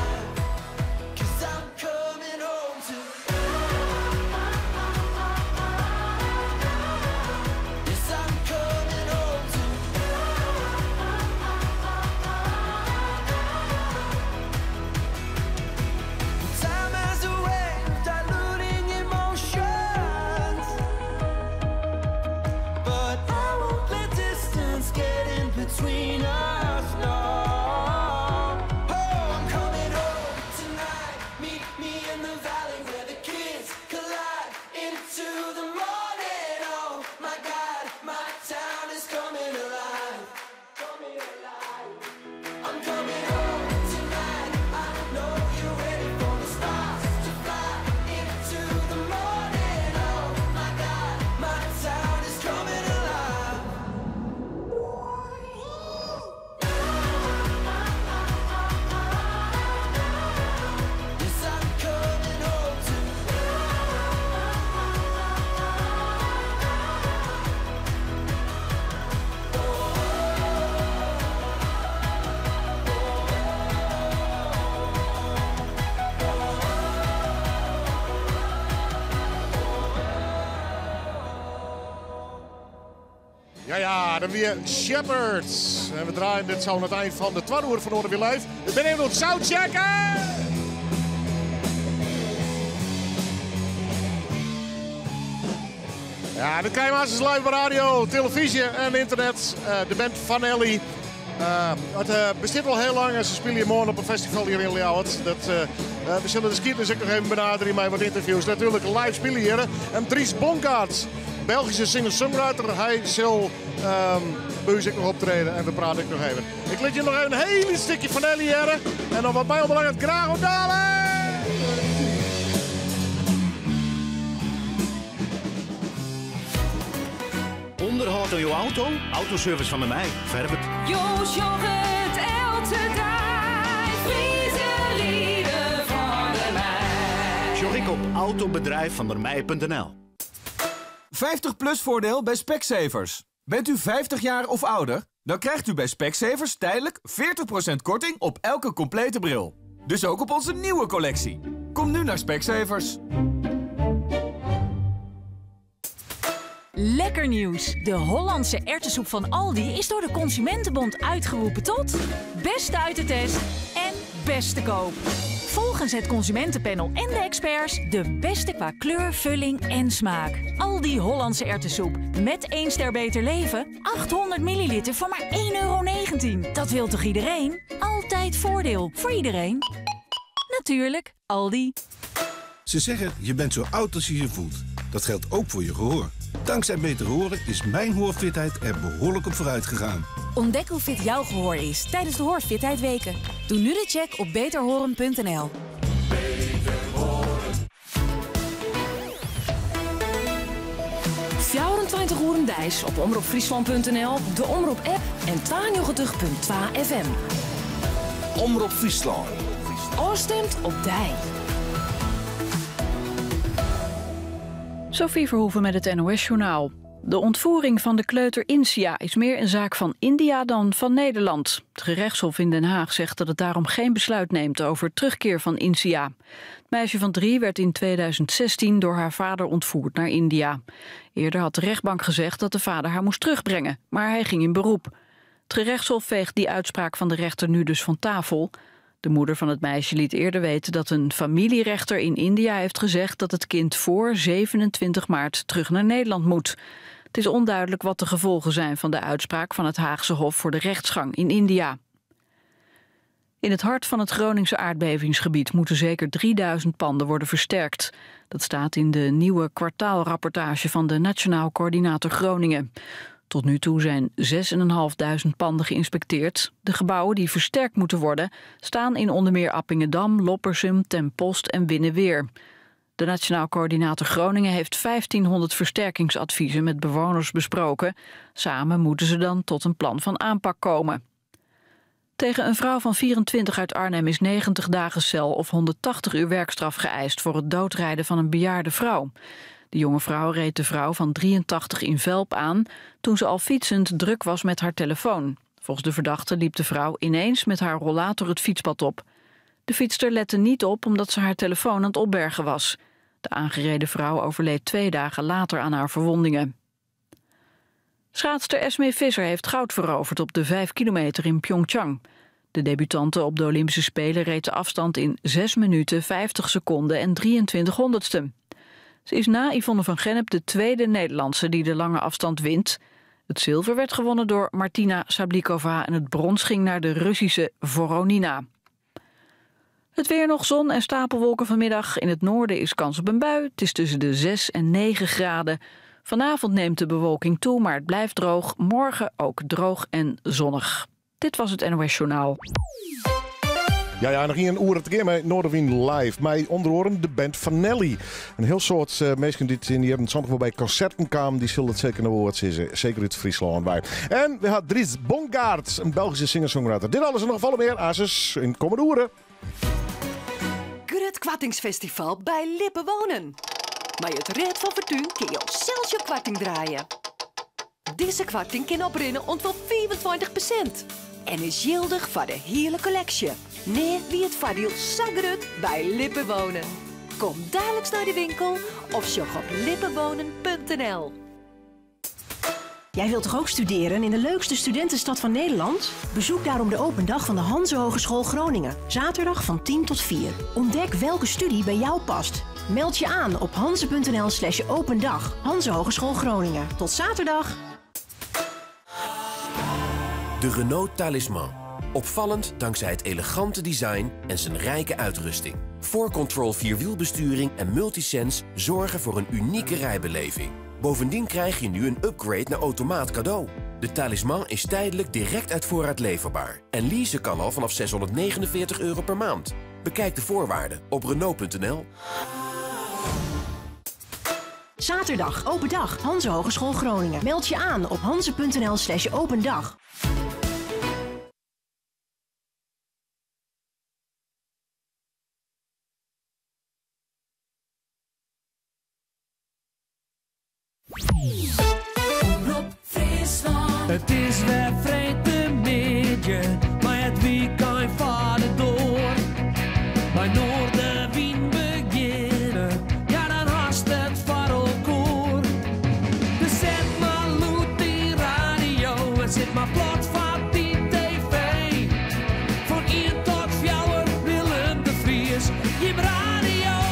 S3: Ja, ja, dan wie Shepherds. En we draaien dit zo aan het eind van de tweede uur van Noorderwiel Live. We zijn even aan het soundchecken! Ja, dat krijgen we als live op radio, televisie en internet. De band Van Elly. Het bestaat al heel lang en ze spelen hier morgen op een festival hier in Ljouwert. We zullen de skiers ook nog even benaderen met wat interviews. Natuurlijk live spelen hier. En Dries Bongaerts, Belgische singer-songwriter. Hij zal bij ons ook nog optreden en we praten ook nog even. Ik liet je nog even een heel stukje Van Elly horen. En dan wat mij onbelangrijk, graag op dalen!
S2: Onderhoud aan jouw auto? Autoservice van de Meij. Verf het.
S6: Jo, sjogge het elke dag. Friese lieden van de Meij.
S2: Sjog ik op autobedrijfvandermij.nl.
S11: 50 plus voordeel bij Specsavers. Bent u 50 jaar of ouder? Dan krijgt u bij Specsavers tijdelijk 40% korting op elke complete bril. Dus ook op onze nieuwe collectie. Kom nu naar Specsavers.
S6: Lekker nieuws. De Hollandse erwtensoep van Aldi is door de Consumentenbond uitgeroepen tot beste uit de test en beste koop. Volgens het Consumentenpanel en de experts de beste qua kleur, vulling en smaak. Aldi Hollandse erwtensoep met 1 ster beter leven, 800 milliliter voor maar €1,19. Dat wil toch iedereen? Altijd voordeel voor iedereen. Natuurlijk, Aldi.
S19: Ze zeggen, je bent zo oud als je je voelt. Dat geldt ook voor je gehoor. Dankzij Beter Horen is mijn hoorfitheid er behoorlijk op vooruit gegaan.
S21: Ontdek hoe fit jouw gehoor is tijdens de Hoorfitheid Weken. Doe nu de check op beterhoren.nl.
S1: 24 uur deis op omroepfriesland.nl, de Omroep app en 92.2 FM.
S5: Omroep Friesland.
S1: Oorstemt op dij.
S25: Sophie Verhoeven met het NOS-journaal. De ontvoering van de kleuter Insia is meer een zaak van India dan van Nederland. Het gerechtshof in Den Haag zegt dat het daarom geen besluit neemt over terugkeer van Insia. Het meisje van 3 werd in 2016 door haar vader ontvoerd naar India. Eerder had de rechtbank gezegd dat de vader haar moest terugbrengen, maar hij ging in beroep. Het gerechtshof veegt die uitspraak van de rechter nu dus van tafel. De moeder van het meisje liet eerder weten dat een familierechter in India heeft gezegd dat het kind voor 27 maart terug naar Nederland moet. Het is onduidelijk wat de gevolgen zijn van de uitspraak van het Haagse Hof voor de rechtsgang in India. In het hart van het Groningse aardbevingsgebied moeten zeker 3000 panden worden versterkt. Dat staat in de nieuwe kwartaalrapportage van de Nationaal Coördinator Groningen. Tot nu toe zijn 6.500 panden geïnspecteerd. De gebouwen die versterkt moeten worden staan in onder meer Appingedam, Loppersum, Ten Post en Winneweer. De Nationaal Coördinator Groningen heeft 1500 versterkingsadviezen met bewoners besproken. Samen moeten ze dan tot een plan van aanpak komen. Tegen een vrouw van 24 uit Arnhem is 90 dagen cel of 180 uur werkstraf geëist voor het doodrijden van een bejaarde vrouw. De jonge vrouw reed de vrouw van 83 in Velp aan toen ze al fietsend druk was met haar telefoon. Volgens de verdachte liep de vrouw ineens met haar rollator het fietspad op. De fietster lette niet op omdat ze haar telefoon aan het opbergen was. De aangereden vrouw overleed 2 dagen later aan haar verwondingen. Schaatster Esmee Visser heeft goud veroverd op de 5 kilometer in Pyeongchang. De debutante op de Olympische Spelen reed de afstand in 6 minuten 50 seconden en 23 honderdste. Ze is na Yvonne van Gennep de tweede Nederlandse die de lange afstand wint. Het zilver werd gewonnen door Martina Sablikova en het brons ging naar de Russische Voronina. Het weer nog zon en stapelwolken vanmiddag. In het noorden is kans op een bui. Het is tussen de 6 en 9 graden. Vanavond neemt de bewolking toe, maar het blijft droog. Morgen ook droog en zonnig. Dit was het NOS Journaal.
S3: Ja, ja, nog een uur het keer met Noardewyn Live. Mij onder oren de band Vanelli. Een heel soort mensen die in die hebben soms wel bij concerten kwamen, die zullen het zeker naar woord zitten. Zeker uit Friesland bij. En we hadden Dries Bongaerts, een Belgische singer-songwriter. Dit alles en nog veel meer. Asus in komende uren.
S26: Grut Kwartingsfestival bij Lippe Wonen. Maar het Red van Fortuin kun je ook zelfs je kwarting draaien. Deze kwarting kan oprinnen ont wel 25%. En is gildig voor de hele collectie. Nee, wie het voordeel zo grut bij Lippe Wonen. Kom dadelijk naar de winkel of shop op lippewonen.nl.
S1: Jij wilt toch ook studeren in de leukste studentenstad van Nederland? Bezoek daarom de open dag van de Hanze Hogeschool Groningen. Zaterdag van 10 tot 4. Ontdek welke studie bij jou past. Meld je aan op hanze.nl slash opendag. Hanze Hogeschool Groningen. Tot zaterdag!
S5: De Renault Talisman. Opvallend dankzij het elegante design en zijn rijke uitrusting. 4Control vierwielbesturing en Multisense zorgen voor een unieke rijbeleving. Bovendien krijg je nu een upgrade naar automaat cadeau. De Talisman is tijdelijk direct uit voorraad leverbaar. En leasen kan al vanaf €649 per maand. Bekijk de voorwaarden op Renault.nl.
S1: Zaterdag, open dag, Hanze Hogeschool Groningen. Meld je aan op hanze.nl slash opendag.
S15: Omrop Fryslân. It is wer freedtemiddei, mei it wykein foar de doar. By Noardewyn begjinne, ja dan hast it foar elkoar. Dus set mar lûd dyn radio en sit mar plat foar dyn TV. Fan ien tot fjouwer Willem de Vries, jim radiopremier.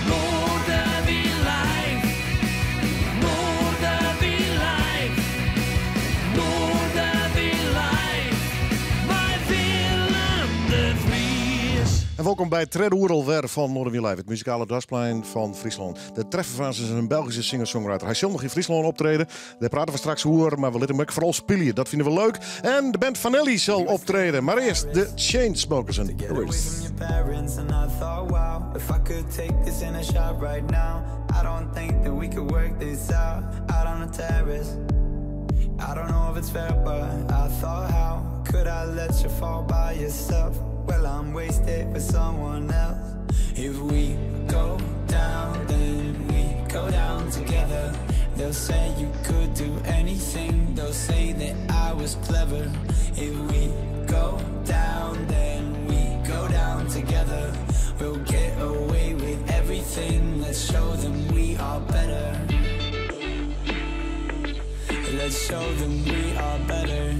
S15: Noardewyn live, Noardewyn live, Noardewyn live, mei Willem de Vries.
S3: En welkom bij tredde oere alwer fan Noardewyn Live, it muzikale dorpsplein fan Fryslân. De Treffer Frans is in Belgyske singer-songwriter. Hy sil noch yn Fryslân optrede. Dêr prate we straks oer, mar we litte him ek foaral spylje. Dat fine we leuk. En de band Vanelli sil optrede. Mar earst de Chainsmokers en
S9: Get away from your parents and I thought, wow, if I could take this in a shot right now, I don't think that we could work this out, out on the terrace. I don't know if it's fair, but I thought, how could I let you fall by yourself? Well, I'm wasted with someone else. If we go down, then we go down together. They'll say you could do anything. They'll say that I was clever. If we go down, then we go down together. We'll get away with everything. Let's show them we are better. Let's show them we are better.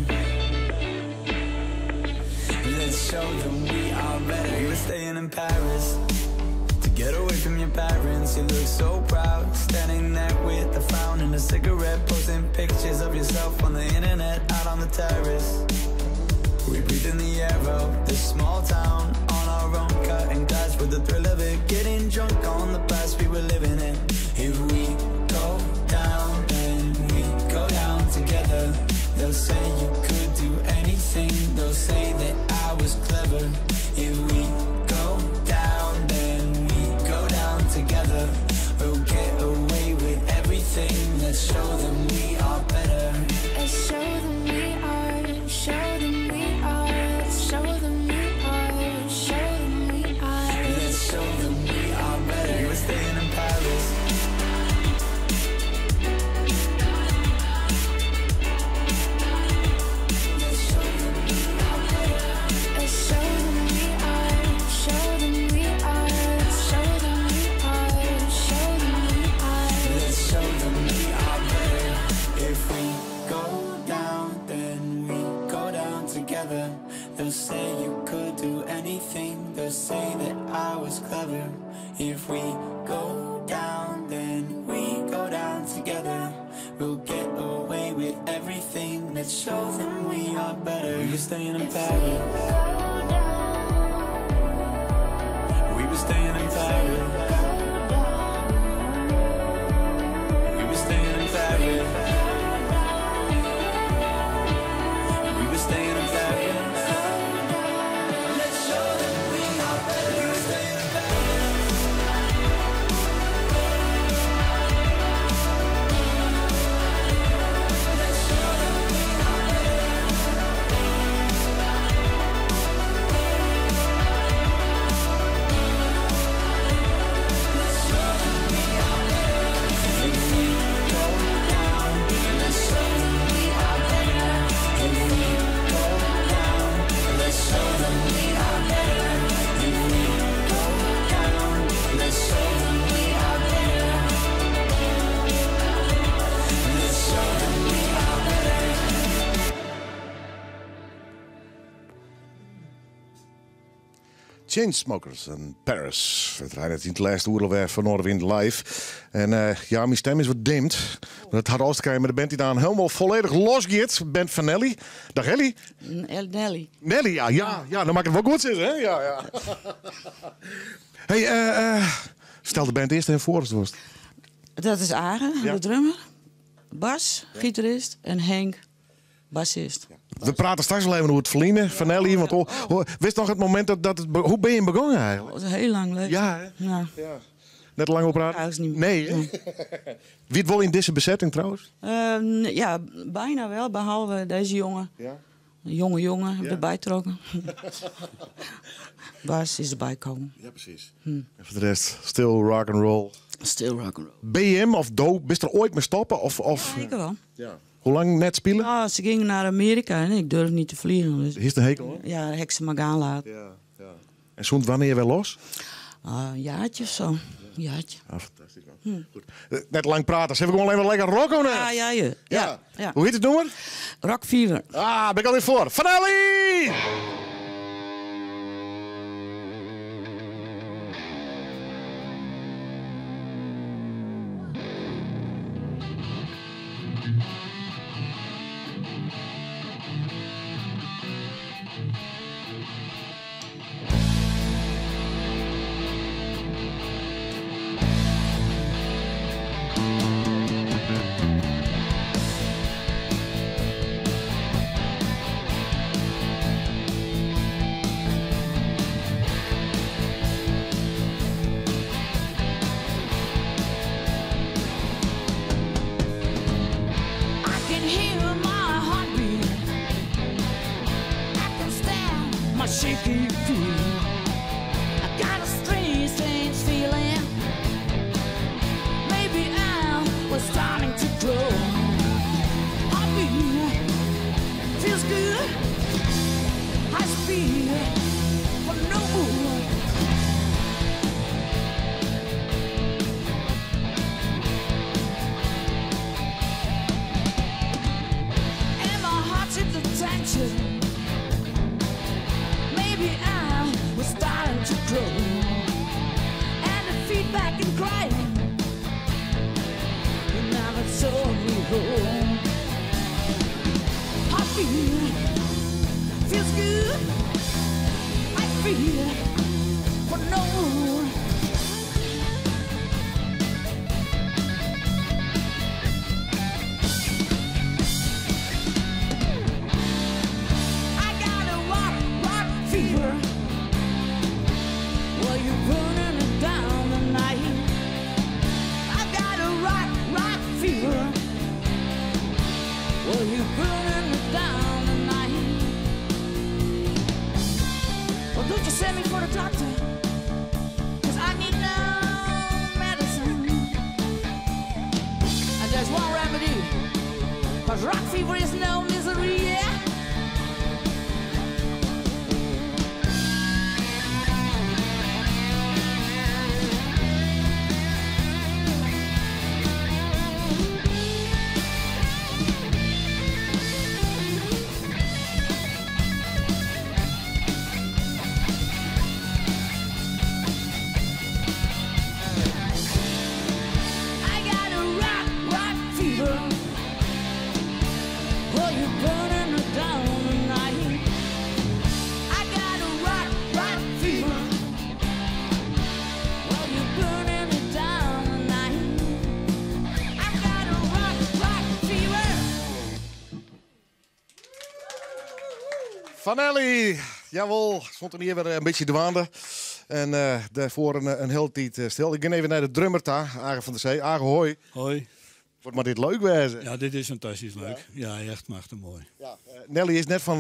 S9: Let's show them we are better. We were staying in Paris to get away from your parents. You look so proud, standing there with a frown and a cigarette, posting pictures of yourself on the internet, out on the terrace. We breathe in the air of this small town on our own, cutting glass with the thrill of it, getting drunk on the past we were living in. If we go down, then we go down together. They'll say you could do anything. They'll say that I was clever. If we go down, then we go down together. We'll get away with everything. Let's show them we are better.
S8: Let's show them we are. Show them we are. Let's show them we are. Show them we are.
S9: Let's show them we are better. We were staying in Paris.
S8: Let's show them we are. Show them we are. Let's show them we are. Show them we are.
S9: Let's show them we are better. If we go down, then we go down together. They'll say you could do anything. They'll say that I was clever. If we go down, then we go down together. We'll get away with everything. Let's show them we are better. We were staying in Paris. We were staying in Paris. We were staying in Paris. We were staying in Paris. Let's show them we are better. We were staying in Paris. Let's show them we are better.
S3: Chainsmokers en Paris. We draaien it yn it lêste oere wer fan Noardewyn live. En eh, ja, myn stim is wat dimd. Mar dat hat alles te krijen mei de band dy't dan hielendal folledich los giet. Band fan Nelly. Dag Elly.
S13: Nelly.
S3: Nelly, ja, ja, ja, dan moat ik it wol goed sizze, hè? Ja, ja. Hey, eh, eh, stel de band earst even foar as do wolst.
S13: Dat is Age,
S3: Ja.
S13: de drummer, Bas, gitarist en Henk, bassist.
S3: We prate straks al even oer it ferline fan Nelly. Want oh, oh, witst noch it momint dat, dat it, hoe binne jim begûn eigentlik?
S13: Dat is heel lang leuk.
S3: Ja, hè?
S13: Ja.
S3: Net lang op praten? Nee, hè? Wie it wol yn dizze besetting trouwens?
S13: Ja, bijna wel, behalve deze jongen.
S3: Ja.
S13: Een jonge jongen, heb
S3: Ja.
S13: erbij trokken. Bas is erbij komen.
S3: Ja, precies. En foar de rest, still rock and roll.
S13: Still rock and roll.
S3: BM of Do, bist der oait mei stoppe? Of, of...
S13: Ja, ik wel.
S3: Ja. Hoe lang net spile?
S13: Ah, ze gingen naar Amerika en ik durf niet te vliegen. Dus...
S3: Is de hekel, hè?
S13: Ja, hek ze maar gaan laten.
S3: Ja, ja. En sûnt wannear wer los?
S13: Ah, een jaartje of zo. Een jaartje.
S3: Ah, fantastysk man. Goed. Net lang prate, sille we gewoan even lekker rocken?
S13: Ja, ja, ja. Ja, ja.
S3: Hoe hjit it nûmer?
S13: Rock Fever.
S3: Ah, bin ik alweer foar. Fanelli!
S8: I can hear my heartbeat. I can stand my shaky feet. I got a strange, strange feeling. Maybe I was starting to grow. Heartbeat feels good. High speed for no more. And my heart's at attention. Maybe I was starting to grow. And the feedback and crying. You never told me home. Heartbeat feels good. I feel for no one. I got a rock, rock fever. Well, you're burning it down tonight. I got a rock, rock fever. Well, you're burning it down tonight. Well, don't you send me for the doctor? 'Cause I need no medicine. And there's one remedy. 'Cause rock fever is no misery, yeah. I got a rock, rock fever. Oh, you're burning it down tonight. I got a rock, rock fever. Well, you're burning it down tonight. I got a rock, rock fever.
S3: Fanelli, jawel, stond er hier weer een beetje dwaande. En daarvoor een hele tijd stil. Ik ga even naar de drummer daar, Age van der Zee. Age, hoi.
S14: Hoi.
S3: Wordt maar dit leuk wezen.
S14: Ja, dit is fantastisch leuk. Ja, echt machtig mooi.
S3: Ja, Nelly is net van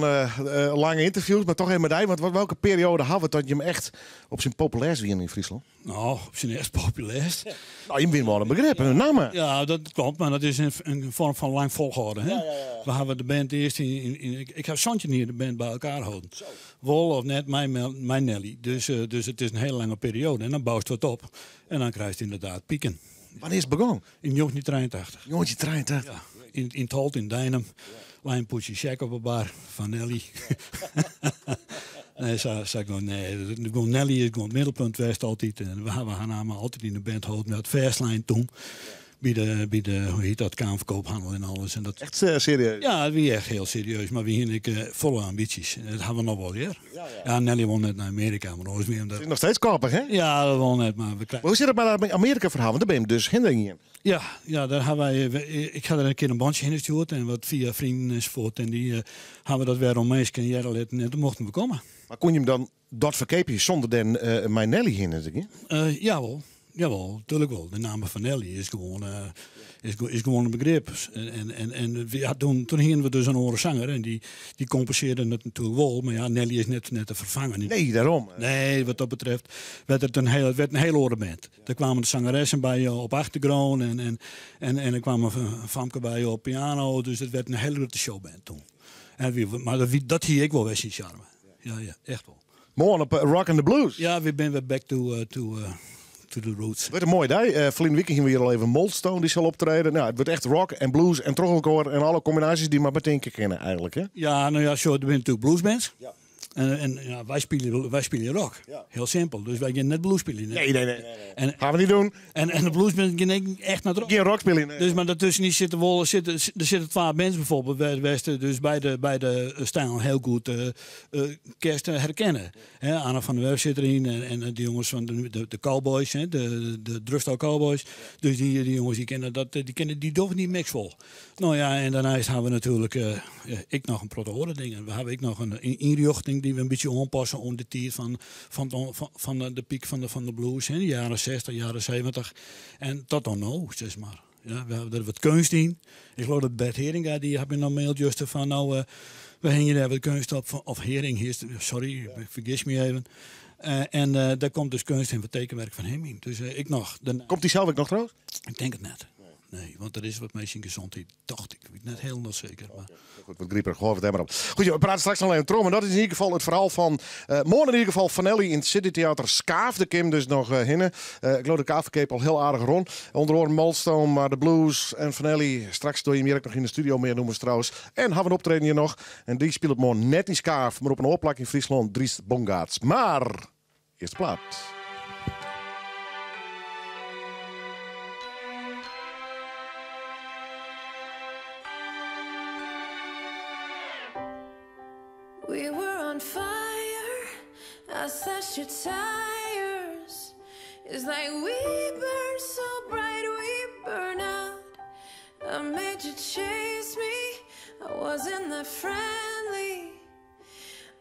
S3: lange interviews, maar toch even met hij. Want welke periode hadden we dat je hem echt op zijn populairst wie in Friesland?
S14: Nou, op zijn eerst populairst.
S3: Nou, je wint wel een begrip, een naam.
S14: Ja, dat klopt, maar dat is een vorm van lang volhouden. Hè? We hebben de band eerst in, ik heb Santje hier de band bij elkaar houden. Wol of net mijn Nelly. Dus het is een hele lange periode. En dan bouwt het wat op. En dan krijg je inderdaad pieken.
S3: Wanneer is het begonnen?
S14: In 1983.
S3: 1983?
S14: Ja, in het Holt, in Deinum. Lijn Poetje Check op een bar van Nelly. Nee, sa gewoan, nee. Gewoan Nelly is gewoan it middelpunt west altyd. En we hawwe har namme altyd yn de band holden. We hat fêstlein toen. By de, hoe heet dat, Kamer van Koophandel en alles. En dat,
S3: Echt serieus?
S14: Ja, it wie echt hiel serieus. Mar we hiene ek folle ambysjes. En dat hawwe we noch wol hjir. Ja, Nelly wol net nei Amearika, mar oars wie dat.
S3: Is noch steeds koppich, hè?
S14: Ja, dat wol net, mar we
S3: Maar hoe sit it mei dat Amearika-ferhaal? Want dêr binne dus hinderingen yn.
S14: Ja, dêr hawwe wy, ik ha der in kear in bandsje hinne stjoerd en wat fia freonen ensafuort. En dy hawwe dat wer oan minsken hearre litten en toen mochten we komme.
S3: Mar koene je him dan dat ferkeapje sûnder dêr mei Nelly hinne te gean?
S14: Jawol, jawol, natuerlik wol. De namme fan Nelly is gewoan in begrip. En ja, toen hiene we dus in oare sanger en dy kompensearre it natuerlik wol. Mar ja, Nelly is net te ferfangen.
S3: Nee, dêrom.
S14: Nee, wat dat betreft werd het in hiel oare band. Der kamen de sangeressen by op achtergrûn en der kaam in famke by op piano. Dus it waard in hiele grutte showband toen. Mar dat hie ek wol wer syn sjarme. Ja, echt wol.
S3: Moarn op Rock and the Blues.
S14: Ja, we binne wer back to the roots.
S3: Wurdt in moaie dei. Ferline wike hiene we hjir al even Moldstone, dy sil optrede. Nou, it wurdt echt rock en blues en troch elkoar en alle kombinaasjes dy't mar betinke kinne eigenlijk, hè?
S14: Ja, no ja, sjoch, der binne natuerlik bluesbands. En ja, wy spylje rock. Hiel simpel. Dus wy geane net blues spyljen.
S3: Nee. Gean we net dwaan.
S14: En de bluesband geane ek echt nei rock.
S3: Gjin rock spyljen. Nee.
S14: Dus, mar dêrtusken der sitte twa bands byfoarbyld, wêr'tst dus by de styl hiel goed kinst herkenne. Hè, Anne van der Werf sit deryn en dy jonges fan de Cowboys, hè, de Drustal Cowboys. Dus dy jonges dy kenne dat, dy dogge dy mix wol. No ja, en dêrneist hawwe we natuerlik ek noch in protte oare dingen. We hawwe ek noch in ynrjochting dy't we in bytsje oanpasse oan de tiid fan de pyk fan de blues, hè, de jierren 60, jierren 70 en tot oan no, sis mar. Ja, we hawwe der wat keunst yn. Ik leau dat Bert Heringa, dy hat my noch maild juster fan, no, we hingje dêr wat keunst op, fan, of Hering, sorry, ik fergis my even. En dêr komt dus keunst en wat tekenwurk fan him yn. Dus ek noch.
S3: Komt dy sels ek noch trouwens?
S14: Ik tink it net. Nee, want der is wat mei syn gesûnheid, tocht ik. Ik wit net hielendal seker. Mar...
S3: Goed, wat grieperich, hâld it dêr mar op. Goed, we prate straks noch even troch, mar dat is yn ieder gefal it ferhaal fan moarn yn ieder gefal Fanelli yn it City Theater Skaaf. Dêr kin dus noch hinne. Ik leau de kaartferkeap al hiel aardich rûn. Ûnder oare Moldstone, mar de Blues en Fanelli. Straks dogge je hjir ek noch yn de studio mear nûmers trouwens. En hawwe in optreden hjir noch. En dy spilet moarn net yn Skaaf, mar op in oar plak yn Fryslân, Dries Bongaerts. Mar, earste plaat.
S8: We were on fire. I slashed your tires. It's like we burn so bright, we burn out. I made you chase me. I wasn't that friendly.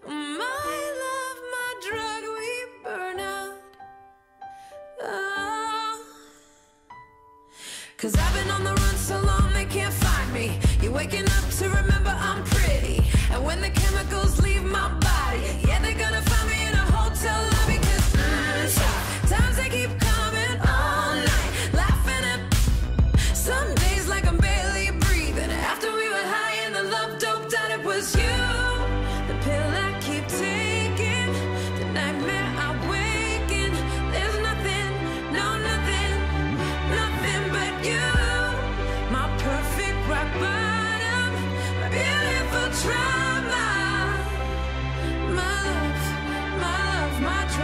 S8: My love, my drug, we burn out. Oh. 'Cause I've been on the run so long they can't find me. You're waking up to remember I'm pretty. And when the chemicals leave my body, yeah, they're gonna find me in a hotel lobby. 'Cause times they keep coming all night, laughing at some days like I'm barely breathing. After we were high and the love doped out, it was you. The pill I keep taking, the nightmare I wake in. There's nothing, no nothing, nothing but you. My perfect rock bottom, my beautiful trauma. My love, my love, my drama.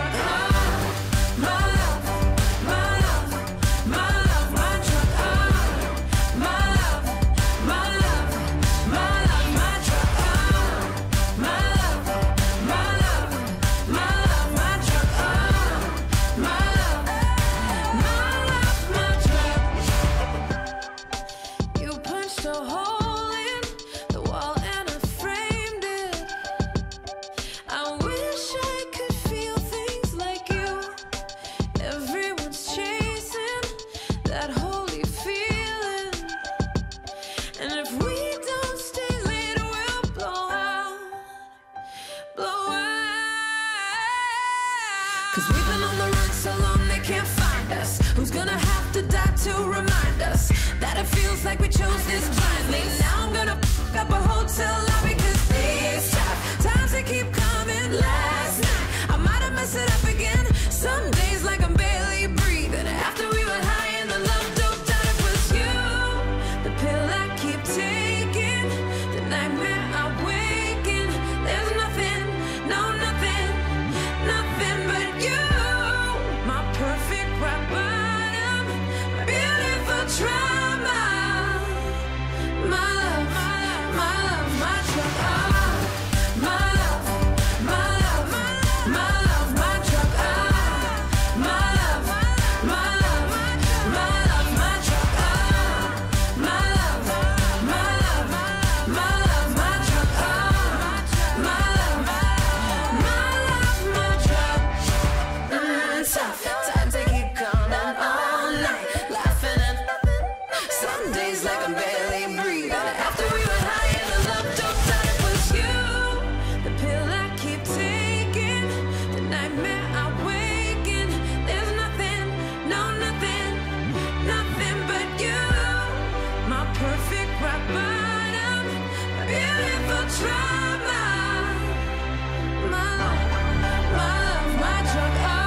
S8: Some days like I'm barely breathing. After we were high and the love don't die, it was you. The pill I keep taking, the nightmare I wake in. There's nothing, no nothing, nothing but you. My perfect rock bottom, my beautiful trauma. My love, my love, my drug. Ah.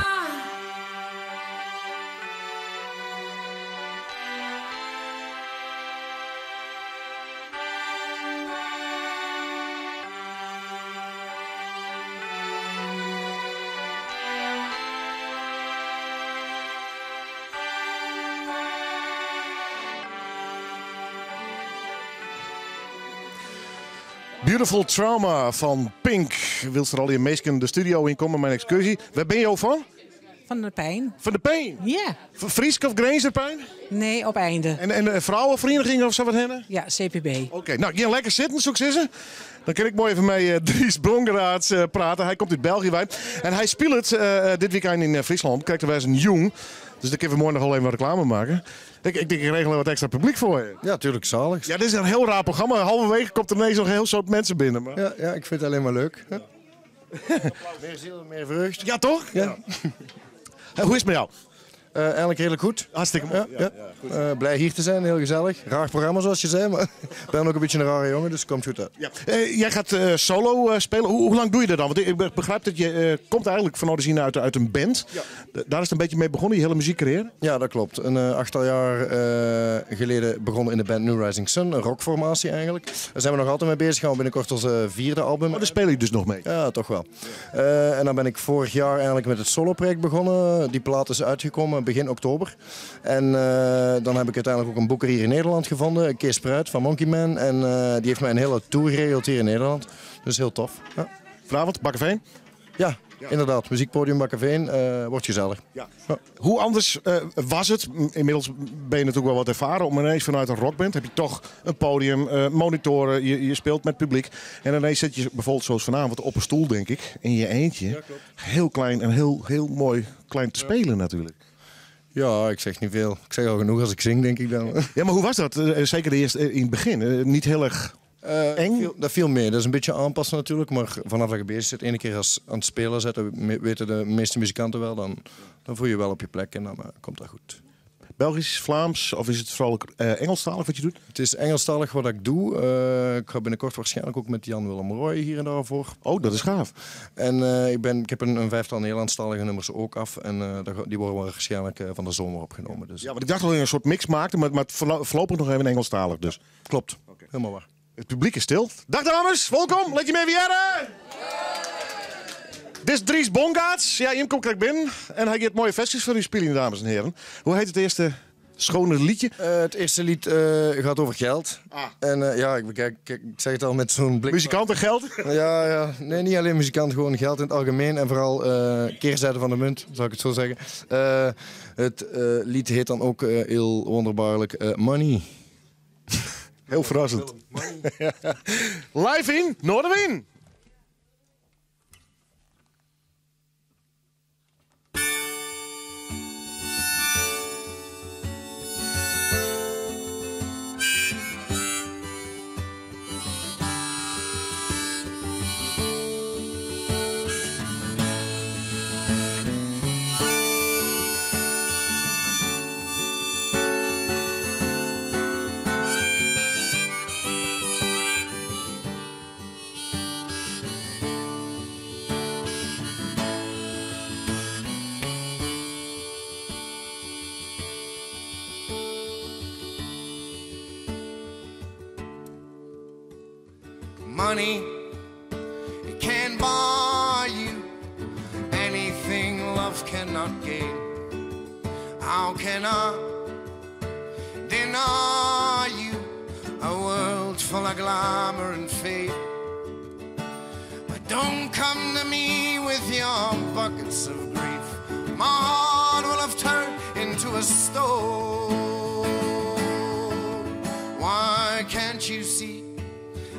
S3: Beautiful Trauma fan Pink. Wylst der allegear minsken de studio yn komme mei in ekskurzje. Wêr binne jo fan?
S4: Fan de Pein.
S3: Fan de Pein?
S4: Ja.
S3: Frysk of Grinzer Pein?
S4: Nee, Opeinde.
S3: En in frouwenferiening of sa wat hinne?
S4: Ja, CPB.
S3: Oké, no gean lekker sitten, soe ik sizze. Dan kin ik moai even mei Dries Bongaerts prate. Hy komt út België wei. En hy spilet dit wykein yn Fryslân. Krekt te wêzen jûn. Dus dan kinne we moai noch al even wat reklame meitsje. Ik tink ik regel wat ekstra publyk foar je.
S16: Ja, tuurlijk, zalig.
S3: Ja, dit is in hiel raar programma. Halverwege komt der ineens noch in hiel soad minsken binnen. Maar...
S16: Ja, ja, ik fyn it allinnich mar leuk. Ja. Mear siel, mear freugde.
S3: Ja, toch?
S16: Ja.
S3: Hey, hoe is it mei jou?
S16: Eigenlijk redelijk goed.
S3: Hartstikke moai.
S16: Ja, ja. Blij hier te zijn, heel gezellig. Raar programma zoals je zei, maar ik ben ook een beetje een rare jongen, dus het komt goed uit.
S3: Ja. Jij gaat solo spelen. Hoe lang doe je dat dan? Want ik begrijp dat je komt eigenlijk van origine uit een band.
S16: Ja.
S3: Daar is het een beetje mee begonnen, je hele muziekcarrière?
S16: Ja, dat klopt. Een achttal jaar geleden begonnen in de band New Rising Sun, een rockformatie eigenlijk. Daar zijn we nog altijd mee bezig. Gaan we binnenkort onze vierde album.
S3: Oh, daar speel je dus nog mee?
S16: Ja, toch wel. En dan ben ik vorig jaar eigenlijk met het soloproject begonnen. Die plaat is uitgekomen begin oktober. En dan heb ik uiteindelijk ook een boeker hier in Nederland gevonden, Kees Pruit van Monkey Man. En die heeft mij een hele tour geregeld hier in Nederland. Dus heel tof. Ja.
S3: Vanavond, Bakkeveen?
S16: Ja, inderdaad. Muziekpodium Bakkeveen. Wordt gezellig.
S3: Ja.
S16: Ja.
S3: Hoe anders was het? Inmiddels ben je natuurlijk wel wat ervaren. Om ineens vanuit een rockband heb je toch een podium, monitoren, je speelt met publiek. En ineens zit je bijvoorbeeld zoals vanavond op een stoel, denk ik, in je eentje.
S16: Ja, klopt.
S3: Heel klein en heel, heel mooi klein te spelen natuurlijk.
S16: Ja, ik zeg niet veel. Ik zeg al genoeg als ik zing, denk ik dan.
S3: Ja, maar hoe was dat? Zeker de eerste, in het begin. Niet heel erg eng?
S16: Dat viel mee. Dat is een beetje aanpassen natuurlijk. Maar vanaf dat je bezig zit, ene keer als aan het spelen zit, dat weten de meeste muzikanten wel, dan voel je je wel op je plek en dan komt dat goed.
S3: Belgisch, Vlaams of is het vooral ook Engelstalig wat je doet?
S16: Het is Engelstalig wat ik doe. Ik ga binnenkort waarschijnlijk ook met Jan-Willem Roy hier en daarvoor.
S3: Oh, dat is gaaf.
S16: En ik heb een vijftal Nederlandstalige nummers ook af. En die worden waarschijnlijk van de zomer opgenomen. Dus.
S3: Ja, want ik dacht al dat je een soort mix maakte, maar voorlopig nog even Engelstalig dus.
S16: Klopt,
S3: Oké.
S16: Helemaal waar.
S3: Het publiek is stil. Dag dames, welkom. Laat je mee weer. Dit is Dries Bongaerts. Ja, je komt krekt binnen. En hij gaat mooie versies voor u spelen, dames en heren. Hoe heet het eerste schone liedje?
S16: Het eerste lied gaat over geld. En ja, ik bekijk, kijk, ik zeg het al met zo'n blik.
S3: Muzikant en geld?
S16: Ja, ja. Nee, niet alleen muzikant, gewoon geld in het algemeen. En vooral keerzijde van de munt, zou ik het zo zeggen. Het lied heet dan ook heel wonderbaarlijk Money.
S3: Heel verrassend. Live in Noardewyn.
S17: Money, it can't buy you anything love cannot gain. How can I deny you a world full of glamour and fame? But don't come to me with your buckets of grief. My heart will have turned into a stone. Why can't you see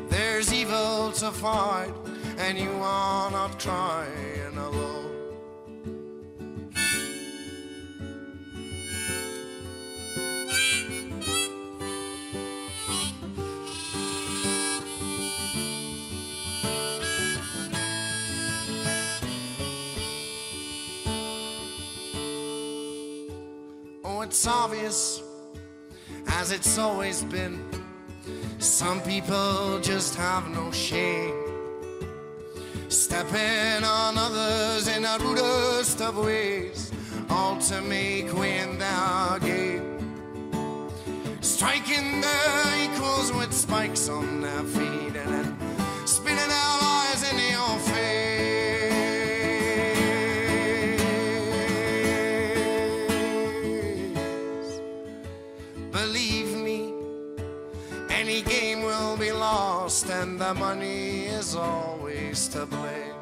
S17: there's evil to fight, and you are not crying alone? it's obvious, as it's always been. Some people just have no shame. Stepping on others in the rudest of ways, all to make way in their game. Striking their equals with spikes on their feet and then spitting out lies in your face. Believe me, any game will be lost, and the money is always to blame.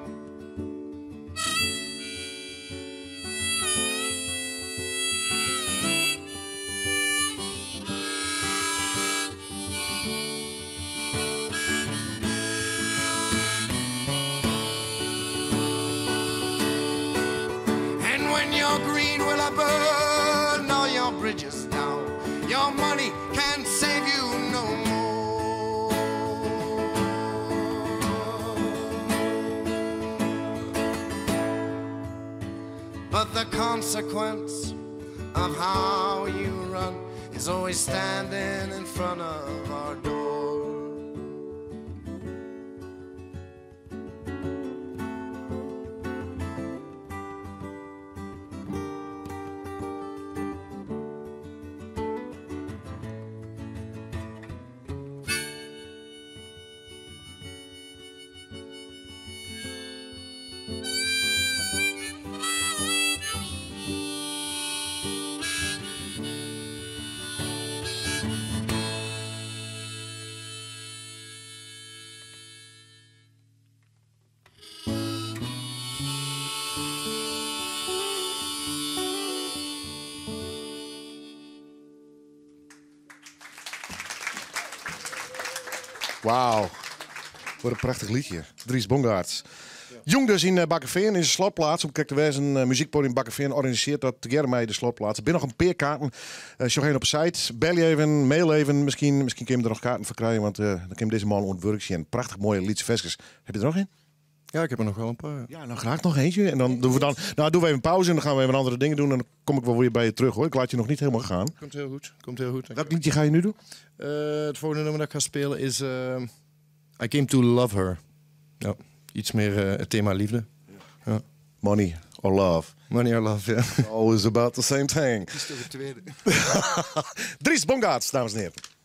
S17: And when your greed will burn all your bridges down, your money can't save you no more. But the consequence of how you run is always standing in front of our door.
S3: Wauw. Wat in prachtich lietsje. Dries Bongaerts. Jûn dus yn Bakkefean yn de Slotplaats. Om krekt te wêzen, Muziekpodium Bakkefean organisearret dat tegearre mei de Slotplaats. Der binne noch in pear kaarten. Sjoch even op de site. Belje even, mail even. Miskien, miskien kinne we der noch kaarten foar krije, want dan kinne we dizze man oan it wurk sjen. Prachtich moaie lytse ferskes. Heb je der noch een?
S16: Ja, ik heb er nog wel een paar.
S3: Ja, nou graag nog eentje. En dan doen we dan, nou, doen we even pauze en dan gaan we even andere dingen doen. En dan kom ik wel weer bij je terug hoor. Ik laat je nog niet helemaal gaan.
S16: Komt heel goed. Komt heel goed.
S3: Welk liedje ga je nu doen?
S16: Het volgende nummer dat ik ga spelen is I Came to Love Her. Ja, iets meer het thema liefde. Ja.
S3: Money or love.
S16: Money or love, ja.
S3: Always about the same thing.
S16: Het is toch het tweede.
S3: Dries Bongaerts, dames en heren.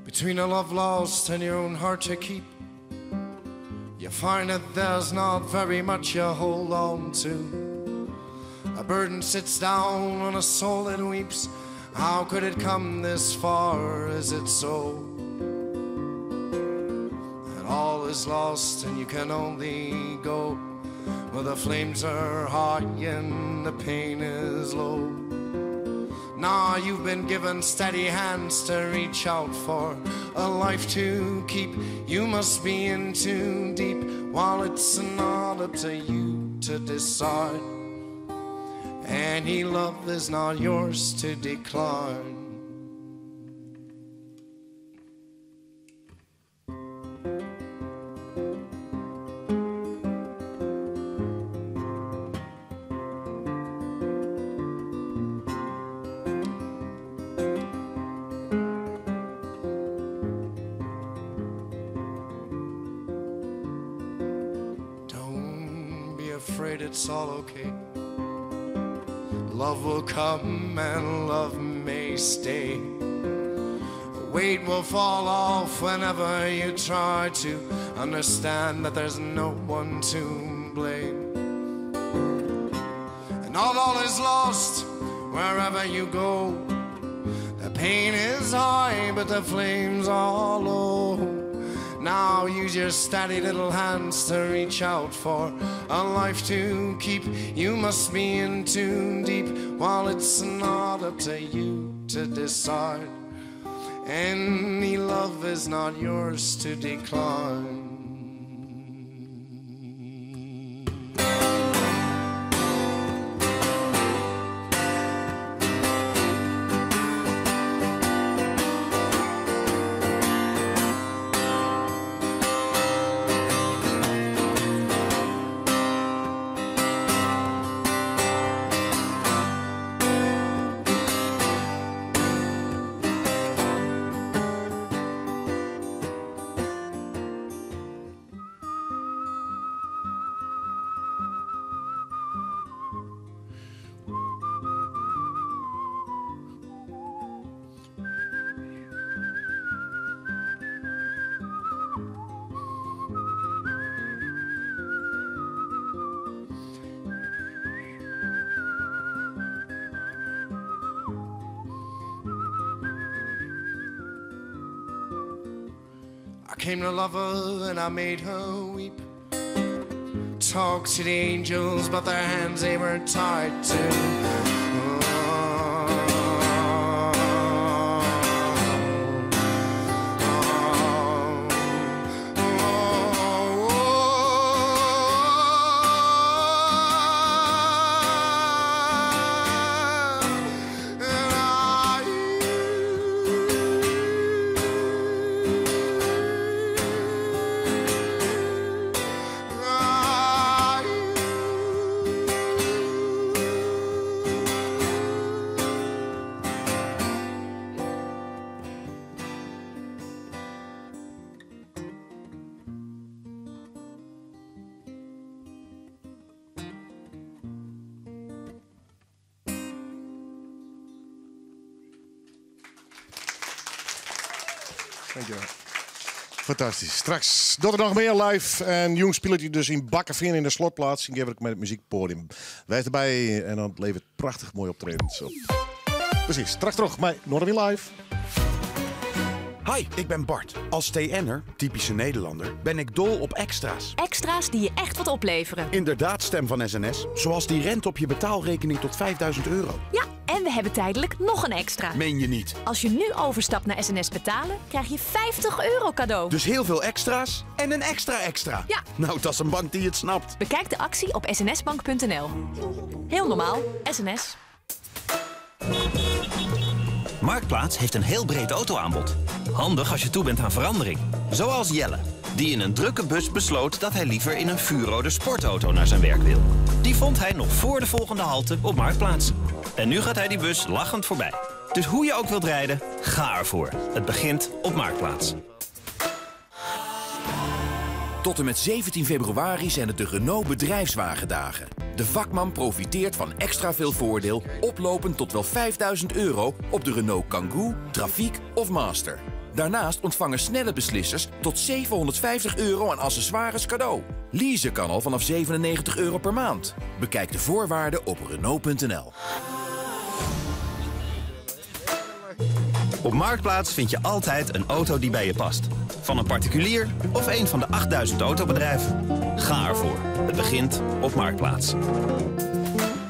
S17: Between a love lost and your own heart to keep, you find that there's not very much you hold on to. A burden sits down on a soul that weeps. How could it come this far? Is it so? That all is lost and you can only go where the flames are hot and the pain is low. Now you've been given steady hands to reach out for a life to keep. You must be in too deep while it's not up to you to decide. Any love is not yours to decline. it's all okay. Love will come and love may stay. A weight will fall off whenever you try to understand that there's no one to blame. And not all is lost wherever you go. The pain is high, but the flames are low. Now use your steady little hands to reach out for a life to keep. You must be in too deep while it's not up to you to decide. Any love is not yours to decline. I came to love her and I made her weep. Talk to the angels, but their hands they were tied to.
S3: Dankjewel. Fantastisch. Straks doet er nog meer live. En jong speelt hij dus in Bakkeveen in de slotplaats. In Geverk met het muziekpodium. Wij erbij en dan levert prachtig mooi optreden. Zo. Precies. Straks terug bij Noardewyn Live.
S7: Hi, ik ben Bart. Als TN'er, typische Nederlander, ben ik dol op extra's.
S6: Extra's die je echt wat opleveren.
S7: Inderdaad, stem van SNS. Zoals die rente op je betaalrekening tot 5000 euro.
S6: Ja, en we hebben tijdelijk nog een extra.
S7: Meen je niet?
S6: Als je nu overstapt naar SNS betalen, krijg je 50 euro cadeau.
S7: Dus heel veel extra's en een extra extra.
S6: Ja.
S7: Nou, dat is een bank die het snapt.
S6: Bekijk de actie op snsbank.nl. Heel normaal, SNS.
S18: Marktplaats heeft een heel breed autoaanbod. Handig als je toe bent aan verandering. Zoals Jelle, die in een drukke bus besloot dat hij liever in een vuurrode sportauto naar zijn werk wil. Die vond hij nog voor de volgende halte op Marktplaats. En nu gaat hij die bus lachend voorbij. Dus hoe je ook wilt rijden, ga ervoor. Het begint op Marktplaats.
S5: Tot en met 17 februari zijn het de Renault Bedrijfswagendagen. De vakman profiteert van extra veel voordeel, oplopend tot wel 5000 euro op de Renault Kangoo, Trafiek of Master. Daarnaast ontvangen snelle beslissers tot 750 euro aan accessoires cadeau. Leasen kan al vanaf 97 euro per maand. Bekijk de voorwaarden op Renault.nl.
S18: Op Marktplaats vind je altijd een auto die bij je past. Van een particulier of een van de 8000 autobedrijven. Ga ervoor. Het begint op Marktplaats.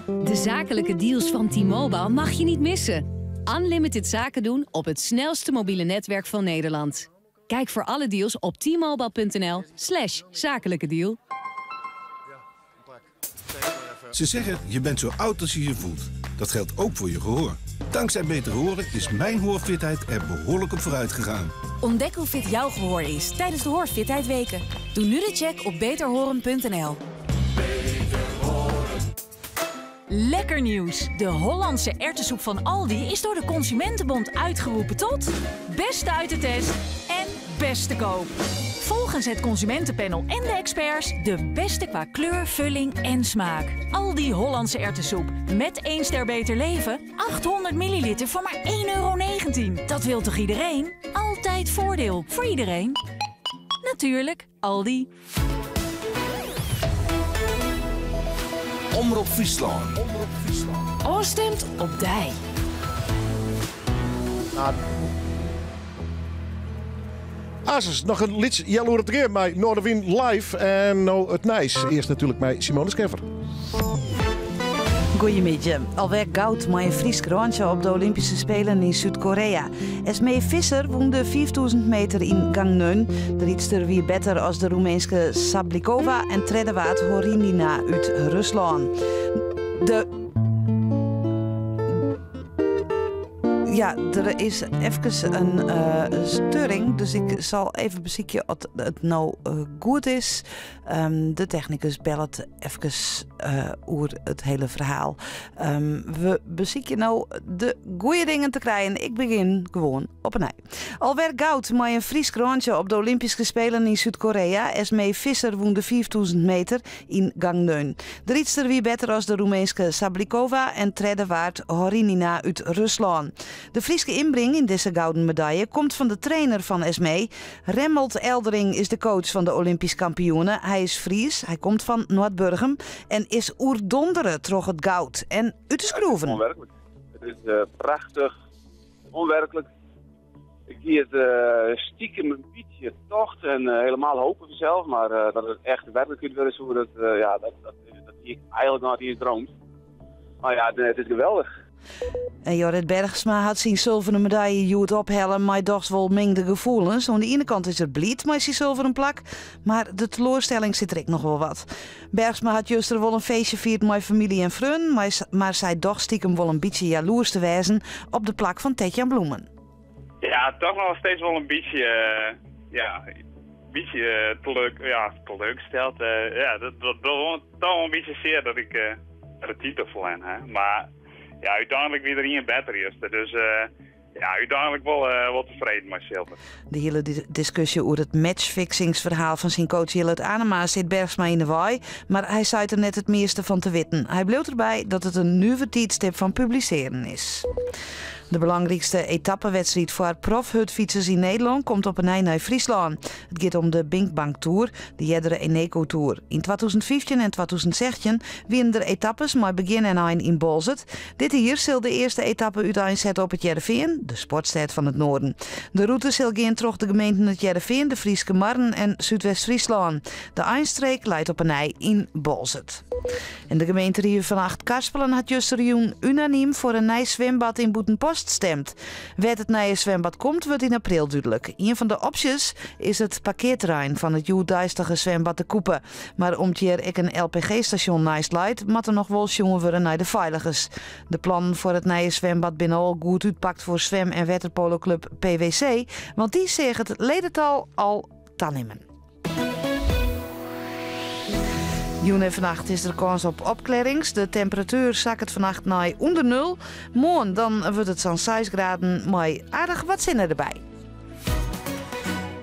S20: De zakelijke deals van T-Mobile mag je niet missen. Unlimited zaken doen op het snelste mobiele netwerk van Nederland. Kijk voor alle deals op t-mobile.nl slash zakelijke deal.
S19: Ze zeggen, je bent zo oud als je je voelt. Dat geldt ook voor je gehoor. Dankzij Beter Horen is mijn hoorfitheid er behoorlijk op vooruit gegaan.
S21: Ontdek hoe fit jouw gehoor is tijdens de Hoorfitheid Weken. Doe nu de check op beterhoren.nl.
S6: Lekker nieuws! De Hollandse erwtensoep van Aldi is door de Consumentenbond uitgeroepen tot beste uit de test en beste koop. Volgens het Consumentenpanel en de experts de beste qua kleur, vulling en smaak. Aldi Hollandse erwtensoep met 1 ster beter leven. 800 milliliter voor maar €1,19. Dat wil toch iedereen? Altijd voordeel voor iedereen. Natuurlijk, Aldi.
S5: Omrop Fryslân.
S21: Ofstimd op dy.
S3: Asus, noch in lyts healoere te gean mei Noardewyn live en no it nijs. Earst natuerlik mei Simone Scheffer.
S2: Goeiemiddei. Alwer goud mei in Frysk rântsje op de Olympyske Spelen yn Súd-Korea. Esmee Visser wûn de 5000 meter yn Gangneung. De rydster wie better as de Roemeenske Sablikova en tredde waard Horinina út Ruslân. De Ja, der is efkes in steuring, dus ik sal even besykje oft it no goed is. De technikus bellet efkes oer it hiele ferhaal. We besykje no de goede dingen te krijen. Ik begjin gewoan op 'e nij. Alwer goud mei in Frysk rântsje op de Olympyske Spelen yn Súd-Korea. Esmee Visser wûn de 5000 meter yn Gangneung. De rydster wie better as de Roemeenske Sablikova en tredde waard Horinina út Ruslân. De Fryske ynbring yn dizze gouden medalje komt fan de trainer fan Esmee. Remmelt Eldering is de coach fan de Olympysk kampioene. Hy is Fries, hy komt fan Noardburgum en is oerdondere troch it goud en út de skroeven.
S10: Het is onwerkelijk. Het is eh, prachtig. Onwerkelijk. Ik hie it stikem in bytsje tocht en helemaal hope fansels, mar dat it echt werklikheid wurde soe, dat, ja, dat, dat, dat hie ik eigenlik noch net iens droomd. Mar ja, it is geweldich.
S2: En Jorrit Bergsma hat syn sulveren medalje hjoed ophelle mei dochs wol mingde gefoelens. Oan de iene kant is er bliid mei syn sulveren plak, mar de teloarstelling sit der ek noch wol wat. Bergsma hat juster wol in feestje fierd mei famylje en freonen, mar sei dochs stikem wol in bytsje jaloers te wêzen op de plak fan Tetjan Bloemen.
S12: Ja, toch nog steeds wel een beetje, eh, ja, een beetje eh, teleur, ja, teleurgesteld. Eh, ja, dat, dat docht toch wel een beetje zeer dat ik de titel verloren heb. Maar ja, uiteindelijk wie er ien better is. Dus ja, uiteindelijk wel, wel tevreden met zilver.
S2: De hiele diskusje oer it matchfixingsferhaal fan syn coach Jillert Anema sit Bergsma yn 'e wei, mar hy seit der net it measte fan te witten. Hy bliuwt derby dat it in nuver tiidstip fan publisearjen is. De belangrykste etappewedstriid foar profhurdfytsers yn Nederlân komt op 'e nij nei Fryslân. It giet om de BinckBank Tour, de eardere Eneco Tour. Yn 2015 en 2016 wienen der etappes mei begjin en ein yn Boalsert. Dit jier sil de earste etappe úteinsette op It Hearrenfean, de sportstêd fan it Noarden. De rûte sil gean troch de gemeenten It Hearrenfean, de Fryske Marren en Súdwest-Fryslân. De einstreek leit op 'e nij yn Boalsert. En de gemeenterie fan Achtkarspelen hat justerjûn unanym foar in nij swimbad yn Bûtenpost stimd. Wêr't it nije swimbad komt wurdt yn april dúdlik. Ien fan de opsjes is it parkearterrein fan it hjoeddeistige swimbad De Kûpe. Mar om't hjir ek in LPG-stasjon neist leit, moat der noch wol sjoen wurde nei de feiligens. De plannen foar it nije swimbad binne al goed útpakt foar swim en wetterpoloklup PWC, want dy seach it ledetal al tanimmen. Jûn en fannacht is der kâns op opklearrings. De temperatuer sakket fannacht nei ûnder nul. Moarn dan wurdt it sa'n 6 graden mei aardich wat sinne derby.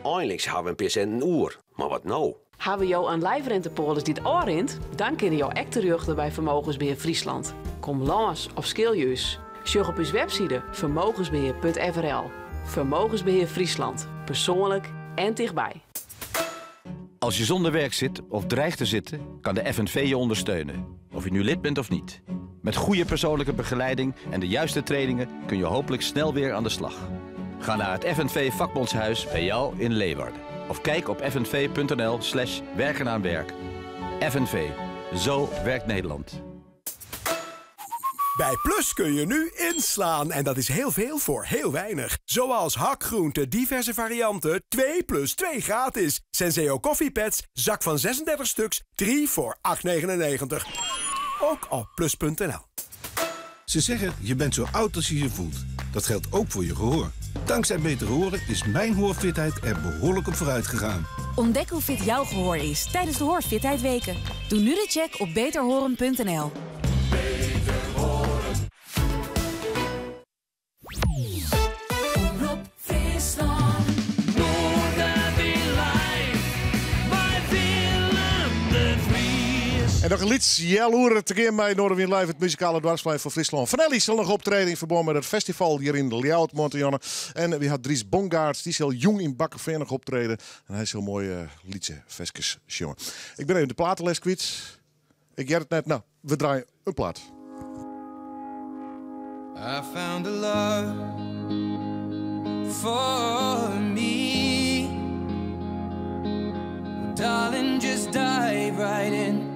S22: Einliks hawwe we in pear sinten oer, mar wat no?
S26: Hawwe jo in lijfrentepolis dy't ôfrint? Dan kinne jo ek terjochte by Vermogensbeheer Friesland. Kom lâns of skilje ús. Sjoch op ús webside vermogensbeheer.frl. Vermogensbeheer Friesland. Persoanlik en tichtby.
S18: Als je zonder werk zit of dreigt te zitten, kan de FNV je ondersteunen. Of je nu lid bent of niet. Met goede persoonlijke begeleiding en de juiste trainingen kun je hopelijk snel weer aan de slag. Ga naar het FNV Vakbondshuis bij jou in Leeuwarden. Of kijk op fnv.nl slash werken aan werk. FNV. Zo werkt Nederland.
S23: Bij Plus kun je nu inslaan en dat is heel veel voor heel weinig. Zoals hakgroenten, diverse varianten, 2 plus 2 gratis. Senseo koffiepads, zak van 36 stuks, 3 voor 8,99. Ook op plus.nl.
S19: Ze zeggen, je bent zo oud als je je voelt. Dat geldt ook voor je gehoor. Dankzij Beter Horen is mijn hoorfitheid er behoorlijk op vooruit gegaan.
S21: Ontdek hoe fit jouw gehoor is tijdens de Hoorfitheid Weken. Doe nu de check op beterhoren.nl.
S15: Omrop Fryslân. Noardewyn live.
S3: En noch in lyts healoere te gean mei Noardewyn Live, it muzikale doarpsplein fan Fryslân. Fanelli sil noch optrede yn ferbân mei it festival hjir yn Ljouwert moarntemoarn. En wy ha Dries Bongaerts, dy sil jûn yn Bakkefean noch optrede. En hy sil moaie lytse ferskes sjonge. Ik bin even de platelist kwyt. Ik hear it net. No, we draaie in plaat.
S15: I found a love for me. Darling, just dive right in.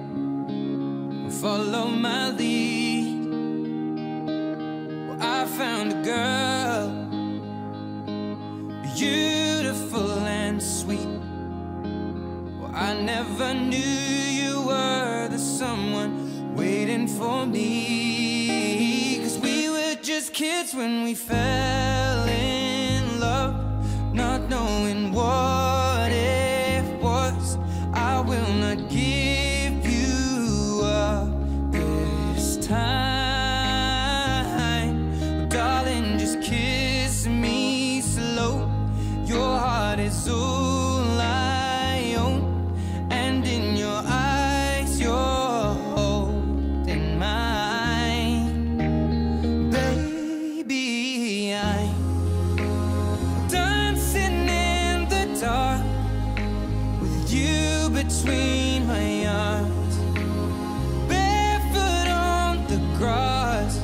S15: Follow my lead. Well, I found a girl, beautiful and sweet. Well, I never knew you were the someone waiting for me. Cause we were just kids when we fell in love, not knowing what it was. I will not give you up this time. Darling, just kiss me slow. Your heart is all I own, and in your eyes, you're holding mine. Baby, I'm dancing in the dark with you between my arms, barefoot on the grass,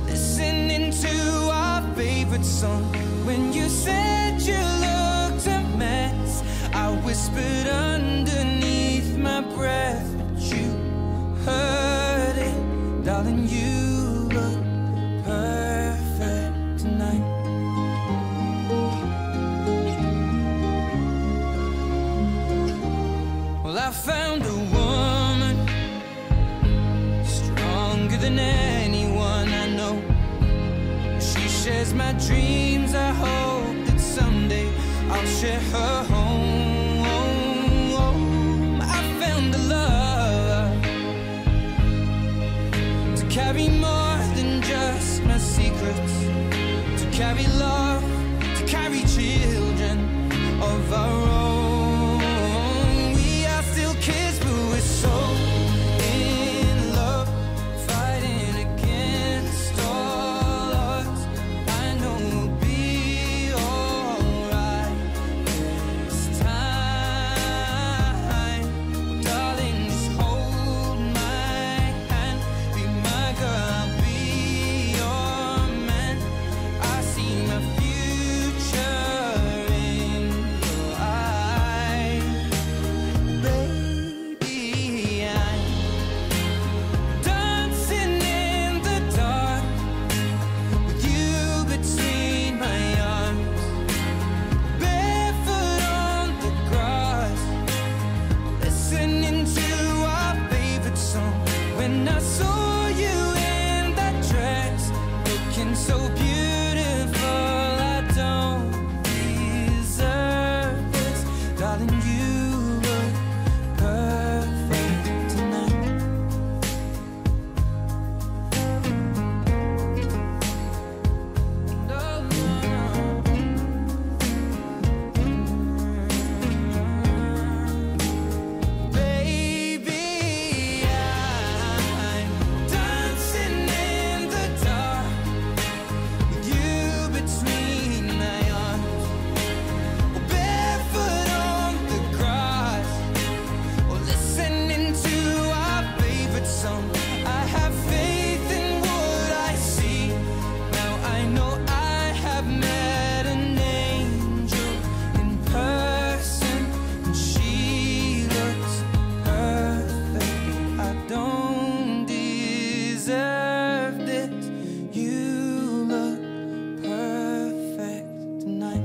S15: listening to our favorite song. When you said you looked a mess, I whispered underneath my breath, but you heard it, darling. You look perfect tonight. Well, I found a woman stronger than anyone I know. She shares my dreams. I hope that someday I'll share her home. I found a love to carry more than just my secrets, to carry love, to carry children of our own. We are still kids, but we're so in love, fighting against all odds. I know we'll be alright this time. Darling, just hold my hand. Be my girl, I'll be your man. I see my future in your eyes. Baby, I'm dancing in the dark with you between my arms, barefoot on the grass, listening to our favorite song. When I saw you in that dress, looking so beautiful, I don't deserve this, darling. You look perfect tonight. Baby, I'm dancing in the dark with you between my arms, barefoot on the grass, or listening to our favorite song. I have faith in what I see. Now I know I have met an angel in person, and she looks perfect. I don't deserve this. You look perfect tonight.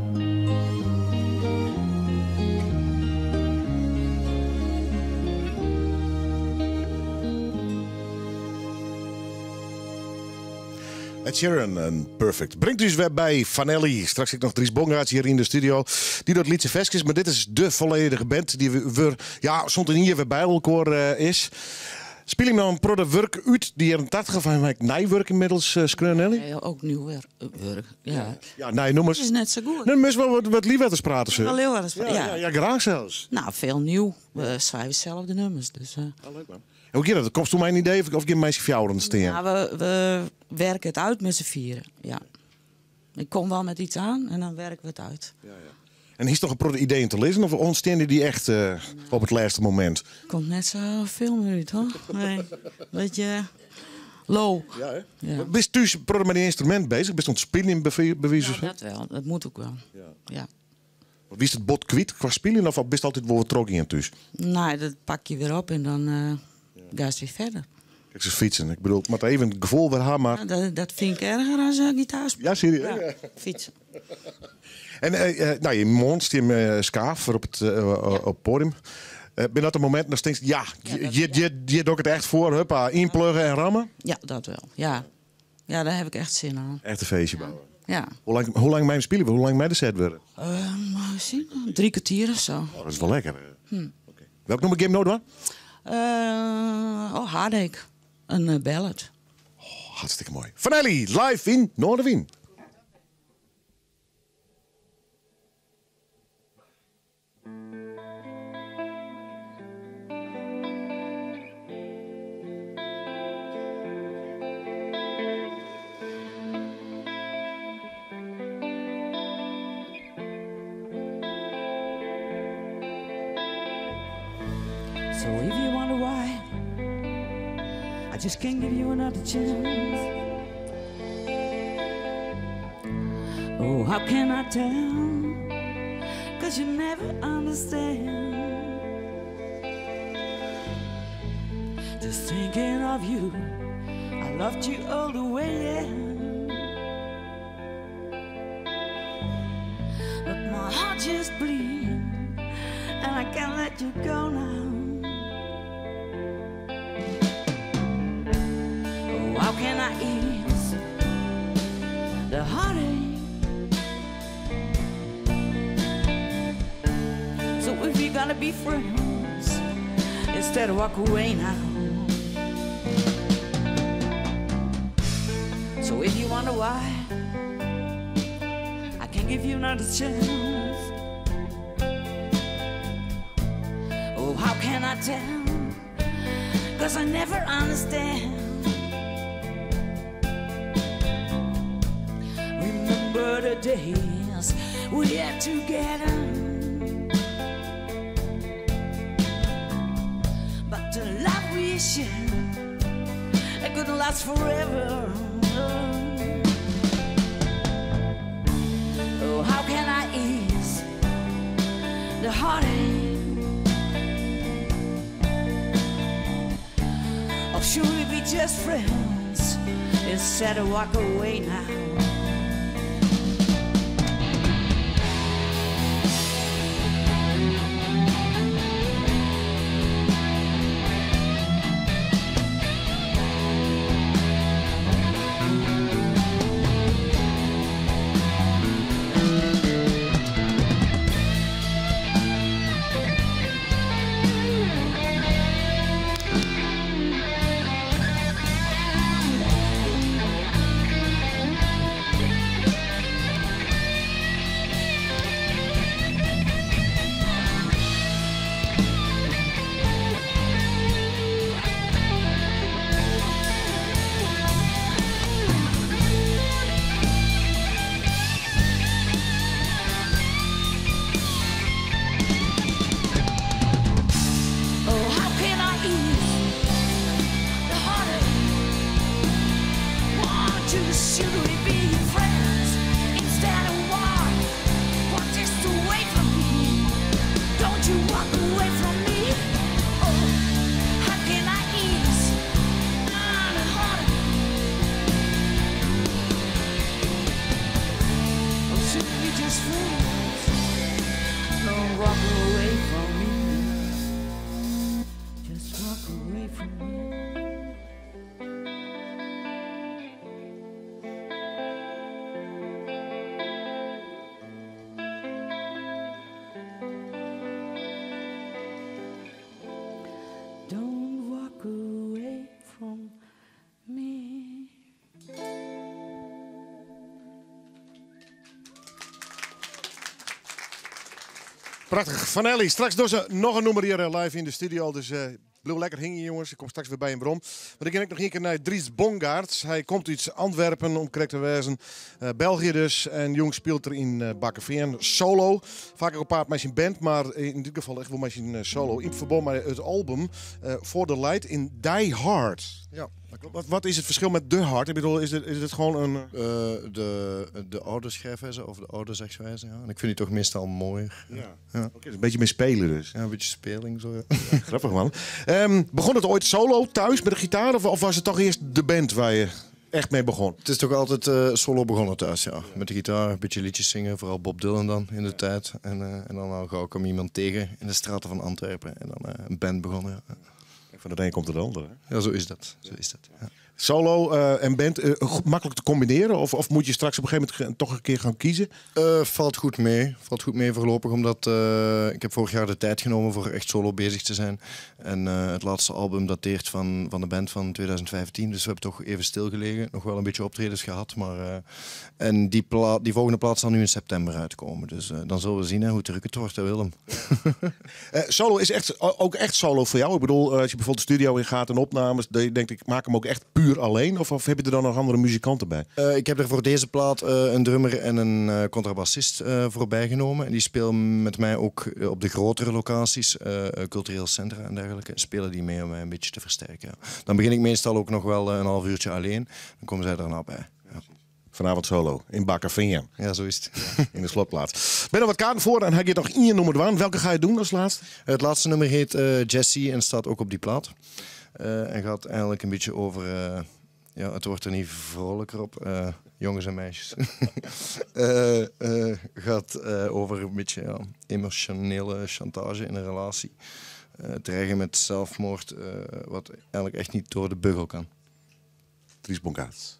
S3: Ed Sheeran en Perfect. Bringt ús wer by Fanelli. Straks ek noch Dries Bongaerts hjir yn de studio. Dy docht lytse ferskes, mar dit is de folledige band dy't wer, ja, sûnt in jier wer by elkoar is. Spylje noch in protte wurk út de jierren 80 of ha ik nij wurk ynmiddels skreaun, Nelly?
S1: Ja, ek nij wurk, ja.
S3: Ja, nije nûmers.
S1: It is net sa goed.
S3: Nee, moatst wol wat Liwwadders prate,
S1: Wel Liwwadders,
S3: Ja,
S1: ja.
S3: ja, ja, graach sels.
S1: No, folle nij. We skriuwe sels de nûmers, dus.
S3: Oh, leuk man. hoe giet dat? Komst do mei in idee of gean mei syn fjouweren stean?
S1: Ja, we werken het uit met z'n vieren. Ja. Ik kom wel met iets aan en dan werken we het uit.
S3: En is toch in protte ideeën te lizzen of ûntsteane dy echt op it lêste momint?
S1: Komt net sa veel meer út, hoor. Nee. Beetje low.
S3: Ja, hè?
S1: Ja.
S3: Bist thús protte mei dyn ynstrumint beuzich? Bist oan it spyljen by wize
S1: Ja,
S3: fan?
S1: dat wel. Dat moet ook wel. Ja.
S3: Wiest it bot kwyt kwa spyljen of bist altyd wol wat trochgien thús?
S1: Nee, dat pak je weer op en dan ga je weer verder.
S3: Krekt as fytsen. Ik bedoel, ik moat even it gefoel wer ha, mar...
S1: Ja, dat fyn ik erger as gitaar spyljen.
S3: Ja, serieus?
S1: Ja, fytsen.
S3: En no, je moarn stean Skaaf foar op it poadium. Binne dat de mominten datst tinkst, ja, hjir doch ik it echt foar, huppa, ynplugge en ramme?
S1: Ja, dat wel. Ja. Ja, daar heb ik echt zin aan.
S3: Echt in feestje bouwe.
S1: Ja.
S3: Hoe lang mei 'm spylje? Hoe lang mei de set wurde?
S1: Zien, 3 kwartier of zo.
S3: Oh, dat is wol lekker. Welk nûmer gean we no dwaan?
S1: Oh, Heartache. In ballad.
S3: Oh, hartstikke moai. Fanelli, live yn Noardewyn.
S15: So if you wonder why I just can't give you another chance. Oh, how can I tell? 'Cause you never understand. Just thinking of you, I loved you all the way, yeah. But my heart just bleeds, and I can't let you go now. Oh, how can I ease the heartache? So if you're gonna be friends, instead of walk away now. So if you wonder why I can't give you another chance, oh, how can I tell? 'Cause I never understand. Remember the days we had together. But the love we shared, it couldn't last forever. Oh, how can I ease the heartache? Or should we be just friends instead of walk away now? Oh, how can I ease the heartache? Want you, should we be friends instead of war? What is away from me? Don't you walk away from me? Oh, how can I ease the heartache? Oh, should we be just friends? Don't walk away from me. Just walk away from me. Don't walk away from me.
S3: Prachtich. Fanelli, straks dogge se noch in nûmer hjir live yn de studio. Dus Bliuw lekker hingjen, jonges. Ik kom straks wer by jim werom. Want ik gean ek noch ien kear nei Dries Bongaerts. Hy komt út Antwerpen, om krekt te wêzen. Eh, België dus. En jong spilet er yn eh, Bakkefean solo. Faak ek op paad mei syn band, mar yn dit gefal echt wol mei syn eh, solo. Yn ferbân mei it album For the Light in Die Hard.
S16: Ja.
S3: Wat, wat is it ferskil mei The Hard? Ik bedoel, is it gewoan in...
S16: De oude schrijfwijze of de oude zegswijze, ja. En ik vind die toch meestal mooier.
S3: Ja.
S16: Ja.
S3: Oké, dus in bytsje mear spelen dus.
S16: Ja, in bytsje speling zo, ja.
S3: Ja, grappich man. Begûn it oait solo thuis mei de gitaar of, of wie it dochs earst de band wêr't je echt mei begûn?
S16: It is toch altyd solo begûn thuis, ja. Mei de gitaar, in bytsje lietsjes synge, foaral Bob Dylan dan yn de tiid. En dan al gau kwam iemand tsjin yn de straten fan Antwerpen en dan in band begûn, ja.
S3: Fan it ien komt it oar, hè?
S16: Ja, zo is dat. Zo is dat, ja.
S3: Solo en band goed, maklik te kombinearjen? Of moatte je straks op in gegeven momint dochs in kear gean kieze?
S16: Falt goed mee. Falt goed mee foarlopich, omdat ik heb foarich jier de tiid nommen foar echt solo beuzich te wêzen. En it lêste album datearret fan de band fan 2015, dus we hawwe dochs even stillein. Noch wol in bytsje optredens hân, mar en dy, dy folgjende plaat sil no yn septimber útkomme. Dus dan sille we sjen, hè, hoe drok it wurdt, hè, Willem.
S3: Solo is echt, ook echt solo foar jou? Ik bedoel, as je bygelyks de studio yn giest en opnames, dat je tinkt, ik makke him ek echt puer allinne? Of ha je der dan noch oare muzikanten by?
S16: Ik ha der foar dizze plaat in drummer en in kontrabassist foar bynommen. En dy spylje mei my ek op de gruttere lokaasjes, kulturele sintra en dergelike, spylje dy mei om my in bytsje te fersterken. Ja. Dan begjin ik meastal ek noch wol in heal oerke allinne. Dan komme sy dêrnei by. Ja.
S3: Fanôf solo yn Bakkefean.
S16: Ja, zo is it.
S3: Yn de Slotplaats. Binne wat kaarten foar en hy giet noch ien nûmer dwaan. Welke ga je doen as lêste?
S16: It lêste nûmer hjit Jesse en stiet ek op dy plaat. En giet eigenlik in bytsje oer, ja, it wurdt der net freonliker op, jonges en meisjes. Giet oer in bytsje, ja, emosjonele sjantaazje yn in relaasje. Drigen mei selsmoard, wat eigenlik echt net troch de beugel kin.
S3: Dries Bongaerts.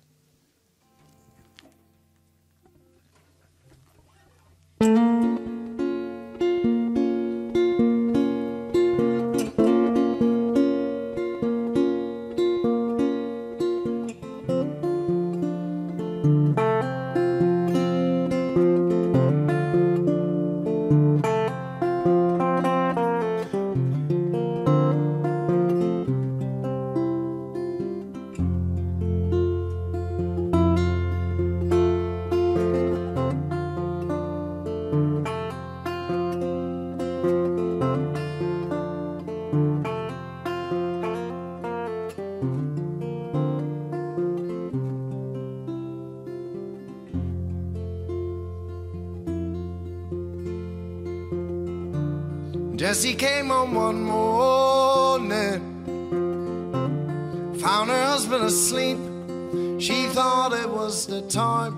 S17: Jesse came home one morning, found her husband asleep. She thought it was the time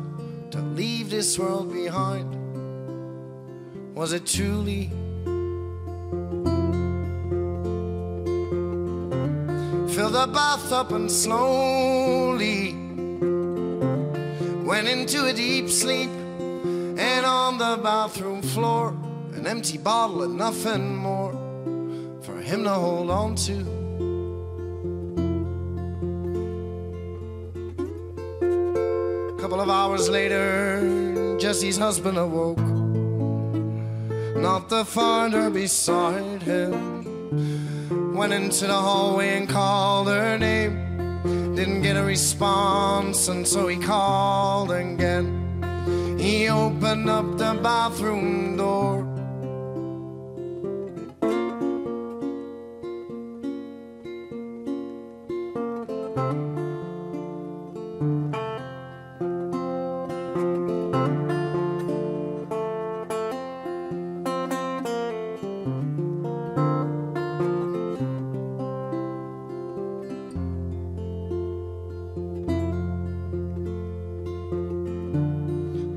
S17: to leave this world behind. Was it truly? Filled the bathtub and slowly went into a deep sleep. And on the bathroom floor, an empty bottle and nothing more for him to hold on to. Couple of hours later, Jesse's husband awoke, not to find her beside him. Went into the hallway and called her name. Didn't get a response, and so he called again. He opened up the bathroom door.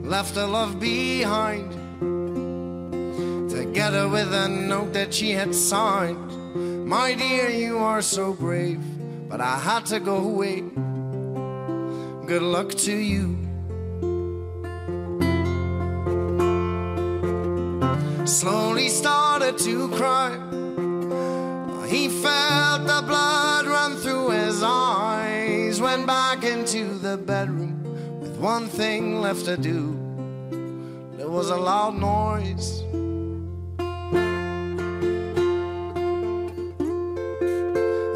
S17: Left her love behind, together with a note that she had signed. My dear, you are so brave, but I had to go away. Good luck to you. Slowly started to cry. He felt the blood run through his eyes. Went back into the bedroom with one thing left to do. There was a loud noise.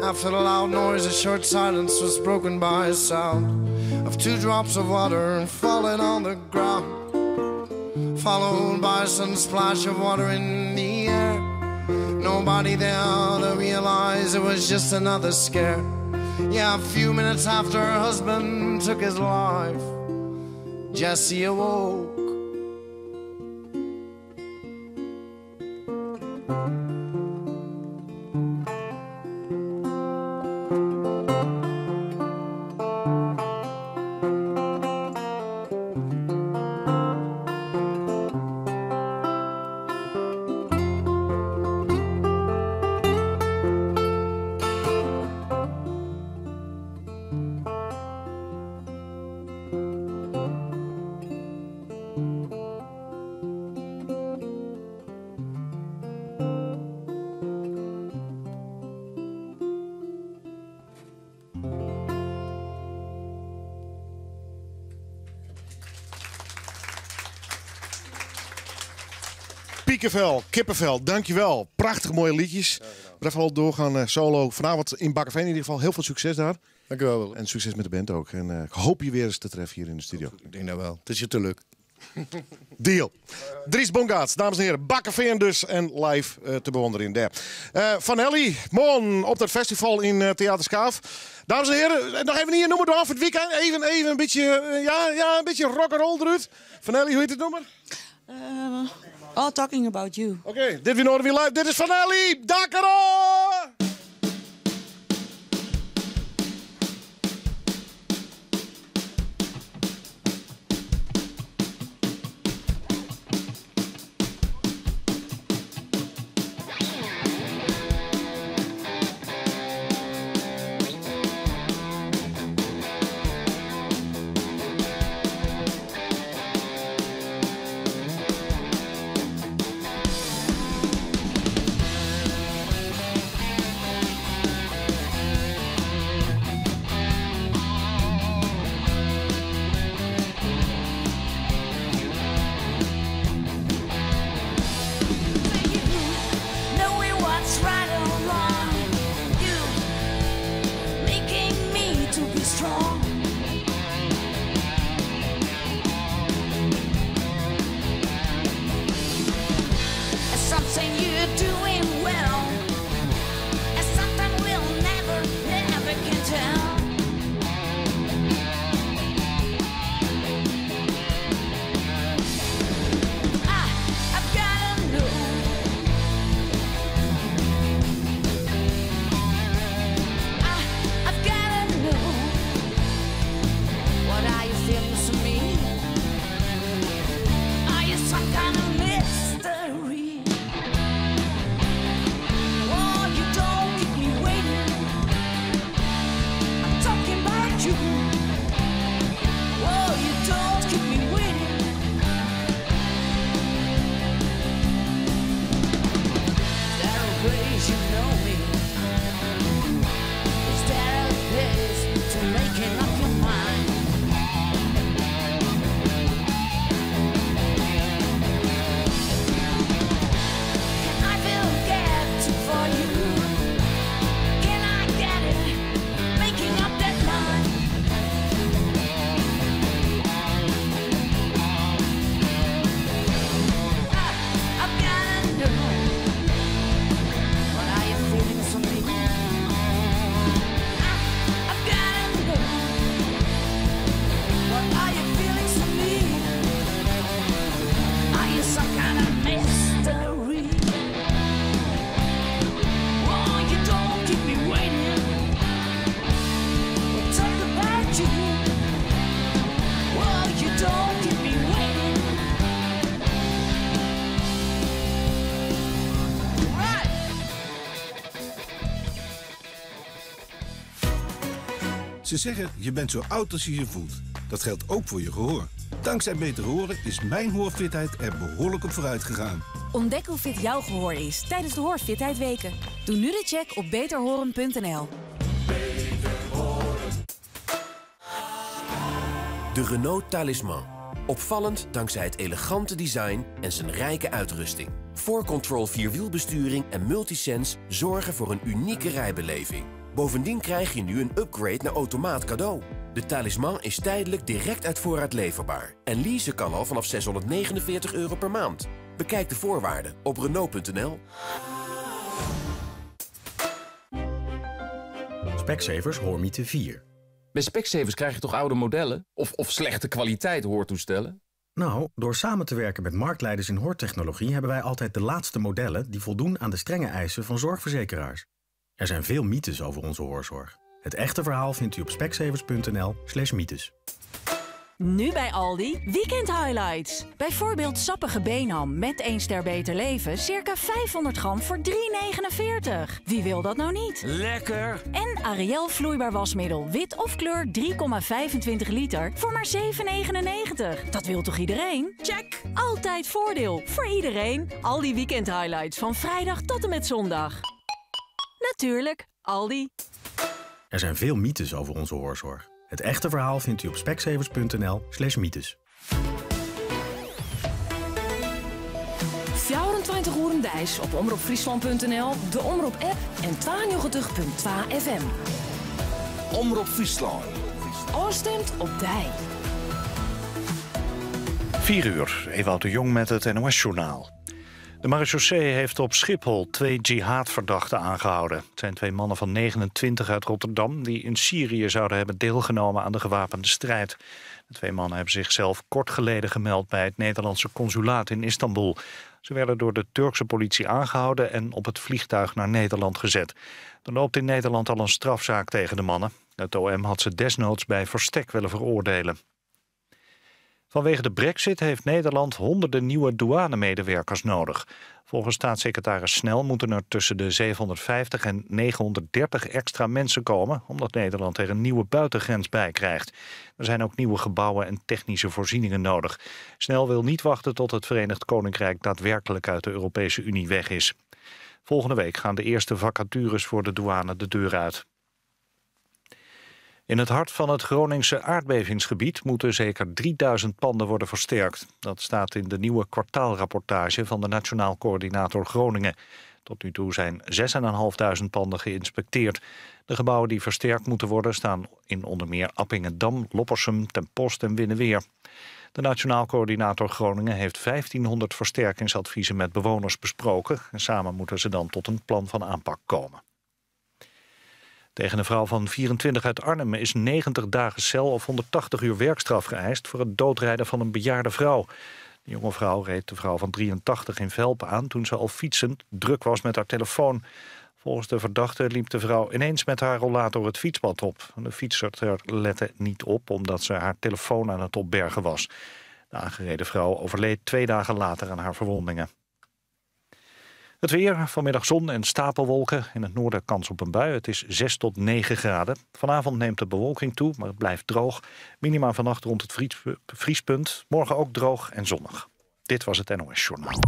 S17: After the loud noise, a short silence was broken by a sound of two drops of water falling on the ground, followed by a sudden splash of water in the air. Nobody there to realize it was just another scare. Yeah, a few minutes after her husband took his life, Jesse awoke.
S3: Piekenvel, Kippenvel, dankjewel. Prachtig mooie liedjes. We even al doorgaan solo. Vanavond in Bakkeveen in ieder geval. Heel veel succes daar.
S16: Dankjewel. Willem.
S3: En succes met de band ook. En ik hoop je weer eens te treffen hier in de studio.
S16: Ik denk dat wel. Het is je te leuk.
S3: Deal. Dries Bongaerts, dames en heren. Bakkeveen dus en live te bewonderen in daar. Van Elly, morgen op dat festival in Theater Skaaf. Dames en heren, nog even hier, noem het af het weekend. Even een beetje, ja, ja, een beetje rock'n'roll eruit. Van Elly, hoe heet het nummer?
S1: All Talking About You.
S3: Oké, dit weer weer live. Dit is Van Elly. Dakkero!
S19: Ze zeggen, je bent zo oud als je je voelt. Dat geldt ook voor je gehoor. Dankzij Beter Horen is mijn hoorfitheid er behoorlijk op vooruit gegaan.
S21: Ontdek hoe fit jouw gehoor is tijdens de Hoorfitheid Weken. Doe nu de check op beterhoren.nl.
S5: De Renault Talisman. Opvallend dankzij het elegante design en zijn rijke uitrusting. 4Control vierwielbesturing en Multisense zorgen voor een unieke rijbeleving. Bovendien krijg je nu een upgrade naar automaat cadeau. De Talisman is tijdelijk direct uit voorraad leverbaar. En leasen kan al vanaf €649 per maand. Bekijk de voorwaarden op Renault.nl.
S9: Specsavers Hoormiete 4.
S11: Bij Specsavers krijg je toch oude modellen? Of slechte kwaliteit hoortoestellen?
S9: Nou, door samen te werken met marktleiders in hoortechnologie hebben wij altijd de laatste modellen die voldoen aan de strenge eisen van zorgverzekeraars. Er zijn veel mythes over onze hoorzorg. Het echte verhaal vindt u op specsavers.nl/mythes.
S6: Nu bij Aldi Weekend Highlights. Bijvoorbeeld sappige beenham met 1 ster beter leven, circa 500 gram voor 3,49. Wie wil dat nou niet?
S22: Lekker!
S6: En Ariel vloeibaar wasmiddel, wit of kleur 3,25 liter voor maar 7,99. Dat wil toch iedereen? Check! Altijd voordeel voor iedereen. Aldi Weekend Highlights van vrijdag tot en met zondag. Natuurlijk, Aldi.
S9: Er zijn veel mythes over onze hoorzorg. Het echte verhaal vindt u op specsavers.nl/mythes.
S21: 24 uur deis op omropfriesland.nl, de Omrop app en 92.2 FM.
S19: Omrop Friesland.
S21: Oorstemt op dij.
S13: 4 uur, Ewout de Jong met het NOS-journaal. De marechaussee heeft op Schiphol 2 jihadverdachten aangehouden. Het zijn 2 mannen van 29 uit Rotterdam die in Syrië zouden hebben deelgenomen aan de gewapende strijd. De 2 mannen hebben zichzelf kort geleden gemeld bij het Nederlandse consulaat in Istanbul. Ze werden door de Turkse politie aangehouden en op het vliegtuig naar Nederland gezet. Er loopt in Nederland al een strafzaak tegen de mannen. Het OM had ze desnoods bij verstek willen veroordelen. Vanwege de brexit heeft Nederland honderden nieuwe douanemedewerkers nodig. Volgens staatssecretaris Snel moeten er tussen de 750 en 930 extra mensen komen, omdat Nederland er een nieuwe buitengrens bij krijgt. Er zijn ook nieuwe gebouwen en technische voorzieningen nodig. Snel wil niet wachten tot het Verenigd Koninkrijk daadwerkelijk uit de Europese Unie weg is. Volgende week gaan de eerste vacatures voor de douane de deur uit. In het hart van het Groningse aardbevingsgebied moeten zeker 3000 panden worden versterkt. Dat staat in de nieuwe kwartaalrapportage van de Nationaal Coördinator Groningen. Tot nu toe zijn 6.500 panden geïnspecteerd. De gebouwen die versterkt moeten worden staan in onder meer Appingedam, Loppersum, Ten Post en Winneweer. De Nationaal Coördinator Groningen heeft 1500 versterkingsadviezen met bewoners besproken. En samen moeten ze dan tot een plan van aanpak komen. Tegen een vrouw van 24 uit Arnhem is 90 dagen cel of 180 uur werkstraf geëist voor het doodrijden van een bejaarde vrouw. De jonge vrouw reed de vrouw van 83 in Velp aan toen ze al fietsend druk was met haar telefoon. Volgens de verdachte liep de vrouw ineens met haar rollator het fietspad op. De fietser lette niet op omdat ze haar telefoon aan het opbergen was. De aangereden vrouw overleed 2 dagen later aan haar verwondingen. Het weer, vanmiddag zon en stapelwolken. In het noorden kans op een bui. Het is 6 tot 9 graden. Vanavond neemt de bewolking toe, maar het blijft droog. Minima vannacht rond het vriespunt. Morgen ook droog en zonnig. Dit was het NOS Journaal.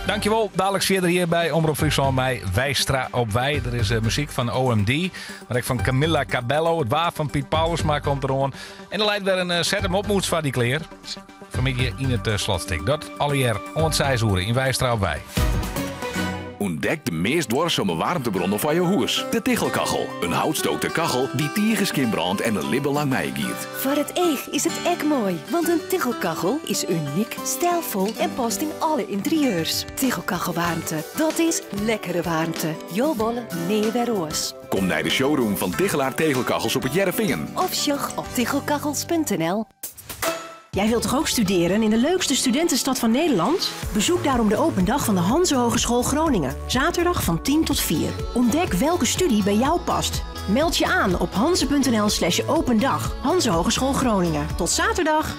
S14: Dankjewel. Dadelijk verder hier bij Omrop Friesland bij Weistra op Wij. Er is muziek van OMD, maar ook van Camilla Cabello. Het waar van Piet Paulusma komt er aan. En er leidt weer een zet hem op moeds van die kleer. Vanmiddag in het slotstik. Dat alle jaar in Weistra op Wij.
S24: Ontdek de meest duurzame warmtebronnen van je huis. De Tichelkachel. Een houtstookte kachel die tiegeskin brandt en een libbe lang meegiet.
S26: Voor het eeg is het echt mooi, want een Tichelkachel is uniek, stijlvol en past in alle interieurs. Tichelkachelwarmte, dat is lekkere warmte. Jo wollen neer.
S24: Kom naar de showroom van Tichelaar Tegelkachels op het Jerevingen.
S26: Of sjog op tichelkachels.nl.
S25: Jij wilt toch ook studeren in de leukste studentenstad van Nederland? Bezoek daarom de open dag van de Hanze Hogeschool Groningen. Zaterdag van 10 tot 4. Ontdek welke studie bij jou past. Meld je aan op hanze.nl/opendag. Hanze Hogeschool Groningen. Tot zaterdag!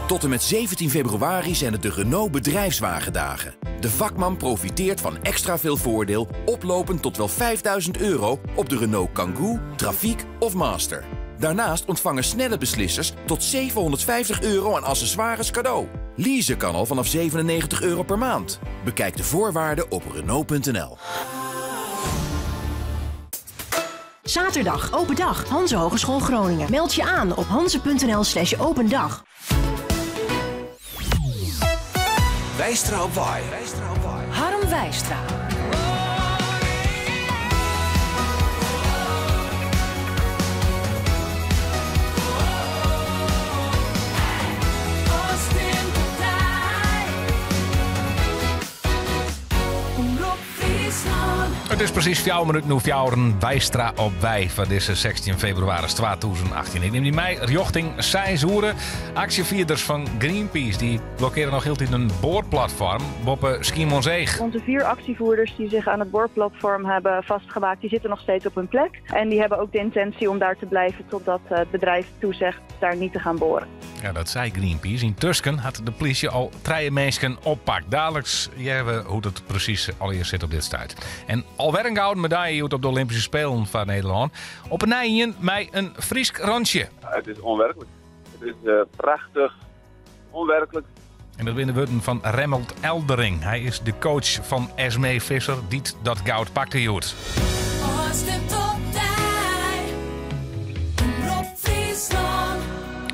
S5: Tot en met 17 februari zijn het de Renault Bedrijfswagendagen. De vakman profiteert van extra veel voordeel, oplopend tot wel €5000 op de Renault Kangoo, Trafiek of Master. Daarnaast ontvangen snelle beslissers tot €750 aan accessoires cadeau. Leasen kan al vanaf €97 per maand. Bekijk de voorwaarden op Renault.nl.
S25: Zaterdag, open dag, Hanze Hogeschool Groningen. Meld je aan op hanze.nl/opendag.
S19: Weistra op Waai.
S21: Harm Weistra.
S14: It is presys 4 minuten oer fjouweren. Weistra op wei foar dizze 16 febrewaris 2018. Ik nim dy mei rjochting seis oere. Aksjefierders fan Greenpeace dy blokkearje noch hieltyd in boarplatfoarm boppe Skiermûntseach.
S4: Onze vier actievoerders die zich aan het boorplatform hebben vastgemaakt, die zitten nog steeds op hun plek. En die hebben ook de intentie om daar te blijven totdat het bedrijf toezegt daar niet te gaan boren.
S14: Ja, dat sei Greenpeace. Yntusken hat de plysje al trije minsken oppakt. Daliks hearre we hoe't it presys allegear sit op dit stuit. En alwer in gouden medalje hjoed op de Olympyske Spelen foar Nederlân. Op 'e nij ien mei in Frysk rantsje.
S7: It is ûnwerklik. It is eh, prachtich. Ûnwerklik.
S14: En dat binne de wurden fan Remmelt Eldering. Hy is de coach fan Esmee Visser, dy't dat goud pakte hjoed.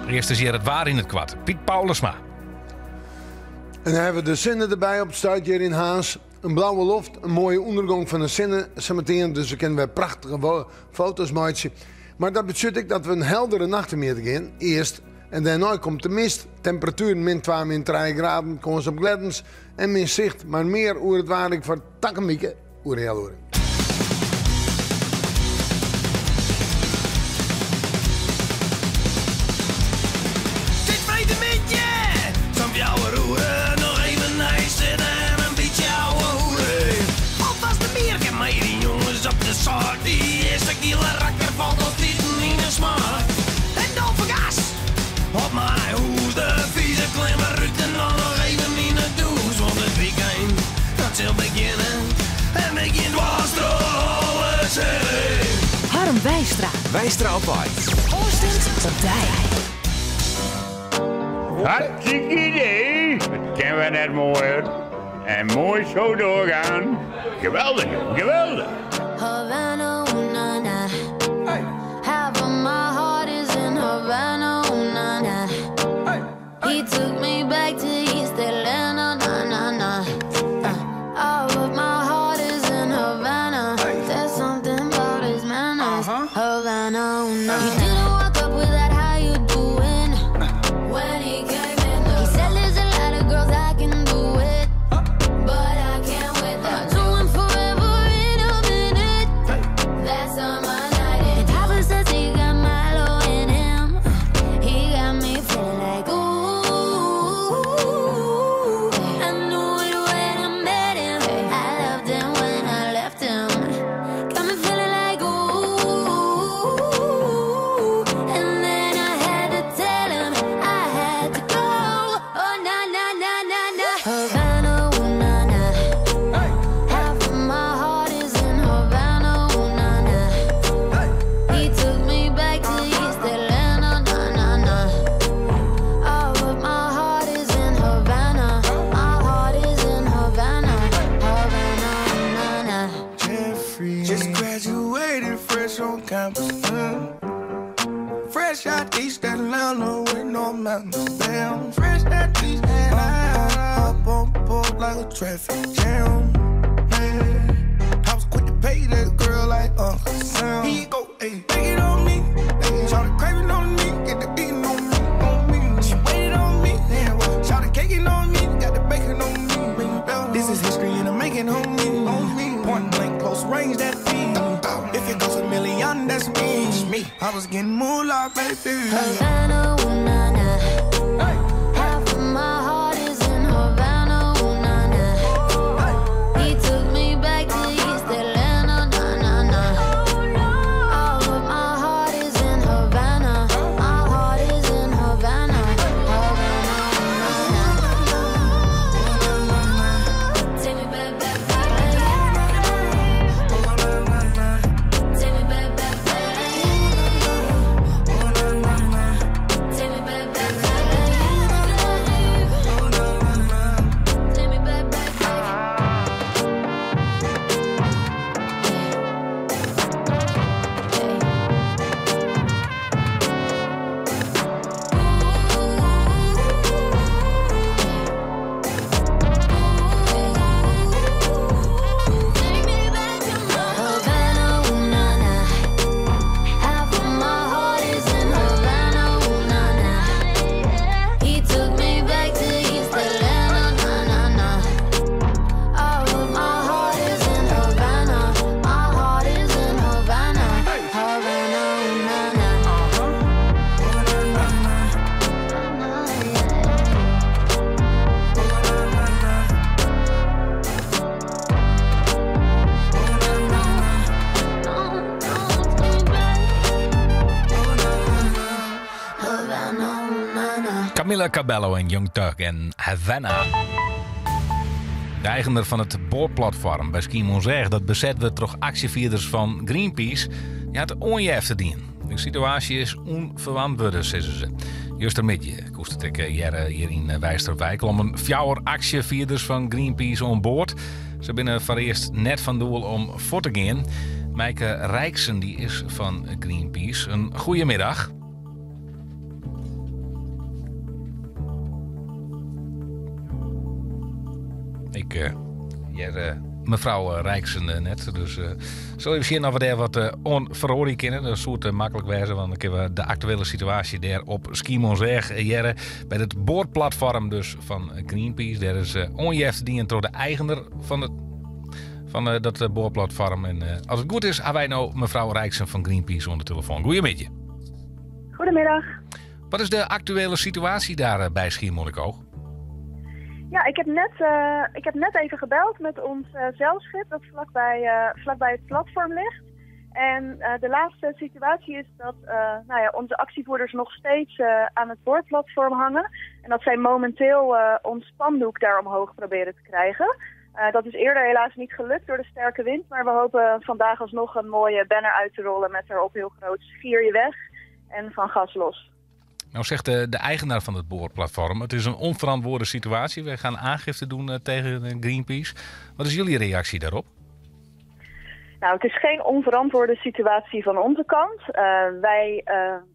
S14: Earst is hjir it waar yn it koart. Piet Paulusma.
S8: En dan hawwe we de sinne derby op it stuit hjir yn Harns. In blauwe loft, in moaie ûndergong fan de sinne sameteen, dus we kinne wer prachtige foto's meitsje. Mar dat betsjut ek dat we in heldere nacht temjitte gean, earst, en dêrnei komt de mist. Temperatueren min twa, min trije graden, kâns op gleddens en min sicht. Mar mear oer it waar ek foar takom wike oer in healoere.
S15: Dit freedtemiddei, sa'n fjouwer oere, noch even neisitte en in bytsje ouwehoere. Alfêst in bierke mei dy jonges op de saak, dy earste giele rakker falt altiten yn 'e smaak. En dan fergas op mei hûs, de fize klimmer út en dan noch even yn 'e dûs, want it wykein dat sil begjinne en begjint dwers troch alles hinne.
S6: Harm Weistra.
S5: Weistra op wei.
S6: Ofstimd op dy.
S10: Hartstikke idee. It kin wer net moaier. En moai sa trochgean. Geweldich, jong, geweldich.
S12: Havana, ooh, na, na. Half of my heart is in Havana, ooh, na, na. He took me back to East Atlanta, na, na, na. All of my heart is in Havana. There's something about his manners. Havana, ooh, na. He didn't walk up with that how you doing when he came in. He said there's a lot of girls I can do it, but I can't with that. Doing forever in a minute. That's on my night. And Papa says he got Milo in him. He got me feeling like ooh. I knew it when I met him. I loved him when I left him. Got me feeling like ooh. And then I had to tell him I had to go. Oh na na na na na. Havana, ooh na na. Half of my heart is in Havana, ooh na na. He took me back to East Atlanta, na na na. All of my heart is in Havana. My heart is in Havana, Havana, ooh, na na.
S17: Jeffrey just graduated fresh on campus. Fresh out East Atlanta with no mountains. Damn, fresh out East Atlanta. Up on board like a traffic jam. Man, I was quick to pay that girl like Uncle Sam. He go, ayy, take it on me. Ayy, shout craving on me, get the beating on me, on me. She waited on me, yeah, shout caking on me, got the bacon on me. This is history and I'm making homie. On me. Point blank, close range, that beat. If it goes a million, that's me. me. I was getting moolah, baby.
S12: Havana, ooh, na, na. Half of my heart is in Havana, ooh, na, na. He took me back to East Atlanta, na, na, na. All of my heart is in Havana. My heart is in Havana, Havana, ooh, na, na. Take me back, back, back. Take me back, back, back. Take me back,
S14: Camila Cabello en Young Thug en Havana. De eigener fan it boarplatfoarm by Skiermûntseach dat beset wurdt troch aksjefierders fan Greenpeace, dy hat oanjefte dien. De situaasje is ûnferantwurde, sizze se. Justermiddei koest it ek hearre hjir yn Weistra op Wei klommen fjouwer aksjefierders fan Greenpeace oan board. Se binne foarearst net fan doel om fuort te gean. Meike Rijksen dy is fan Greenpeace. In goeiemiddag. Ik hear mefrou Rijksen net, dus sil even sjen oft we dêr wat oan feroarje kinne. Dat soe te maklik wêze, want dan kinne we de aktuele situaasje dêr op Skiermûntseach hearre. By it boarplatfoarm dus fan Greenpeace. Dêr is oanjefte dien troch de eigener fan it fan dat boarplatfoarm. En as it goed is, ha wy no mefrou Rijksen fan Greenpeace oan de telefoan. Goeiemiddei.
S4: Goedemiddag.
S14: Wat is de aktuele situaasje daar by Schiermonnikoog?
S4: Ja, ik heb net even gebeld met ons zeilschip dat vlakbij het platform ligt. En de laatste situatie is dat nou ja, onze actievoerders nog steeds aan het boorplatform hangen. En dat zij momenteel ons spandoek daar omhoog proberen te krijgen. Dat is eerder helaas niet gelukt door de sterke wind. Maar we hopen vandaag alsnog een mooie banner uit te rollen met daarop heel groot Schier je weg en van gas los.
S14: Nou zegt de eigenaar van het boorplatform, het is een onverantwoorde situatie. Wij gaan aangifte doen tegen Greenpeace. Wat is jullie reactie daarop?
S4: Nou, het is geen onverantwoorde situatie van onze kant.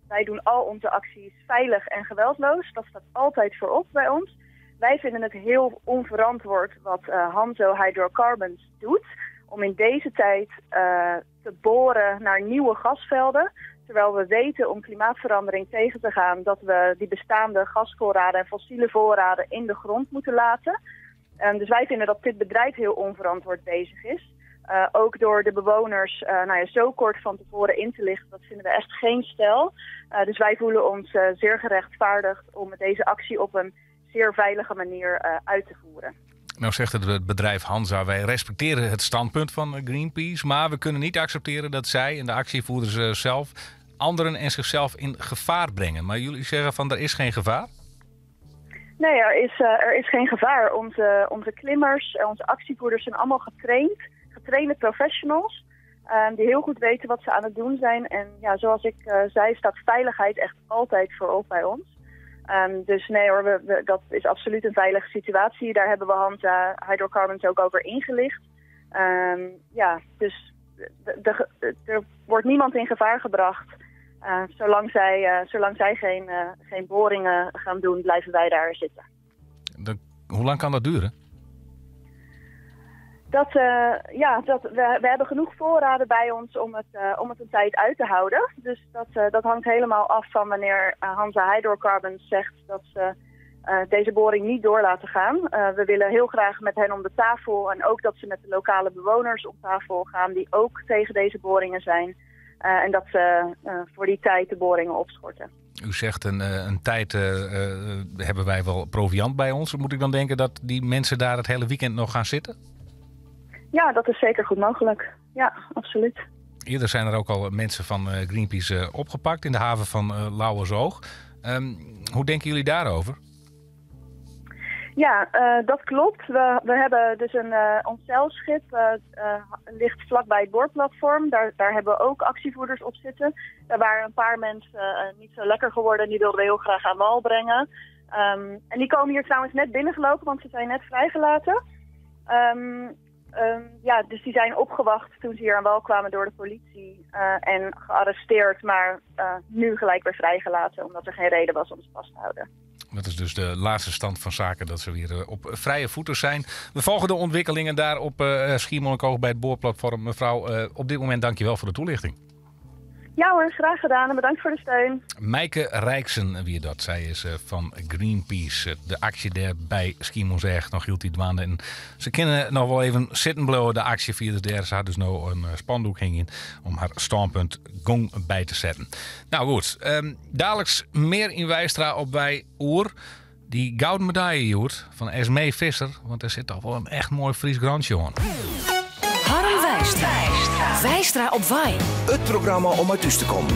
S4: Wij doen al onze acties veilig en geweldloos. Dat staat altijd voorop bij ons. Wij vinden het heel onverantwoord wat Hanzo Hydrocarbons doet om in deze tijd te boren naar nieuwe gasvelden. Terwijl we weten om klimaatverandering tegen te gaan dat we die bestaande gasvoorraden en fossiele voorraden in de grond moeten laten. Dus wij vinden dat dit bedrijf heel onverantwoord bezig is. Ook door de bewoners nou ja, zo kort van tevoren in te lichten, dat vinden we echt geen stijl. Dus wij voelen ons zeer gerechtvaardigd om deze actie op een zeer veilige manier uit te voeren.
S14: Nou zegt het bedrijf Hansa, wij respecteren het standpunt van Greenpeace, maar we kunnen niet accepteren dat zij en de actievoerders zelf anderen en zichzelf in gevaar brengen. Maar jullie zeggen van er is geen gevaar?
S4: Nee, er is geen gevaar. Onze klimmers en onze actievoerders zijn allemaal getrainde professionals die heel goed weten wat ze aan het doen zijn. En ja, zoals ik zei, staat veiligheid echt altijd voorop bij ons. Dus nee hoor, dat is absoluut een veilige situatie. Daar hebben we Hansa Hydrocarbons ook over ingelicht. Ja, dus er wordt niemand in gevaar gebracht. Zolang zij geen boringen gaan doen, blijven wij daar zitten.
S14: Hoe lang kan dat duren?
S4: We hebben genoeg voorraden bij ons om het een tijd uit te houden. Dus dat hangt helemaal af van wanneer Hansa Hydrocarbons zegt dat ze deze boring niet door laten gaan. We willen heel graag met hen om de tafel en ook dat ze met de lokale bewoners om tafel gaan die ook tegen deze boringen zijn. En dat ze voor die tijd de boringen opschorten.
S14: U zegt een tijd hebben wij wel proviand bij ons. Moet ik dan denken dat die mensen daar het hele weekend nog gaan zitten?
S4: Ja, dat is zeker goed mogelijk. Ja, absoluut.
S14: Eerder zijn er ook al mensen van Greenpeace opgepakt in de haven van Lauwersoog. Hoe denken jullie daarover?
S4: Ja, dat klopt. We hebben dus ons zeilschip ligt vlakbij het boorplatform. Daar hebben we ook actievoerders op zitten. Daar waren een paar mensen niet zo lekker geworden en die wilden we heel graag aan wal brengen. En die komen hier trouwens net binnengelopen, want ze zijn net vrijgelaten. Dus die zijn opgewacht toen ze hier aan wal kwamen door de politie en gearresteerd, maar nu gelijk weer vrijgelaten omdat er geen reden was om ze vast te houden.
S14: Dat is dus de laatste stand van zaken, dat ze weer op vrije voeten zijn. We volgen de ontwikkelingen daar op Schiermonnikoog bij het boorplatform. Mevrouw, op dit moment dankjewel voor de toelichting.
S4: Ja hoor, graag gedaan en bedankt voor de steun.
S14: Meike Rijksen, wie dat. Zij is van Greenpeace. De actie daar bij Schiermonnikoog nog hield die dwaande. En ze kennen nog wel even zitten blijven, de actievoerders daar. Ze had dus nou een spandoek hingen om haar standpunt gong bij te zetten. Nou goed, dadelijks meer in Weistra op wij oer. Die gouden medaille, Joert, van Esmee Visser. Want er zit toch wel een echt mooi Fries grantje aan.
S6: Harm Weistra. Weistra op Wei.
S5: Het programma om uit thuis te komen.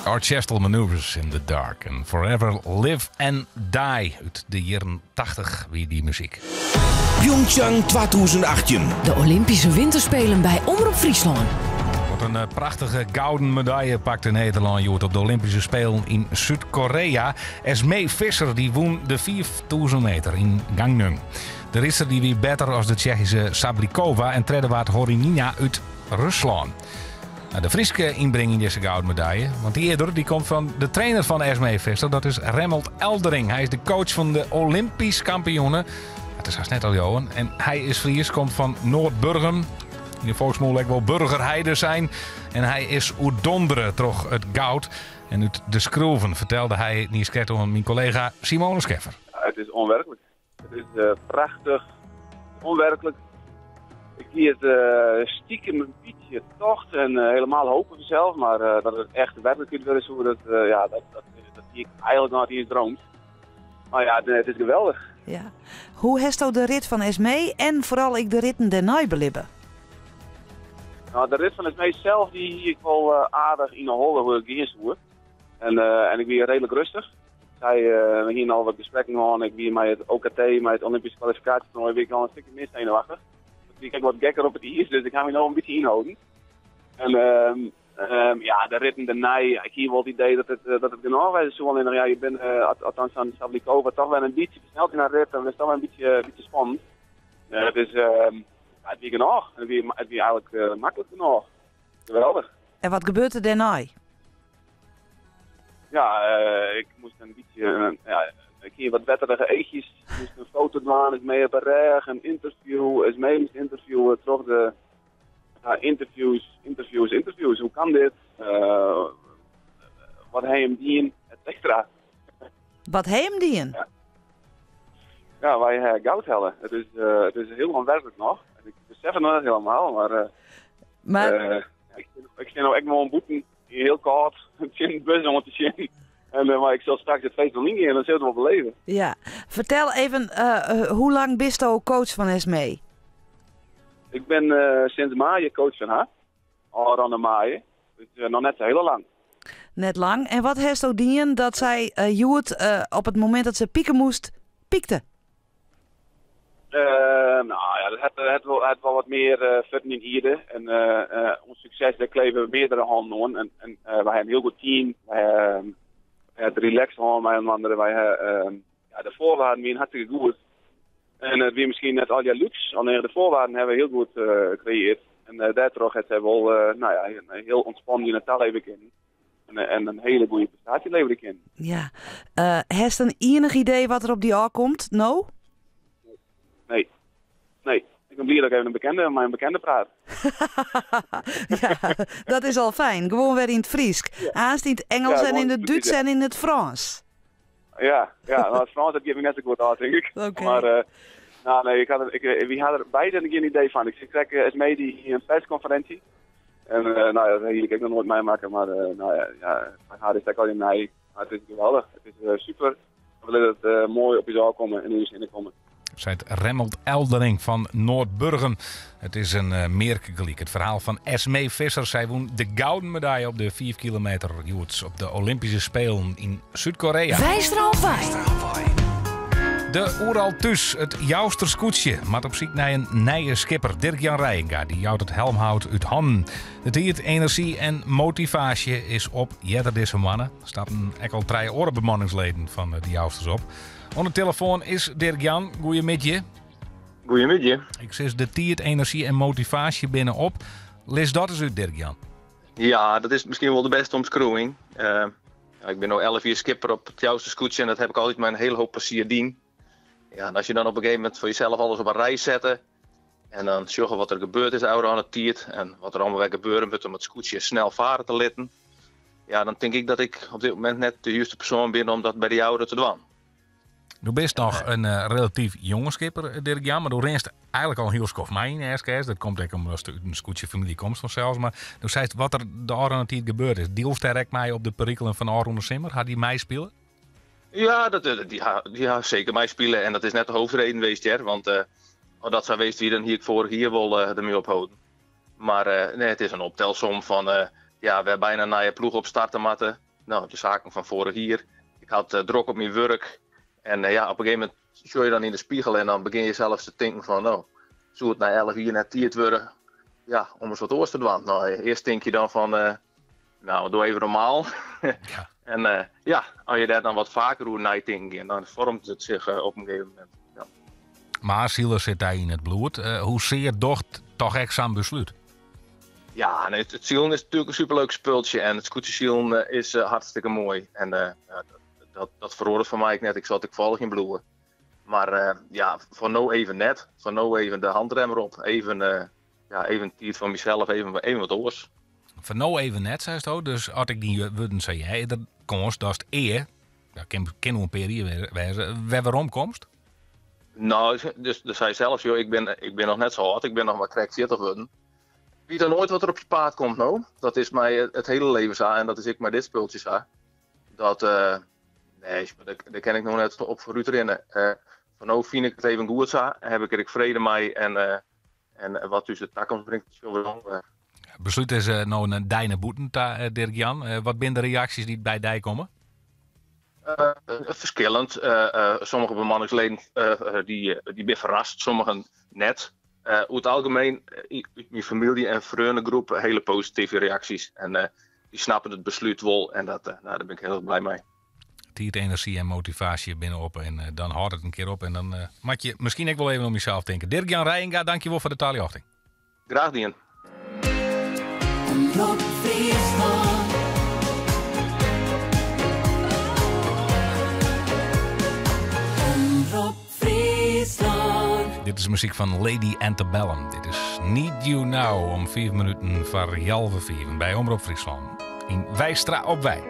S14: Orchestral Maneuvers in the Dark en Forever Live and Die út de jierren 80 wie dy muzyk.
S5: Pyeongchang 2018.
S26: De Olympyske Winterspelen by Omrop Fryslân.
S14: Wat in eh, prachtige gouden medaille pakte Nederlân hjoed op de Olympyske Spelen yn Súd-Korea. Esmee Visser dy wûn de 5000 meter yn Gangneung. De rydster dy wie better as de Tsjechyske Sablikova en tredde waard Horinina út Ruslân. Nou, de Fryske ynbring yn dizze gouden medaille, want dy earder dy komt fan de trainer fan Esmee Visser, dat is Remmelt Eldering. Hy is de coach fan de Olympysk kampioene. Dat is hast net te leauwen. En hy is Fries, komt fan Noardburgum. Yn de folksmûle ek wol Burgerheide sein. En hy is oerdondere troch it goud. En út de skroeven fertelde hy niiskrekt oan myn kollega Simone Scheffer.
S7: Het is onwerkelijk. Het is eh, prachtig, onwerkelijk. Ik hie it eh, stiekem in bytsje tocht en eh, helemaal hopen fansels, mar dat it echt werklikheid wurde soe, dat, ja, dat, dat, dat hie ik eigenlik noch net iens dreamd. Mar ja, it is geweldich.
S1: Ja. Hoe hasto de rit fan Esmee en foaral ek de ritten dêrnei belibbe?
S7: Nou, de rit fan Esmee sels dy hie ik wol aardich yn 'e holle hoe it gean soe. En, en ik wie reedlik rêstich. Sy, we hiene al wat gesprekken hân. Ik wie mei it OKT, mei it Olympysk kwalifikaasjetoernoai, wie ik al in stikje mear senuwachtich. Dat wie ik ek wat gekker op it iis, dus ik ha my no in bytsje ynholden. En ehm, ehm, ja, de ritten dêrnei, ik hie wol it idee dat it, dat it genôch wêze soe. Allinnich, ja, je binne, althans sa'n Sablikova, toch wer in bytsje fersneld yn har rit. Dan is it toch wer in bytsje, bytsje spannend. Het is, ehm, ja, it wie genôch. It wie eigenlik maklik genôch. Geweldich.
S1: En wat gebeurt der dêrnei?
S7: Ja, eh, ik moast in bytsje, eh, ja, ik hie wat wetterige eachjes. Ik moast in foto dwaan, Esmee op 'e rêch, in ynterview, Esmee moast ynterviewe troch de ja, ynterviews, ynterviews, ynterviews. Hoe kan dit? Eh, wat ha jim dien? Et cetera.
S1: Wat ha jim dien?
S7: Ja. Ja, wy ha goud helle. It is hiel ûnwerklik noch. Ik besef it noch net hielendal, mar, eh,
S1: mar...
S7: Eh, ik, ik stean no ek gewoan bûten, hiel kâld, tsjin de bus oan te sjen. En, eh, mar ik sil straks it feest wol yngean, dan sil it wol beleve.
S1: Ja. Fertel even, hoe lang bisto coach fan Esmee?
S7: Ik bin sinds maaie coach fan har. Ôfrûne maaie. Dus noch net sa hiele lang.
S1: Net lang. En wat hasto dien dat sy hjoed op it momint dat se pike moast, pykte?
S7: No ja, dat hat wol, hat wol wat mear fuotten yn ierde. En ons sukses, dêr kleve meardere hannen oan. En, en wy ha in hiel goed team. Wy ha it relaxed hân mei inoar. Wy ha, ja, de foarwaarden wiene hartstikke goed. En it wie miskien net allegear lúks, allinnich de foarwaarden ha we hiel goed kreëarre. En dêrtroch hat sy wol no ja, hiel ûntspannen yn it taleve kinnen. En, en in hiele goede prestaasje leverje kinnen.
S1: Ja. Hast in ienich idee wat der op dy ôfkomt no?
S7: Nee. Nee. Ik bin bliid dat ik even in bekende, mei in bekende praat.
S1: Ja, dat is al fijn. Gewoan wer yn it Frysk. Aanst yn it Ingelsk
S7: Ja,
S1: en yn
S7: gewoan
S1: it Dútsk en yn it Frânsk.
S7: Ja, ja nou, it Frânsk dat giet my net sa goed ôf, tink ik.
S1: Oké.
S7: Mar, eh, nou, nee, ik had er, ik, eh, wy ha der beide gjin idee fan. Ik sit krekt eh, Esmee dy hie in perskonferinsje. En eh, nou ja, dat hie ik ek noch noait meimakke, mar eh, nou ja, ja, foar har is it ek allegear nij. Mar it is geweldich. It is eh, super. We litte it eh, moai op ús ôfkomme en yn ús hinne komme.
S14: Seit Remmelt Eldering fan Noardburgum. It is in eh, mearke gelyk. It ferhaal fan Esmee Visser. Sy wûn de gouden medaille op de 5 kilometer hjoed op de Olympyske Spelen yn Súd-Korea.
S26: Weistra op wei.
S14: De Oeral Thús, it Jouster skûtsje, moat op syk nei in nije skipper. Dirk-Jan Reijenga dy jout it helmhout út hannen. De tiid, enerzjy en motivaasje is op. Earder dizze moanne stapten ek al trije oare bemanningsleden fan de Jousters op. Oan de telefoan is Dirk-Jan. Goeiemiddei.
S2: Goeiemiddei.
S14: Ik sis de tiid, enerzjy en motivaasje binne op. Lis dat ris út, Dirk-Jan.
S2: Ja, dat is miskien wol de bêste omskriuwing. Eh, ik bin no 11 jier skipper op it Jouster skûtsje en dat ha ik altyd mei in hiele hoop plezier dien. Ja, en as je dan op in gegeven momint foar jesels alles op in rij sette en dan sjogge wat der gebeurd is ôfrûne tiid en wat der allegear wer gebeure moat om it skûtsje snel farre te litten, ja, dan tink ik dat ik op dit momint net de juste persoan bin om dat by de Jouwer te dwaan.
S14: Do bist noch in eh, relatyf jonge skipper, eh, Dirk Jan, mar do rinst eigenlik al in hiel skoft mei yn SKS. Dat komt ek omdatst út in skûtsjefamylje komst fansels. Mar do seist wat der de ôfrûne tiid gebeurd is. Dielst dêr ek mei op de perikelen fan de ôfrûne simmer? Ha dy meispile?
S2: Ja, dat, eh, dy ha, dy ha seker meispile en dat is net de hoofdreden west hear. Want uh, as dat sa west wie, dan hie ik foarich jier wol uh, dermei opholden. Mar uh, nee, it is in optelsom fan uh, ja, wer byna in nije ploech opstarte moatte. no, de saken fan foarich jier. Ik hat drok op myn wurk. En ja, op in gegeven momint sjoch je dan yn de spegel en dan begjin je sels te tinken fan, no, soe it nei 11 jier net tiid wurde, ja, om ris wat oars te dwaan. No, earst tink je dan fan, no, doe even normaal. Ja. En ja, as je dêr dan wat faker oer neitinken gean, dan foarmet it sich op in gegeven momint. Ja.
S14: Mar silen sit dy yn it bloed. Hoe sear docht toch ek sa'n beslút?
S2: Ja, nee, it silen is natuerlik in superleuk spultsje en it skûtsjesilen is hartstikke moai. En ja, dat feroaret foar my ek net. Ik sil it ek folgjen bliuwe. Mar ja, foar no even net. Foar no even de handrem erop. Even, ja, even tiid foar mysels, even wat oars.
S14: Foar no even net, seisto. Dus as ik dyn wurden sa hear, is der kâns datst ea, dat kin oer in pear jier wêze, wer werom komst?
S2: No, dus sei sels, joh, ik bin noch net sa âld, ik bin noch mar krekt 40 wurden. Ik wit noait wat der op je paad komt, no. Dat is mei it hiele leven sa en dat is ek mei dit spultsje sa. Dat, nee, dêr kin ik no net op foarút rinne. Foar no fyn ik it even goed sa, haw ik der ek frede mei en wat ús de takomst bringt, sjogge we dan wer.
S14: Beslút is no in dei nei bûten ta, Dirk Jan. Wat binne de reaksjes dy't by dy komme?
S2: Ferskillend. Sommige bemanningsleden dy binne ferrast, sommigen net. Oer it algemien út myn famylje en freonegroep hiele positive reaksjes. En dy snappe it beslút wol en dat, no, dêr bin ik hiel erch blij mei.
S14: Tiid, enerzjy en motivaasje binne op en dan hâldt it in kear op en dan moat je miskien ek wol even om jesels tinke. Dirk Jan Reijenga, dankjewol foar de taljochting.
S2: Graach dien.
S15: Omrop Fryslân. Omrop Fryslân.
S14: Dit is muzyk fan Lady Antebellum. Dit is Need You Now om 5 minuten foar healwei fiven by Omrop Fryslân. Yn Weistra op Wei.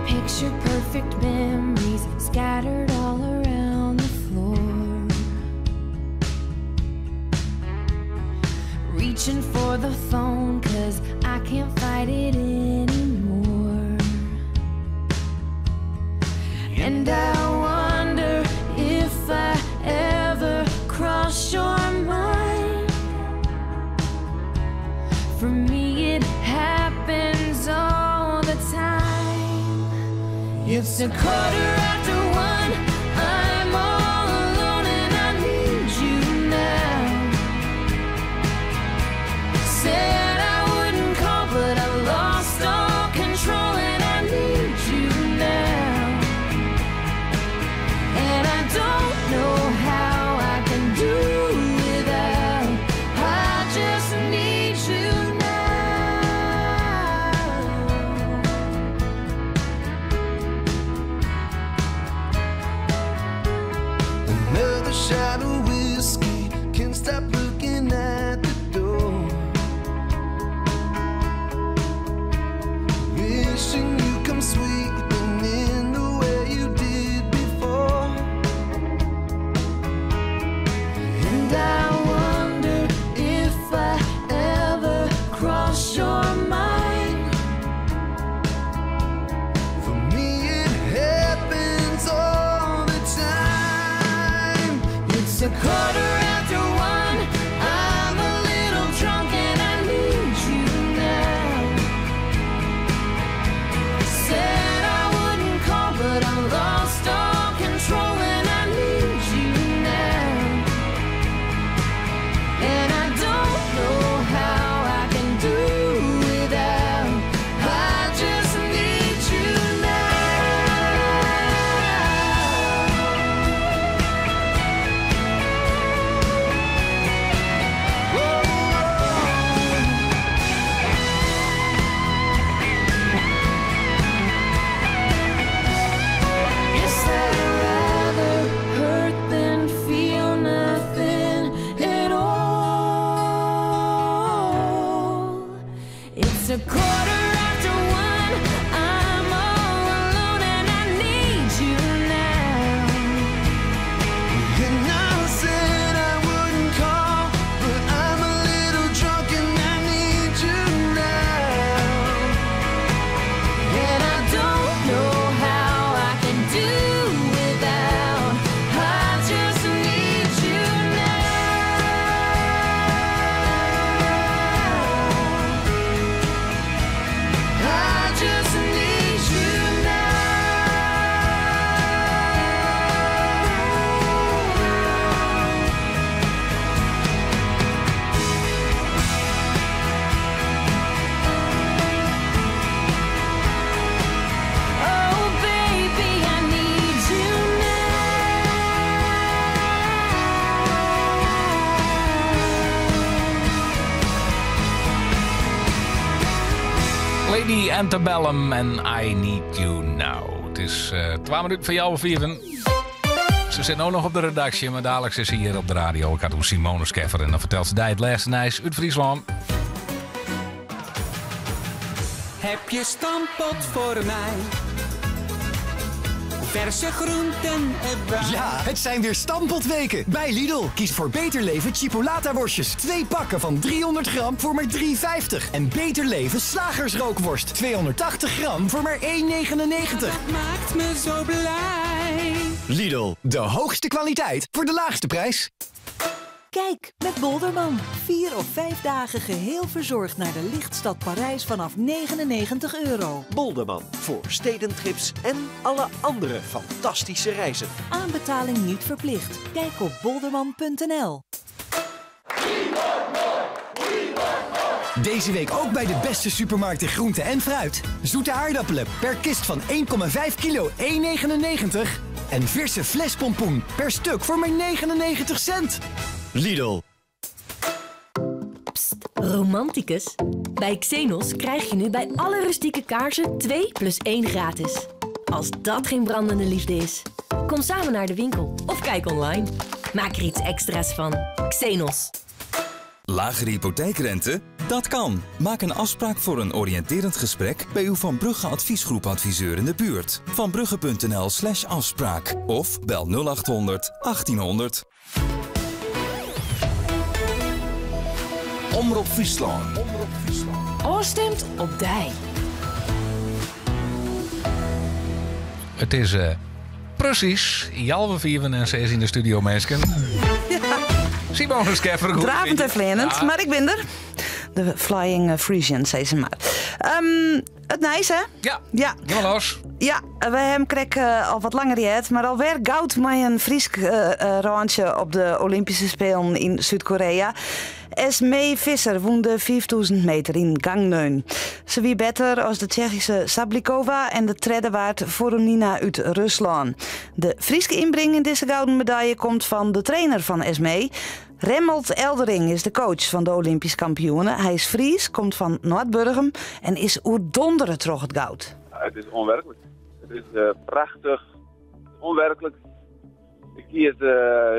S12: Picture perfect memories scattered all around the floor. Reaching for the phone cause I can't fight it anymore. And I wonder if I ever cross your mind. For me it happens all the time. It's a quarter after one. I'm all alone and I need you now. Said I wouldn't call, but I lost all control and I need you now. And I don't know how I can do without. I just need you now.
S17: Another shot of whiskey, can't stop looking at the door. Wishing you come sweeping in the way you did before.
S12: And I wonder if I ever cross your mind.
S17: For me it happens all the time.
S12: It's a
S14: Antebellum en I Need You Now. It is 2 minuten foar healwei fiven. Se sit no noch op de redaksje, mar daliks is se hjir op de radio. Ik ha it oer Simone Scheffer en dan fertelt se dy it lêste nijs út Fryslân.
S3: Heb je stamppot voor mij? Verse groenten erbij.
S11: Ja, het zijn weer stamppotweken bij Lidl. Kies voor Beter Leven chipolata worstjes. 2 pakken van 300 gram voor maar 3,50. En Beter Leven slagersrookworst. 280 gram voor maar 1,99.
S3: Dat maakt me zo blij.
S11: Lidl, de hoogste kwaliteit voor de laagste prijs.
S16: Kijk, met Bolderman. 4 of 5 dagen geheel verzorgd naar de lichtstad Parijs vanaf 99 euro.
S18: Bolderman, voor stedentrips en alle andere fantastische reizen.
S16: Aanbetaling niet verplicht. Kijk op bolderman punt N L.
S11: Deze week ook bij de beste supermarkten groente en fruit. Zoete aardappelen per kist van 1,5 kilo 1,99. En verse flespompoen per stuk voor maar 99 cent. Lidl.
S20: Pst, romanticus. Bij Xenos krijg je nu bij alle rustieke kaarsen 2 plus 1 gratis. Als dat geen brandende liefde is. Kom samen naar de winkel of kijk online. Maak er iets extra's van. Xenos.
S23: Lagere hypotheekrente? Dat kan. Maak een afspraak voor een oriënterend gesprek bij uw Van Brugge adviesgroep adviseur in de buurt. Van Brugge punt N L slash afspraak of bel nul achthonderd 1800.
S5: Omrop Fryslân.
S21: Oorstemt op dij.
S14: Het is precies healwei fiven en 6 yn de studio, minsken. Simone Scheffer, goed.
S1: Dravend en fleanend, maar ik ben er. De Flying Frisian, sei se mar. It nijs, hè?
S14: Ja.
S1: Ja.
S14: Gean mar los.
S1: Ja, we hawwe krekt al wat langer heard, mar alwer goud mei in Frysk rântsje op de Olympyske Spelen yn Súd-Koreä. Esmee Visser wûn de 5000 meter yn Gangneung. Se wie better as de Tsjechyske Sablikova en de tredde waard Voronina út Ruslân. De Fryske ynbring yn dizze gouden medaille komt fan de trainer fan Esmee. Remmelt Eldering is de coach fan de Olympysk kampioene. Hy is Fries, komt fan Noardburgum en is oerdondere troch it goud.
S7: Het is onwerkelijk. Het is prachtich. Het is onwerkelijk. Ik hie it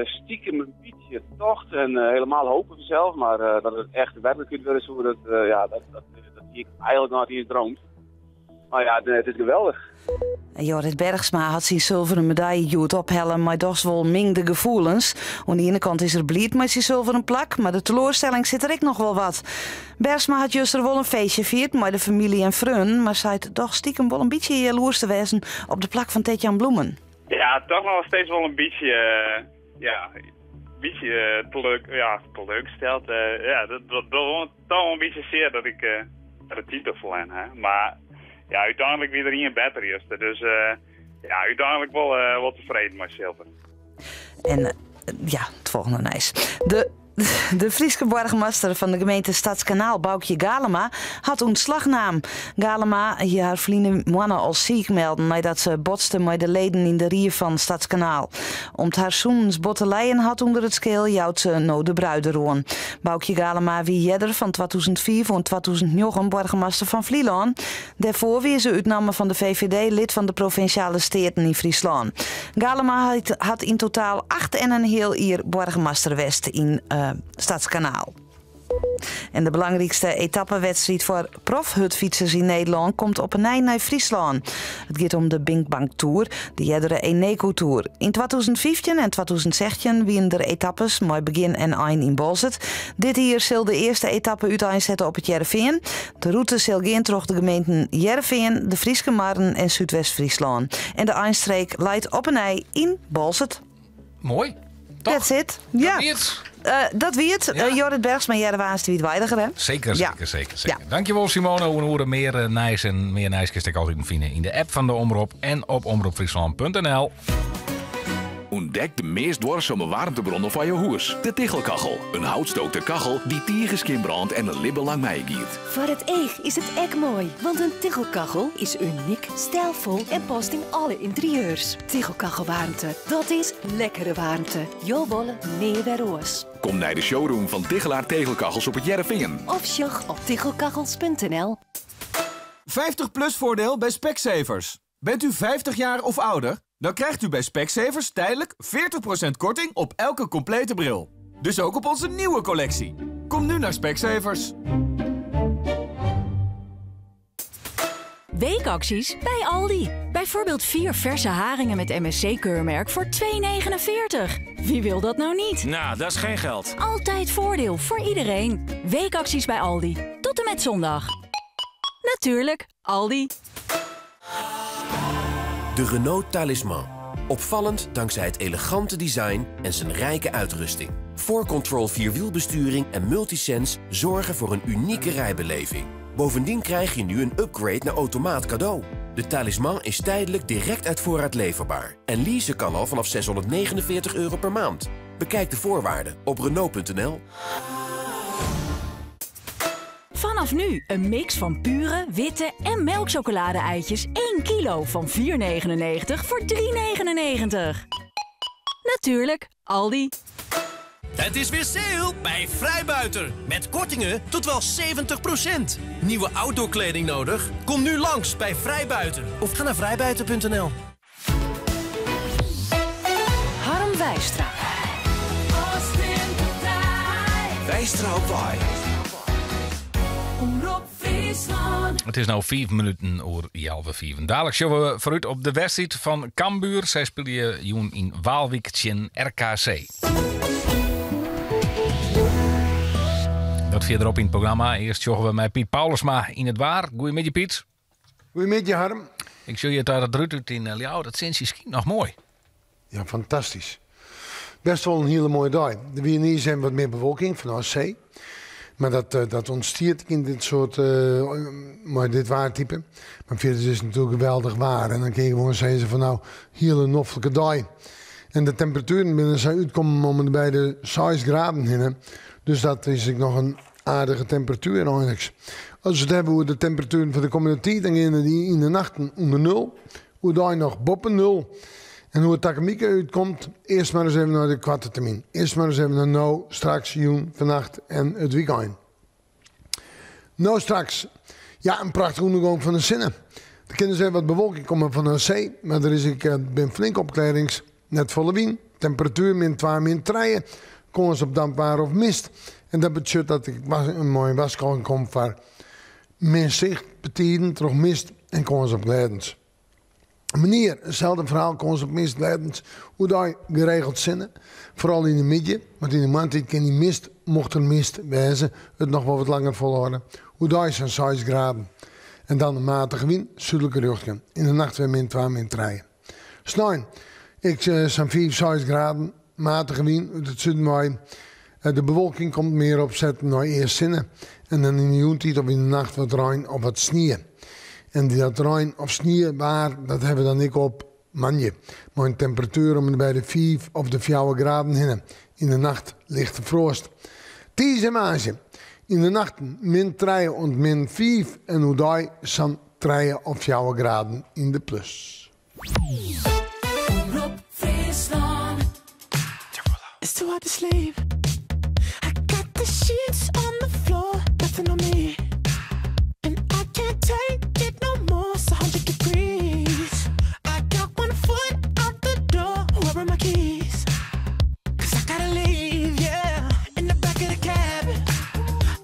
S7: stiekem in bytsje tocht en helemaal hopen fansels, mar dat it echt werklikheid wurde soe, dat hie ik eigenlik noch net iens dreamd. Mar ja, it is geweldich.
S1: En Jorrit Bergsma hat syn sulveren medaille hjoed ophelle mei dochs wol mingde gefoelens. Oan de iene kant is er bliid mei syn sulveren plak, mar de teloarstelling sit der ek noch wol wat. Bergsma hat juster wol in feestje fierd mei de famylje en freonen, mar seit dochs stiekem wol in bytsje jaloers te wêzen op de plak fan Ted-Jan Bloemen.
S27: Ja, toch nog steeds wel een beetje ja, een beetje teleur, ja, teleurgesteld. Ja, dat docht wel toch wel in bytsje sear dat ik de titel ferlern ha. Mar ja, úteinlik wie der ien better juster. Dus ja, úteinlik wol tefreden mei silver.
S1: En ja, it folgjende nijs. De Fryske boargemaster fan de gemeente Stadskanaal, Baukje Galema, hat ûntslach naam. Galema hie har ferline moanne al siik melden neidat se botste mei de leden yn de rie fan Stadskanaal. Om't har sûnens bot te lijen hat ûnder it skeel, jout se no de brui deroan. Baukje Galema wie earder fan 2005 oant 2009 boargemaster fan Flylân. Dêrfoar wie se út namme fan de VVD lid fan de Provinsjale Steaten yn Fryslân. Galema hat yn totaal acht en in heal jier boargemaster west yn Stadskanaal. En de belangrykste etappewedstriid foar profhurdfytsers yn Nederlân komt op 'e nij nei Fryslân. It giet om de BinckBank Tour, de eardere Eneco Tour. Yn 2015 en 2016 wienen der etappes mei begjin en ein yn Boalsert. Dit jier sil de earste etappe úteinsette op It Hearrenfean. De rûte sil gean troch de gemeenten Hearrenfean, de Fryske Marren en Súdwest-Fryslân. En de einstreek leit op 'e nij yn Boalsert.
S14: Moai. Toch?
S1: That's it. Ja.
S14: Dat wie it.
S1: Dat wie it.
S14: Ja.
S1: Jorrit Bergsma, hearre we aanst wie weidiger, hè?
S14: Zeker,
S1: Ja.
S14: zeker, zeker, zeker.
S1: Ja.
S14: Dankjewel, Simone. Oer in oere mear nijs en mear nijs kinst ek altyd fine yn de app fan de Omrop en op omropfryslan punt N L.
S24: Ûntdek de meast duorsame waarmtebronnen foar jo hûs. De Tichelkachel. In houtstookte kachel dy't tige skjin brânt en in libben lang meigiet.
S26: Foar it each is it ek moai, want in tichelkachel is unyk, stijlfol en past yn alle interieurs. Tichelkachelwaarmte, dat is lekkere waarmte. Jo wolle nea wer oars.
S24: Kom nei de showroom fan Tichelaar Tegelkachels op It Hearrenfean.
S26: Of sjoch op tichelkachels punt N L.
S8: 50PLUS voordeel bij Specsavers. Bent u 50 jaar of ouder? Dan krijgt u bij Specsavers tijdelijk 40% korting op elke complete bril. Dus ook op onze nieuwe collectie. Kom nu naar Specsavers.
S6: Weekacties bij Aldi. Bijvoorbeeld 4 verse haringen met MSC-keurmerk voor 2,49. Wie wil dat nou niet?
S9: Nou, dat is geen geld.
S6: Altijd voordeel voor iedereen. Weekacties bij Aldi. Tot en met zondag. Natuurlijk, Aldi.
S5: De Renault Talisman. Opvallend dankzij het elegante design en zijn rijke uitrusting. 4Control vierwielbesturing en Multisense zorgen voor een unieke rijbeleving. Bovendien krijg je nu een upgrade naar automaat cadeau. De Talisman is tijdelijk direct uit voorraad leverbaar. En leasen kan al vanaf €649 per maand. Bekijk de voorwaarden op Renault.nl.
S6: Vanaf nu een mix van pure, witte en melkchocolade-eitjes 1 kilo van 4,99 voor 3,99. Natuurlijk, Aldi.
S10: Het is weer sale bij Vrijbuiter. Met kortingen tot wel 70%. Nieuwe outdoorkleding nodig? Kom nu langs bij Vrijbuiter. Of ga naar vrijbuiter.nl.
S20: Harm Weistra.
S5: Weistra op Wei.
S15: Omrop Fryslân.
S14: Het is nu 5 minuten oer 4:30. Dadelijk zullen we vooruit op de wedstrijd van Cambuur. Zij spelen jong in Waalwijk tegen RKC. Dat verderop in het programma. Eerst zorgen we met Piet Paulusma in het waar. Goedemiddag Piet.
S13: Goedemiddag Harm.
S14: Ik zie je daar het druk uit in Ljouwert. Dat sinds je nog mooi.
S13: Ja, fantastisch. Best wel een hele mooie dag. De Wiener zijn wat meer bewolking vanuit zee. Maar dat ontstiert in dit soort, maar dit waartype. Maar verder is het natuurlijk geweldig waar. En dan kun je gewoon zeggen van nou, hele noffelijke dag. En de temperaturen binnen zijn uitkomen om bij de 6 graden heen. Dus dat is nog een aardige temperatuur eigenlijk. Als we het hebben over de temperaturen van de komende tijd, dan gaan die in de nachten onder 0. Hoe daar nog boven 0. En hoe het takemieke uitkomt, eerst maar eens even naar de kwarte termijn. Eerst maar eens even naar nou, straks, juni, vannacht en het weekend. Nou straks, ja, een prachtige ondergang van de zinnen. De kinderen zijn wat bewolking komen van de zee, maar er is, ik ben flink opkledings, net volle wien. Temperatuur min 2, min 3, kans op dampwaar of mist. En dat betekent dat ik een mooie waskan kom voor min zicht, betiden, terug mist en kans op glijdens. Meneer, hetzelfde verhaal, kans op mist, glijdens. Hoe daar geregeld zinnen, vooral in de midden, want in de maand kan die mist, mocht er mist wezen, het nog wel wat langer volhouden. Hoe daar zijn 6 graden. En dan een matige wind, zuidelijke richting. In de nacht weer min 2, min 3. Snein, ik zijn 4, 6 graden, matige wind uit het zuiden. De bewolking komt meer opzetten naar eerst zinnen. En dan in de joentijd of in de nacht wat rijn of wat sneeuw. En dat rijn of sneeuw waar, dat hebben we dan ik op manje. Maar een temperatuur om bij de 5 of de 4 graden heen. In de nacht ligt de frost. Ties en maasje. In de nacht min 3 en min 5. En hoe daar zijn 3 of 4 graden in de plus.
S15: It's too hard to sleep. I got the sheets on the floor, nothing on me. And I can't take it no more, it's 100 degrees. I got one foot out the door, where are my keys? Cause I gotta leave, yeah, in the back of the cab.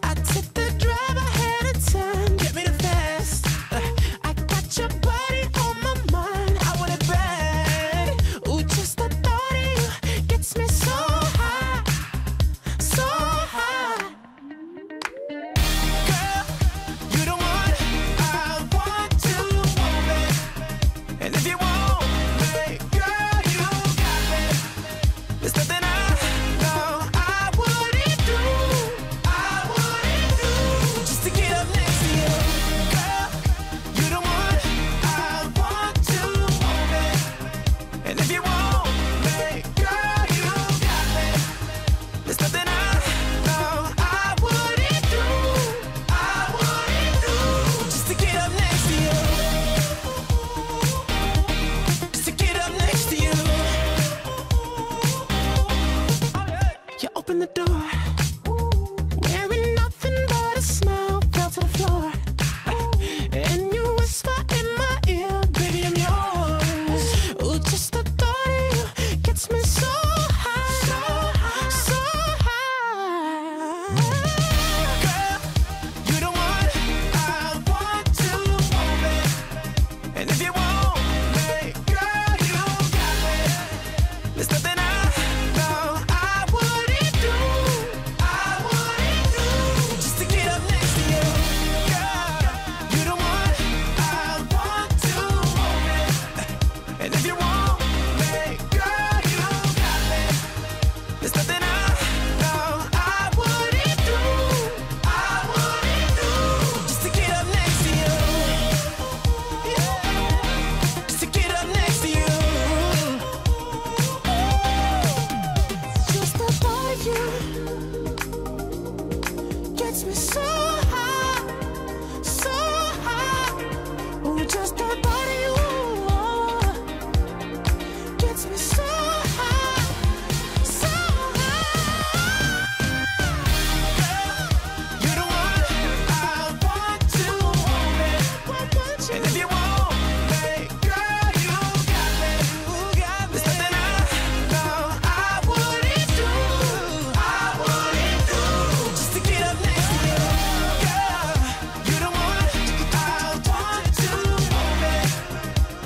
S15: I tip the driver ahead of time, get me the fast. I got your body on my mind, I want it bad. Ooh, just the thought of you gets me so high, so high. Girl, you the one I want to want it. And if you want me, girl, you got me. There's nothing I know I wouldn't do, I wouldn't do, just to get up next to you. Girl, you the one I want to want it. And if you want me, girl, you got me. There's nothing I know I wouldn't do, I wouldn't do, just to get up next to you. Just to get up next to you. You open the door, wearing nothing but a smile, fell to the floor. And you gets me so high, so high. Girl, you're the one I want to want me. And if you want me, girl, you got me. There's nothing I know I wouldn't do. I wouldn't do just to get up next to you. Girl, you're the one I want to want me.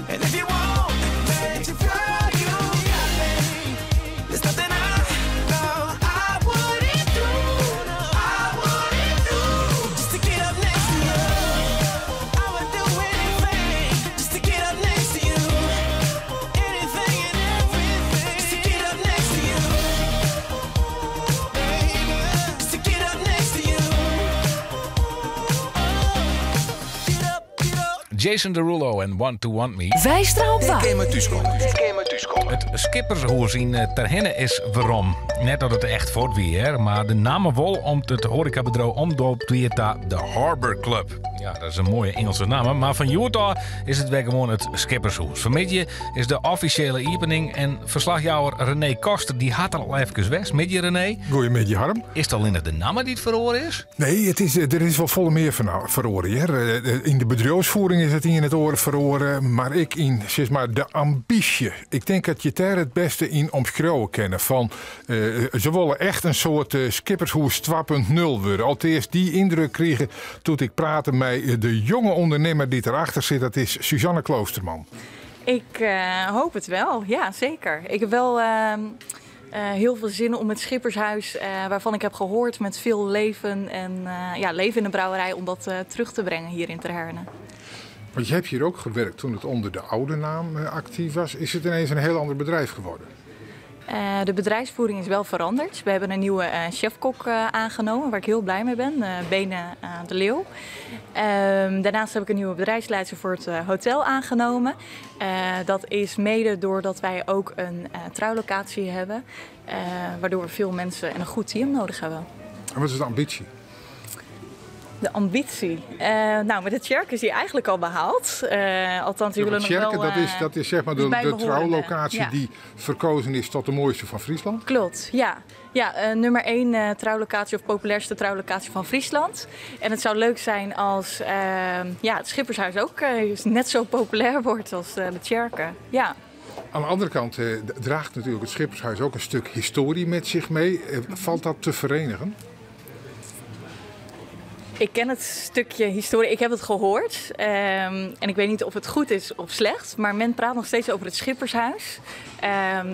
S15: And if you want me, girl, you got me. There's nothing I know I wouldn't do. I wouldn't do just to get up next to you. I would do anything just to get up next to you. Anything and everything just to get up next to you. Baby, just to get up next to you.
S14: Jason Derulo en Want to Want Me.
S6: Weistra op Wei.
S14: It Skippershûs yn eh, Terherne is werom. Net dat it echt fuort wie, hè, mar de namme wol om't it hoarekabedriuw omdoopt wie ta de Harbor Club. Ja, dat is in moaie Ingelske namme, mar fan hjoed ôf is it wer gewoan it Skippershûs. Fan 'e middei is de offisjele iepening en ferslachjouwer René Koster dy hat der al efkes west. Middei René.
S2: Goeiemiddei Harm.
S14: Is it allinnich de namme dy't feroare is?
S2: Nee, it is, der is wol folle mear feroare hear. Yn de bedriuwsfiering is it ien en it oar feroare, mar ek yn sis mar, de ambysje. Ik tink dat je it dêr it bêste yn omskriuwe kinne. Fan, se wolle echt in soart Skippershûs 2.0 wurde. Alteast, dy yndruk krige doe't ik prate mei de jonge ûndernimmer dy't derachter sit. Dat is Suzanne Kloosterman.
S4: Ik hoop het wel, ja zeker. Ik heb wel heel veel zin om het Schippershuis, waarvan ik heb gehoord met veel leven en ja, leven in de brouwerij, om dat terug te brengen hier in Terherne.
S2: Want je hebt hier ook gewerkt toen het onder de oude naam actief was. Is het ineens een heel ander bedrijf geworden?
S4: De bedrijfsvoering is wel veranderd. We hebben een nieuwe chefkok aangenomen, waar ik heel blij mee ben, Bene de Leeuw. Daarnaast heb ik een nieuwe bedrijfsleider voor het hotel aangenomen. Dat is mede doordat wij ook een trouwlocatie hebben, waardoor we veel mensen en een goed team nodig hebben.
S2: En wat is de ambitie?
S4: De ambitie? Nou, met de Tsjerk is die eigenlijk al behaald. Althans, die
S2: Ja,
S4: willen
S2: want
S4: nog
S2: Tsjerke,
S4: wel,
S2: dat is zeg maar
S4: de
S2: de
S4: bijbehorende.
S2: trouwlocatie
S4: Ja.
S2: die verkozen is tot de mooiste van Friesland?
S4: Klopt, ja. Ja, nummer 1 trouwlocatie of populairste trouwlocatie van Friesland. En het zou leuk zijn als ja, het Schippershuis ook net zo populair wordt als de Tsjerke. Ja.
S2: Aan de andere kant draagt natuurlijk het Schippershuis ook een stuk historie met zich mee. Valt dat te verenigen?
S4: Ik ken het stukje historie, ik heb het gehoord. En ik weet niet of het goed is of slecht, maar men praat nog steeds over het Schippershuis.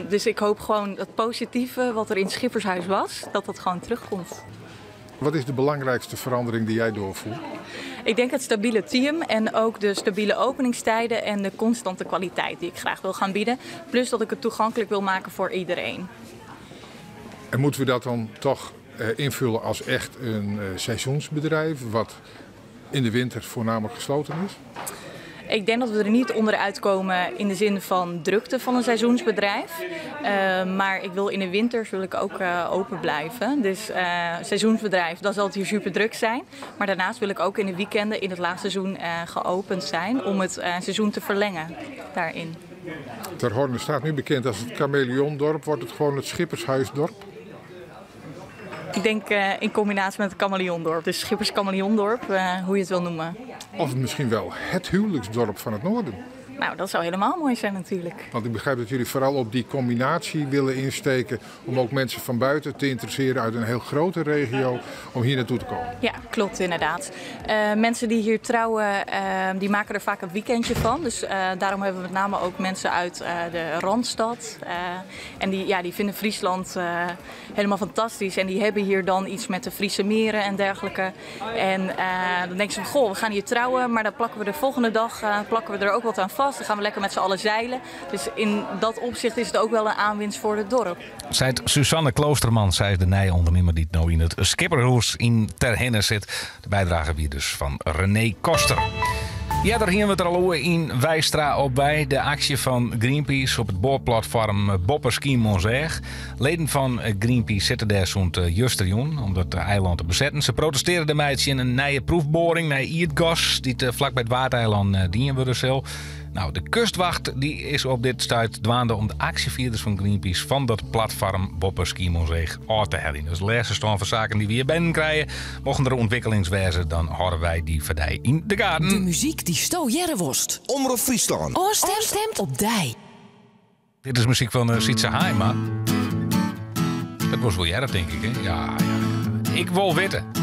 S4: Dus ik hoop gewoon dat positieve wat er in het Schippershuis was, dat dat gewoon terugkomt.
S2: Wat is de belangrijkste verandering die jij doorvoert?
S4: Ik denk het stabiele team en ook de stabiele openingstijden en de constante kwaliteit die ik graag wil gaan bieden. Plus dat ik het toegankelijk wil maken voor iedereen.
S2: En moeten we dat dan toch invullen als echt een seizoensbedrijf wat in de winter voornamelijk gesloten is?
S4: Ik denk dat we er niet onderuit komen in de zin van drukte van een seizoensbedrijf. Maar ik wil in de winters wil ik ook open blijven. Dus seizoensbedrijf, dan zal het hier super druk zijn. Maar daarnaast wil ik ook in de weekenden in het laagseizoen geopend zijn om het seizoen te verlengen daarin.
S2: Terhorne staat nu bekend als het Kameleondorp. Wordt het gewoon het Schippershuisdorp?
S4: Ik denk in combinatie met het Kameleondorp. Dus Schippers Kameleondorp, hoe je het wil noemen.
S2: Of misschien wel het huwelijksdorp van het noorden.
S4: Nou, dat zou helemaal mooi zijn natuurlijk.
S2: Want ik begrijp dat jullie vooral op die combinatie willen insteken om ook mensen van buiten te interesseren uit een heel grote regio om hier naartoe te komen.
S4: Ja, klopt inderdaad. Mensen die hier trouwen, die maken er vaak een weekendje van. Dus daarom hebben we met name ook mensen uit de Randstad. En die vinden Friesland helemaal fantastisch. En die hebben hier dan iets met de Friese meren en dergelijke. En dan denken ze van, goh, we gaan hier trouwen, maar dan plakken we de volgende dag plakken we er ook wat aan vast. Dan gaan we lekker met z'n allen zeilen. Dus in dat opzicht is het ook wel een aanwinst voor het dorp.
S14: Sei Suzanne Kloosterman, zij is de nije ûndernimmer dy't no yn it Skipperhûs yn Terherne sit. De bydrage wie dus fan René Koster. Ja, dêr hiene we it der al oer yn Weistra op Wei. De aksje fan Greenpeace op it boarplatfoarm Boppe Skiermûntseach. Leden fan Greenpeace sitte dêr sûnt justerjûn om dat eilân te besetten. Se protestearje dermei tsjin in nije proefboaring nei ierdgas dy't flakby it Waadeilân dien wurde sil. Nou, de kustwacht die is op dit stuit dwaande om de aksjefierders fan Greenpeace fan dat platfoarm boppe Skiermûntseach ôf te heljen. Dus de lêste stân fan saken dy't wy hjir binnen krije, mochten der ûntwikkelings wêze, dan hâlde wy dy foar dy yn de gaten.
S3: De muzyk dy'tsto hearre wolst.
S5: Omrop Fryslân.
S3: Ofstimd op dy.
S14: Dit is muzyk fan Sytze Haima. Dat wolst wol hearre, tink ik. Hè? Ja, ja, ja. Ik wol witte.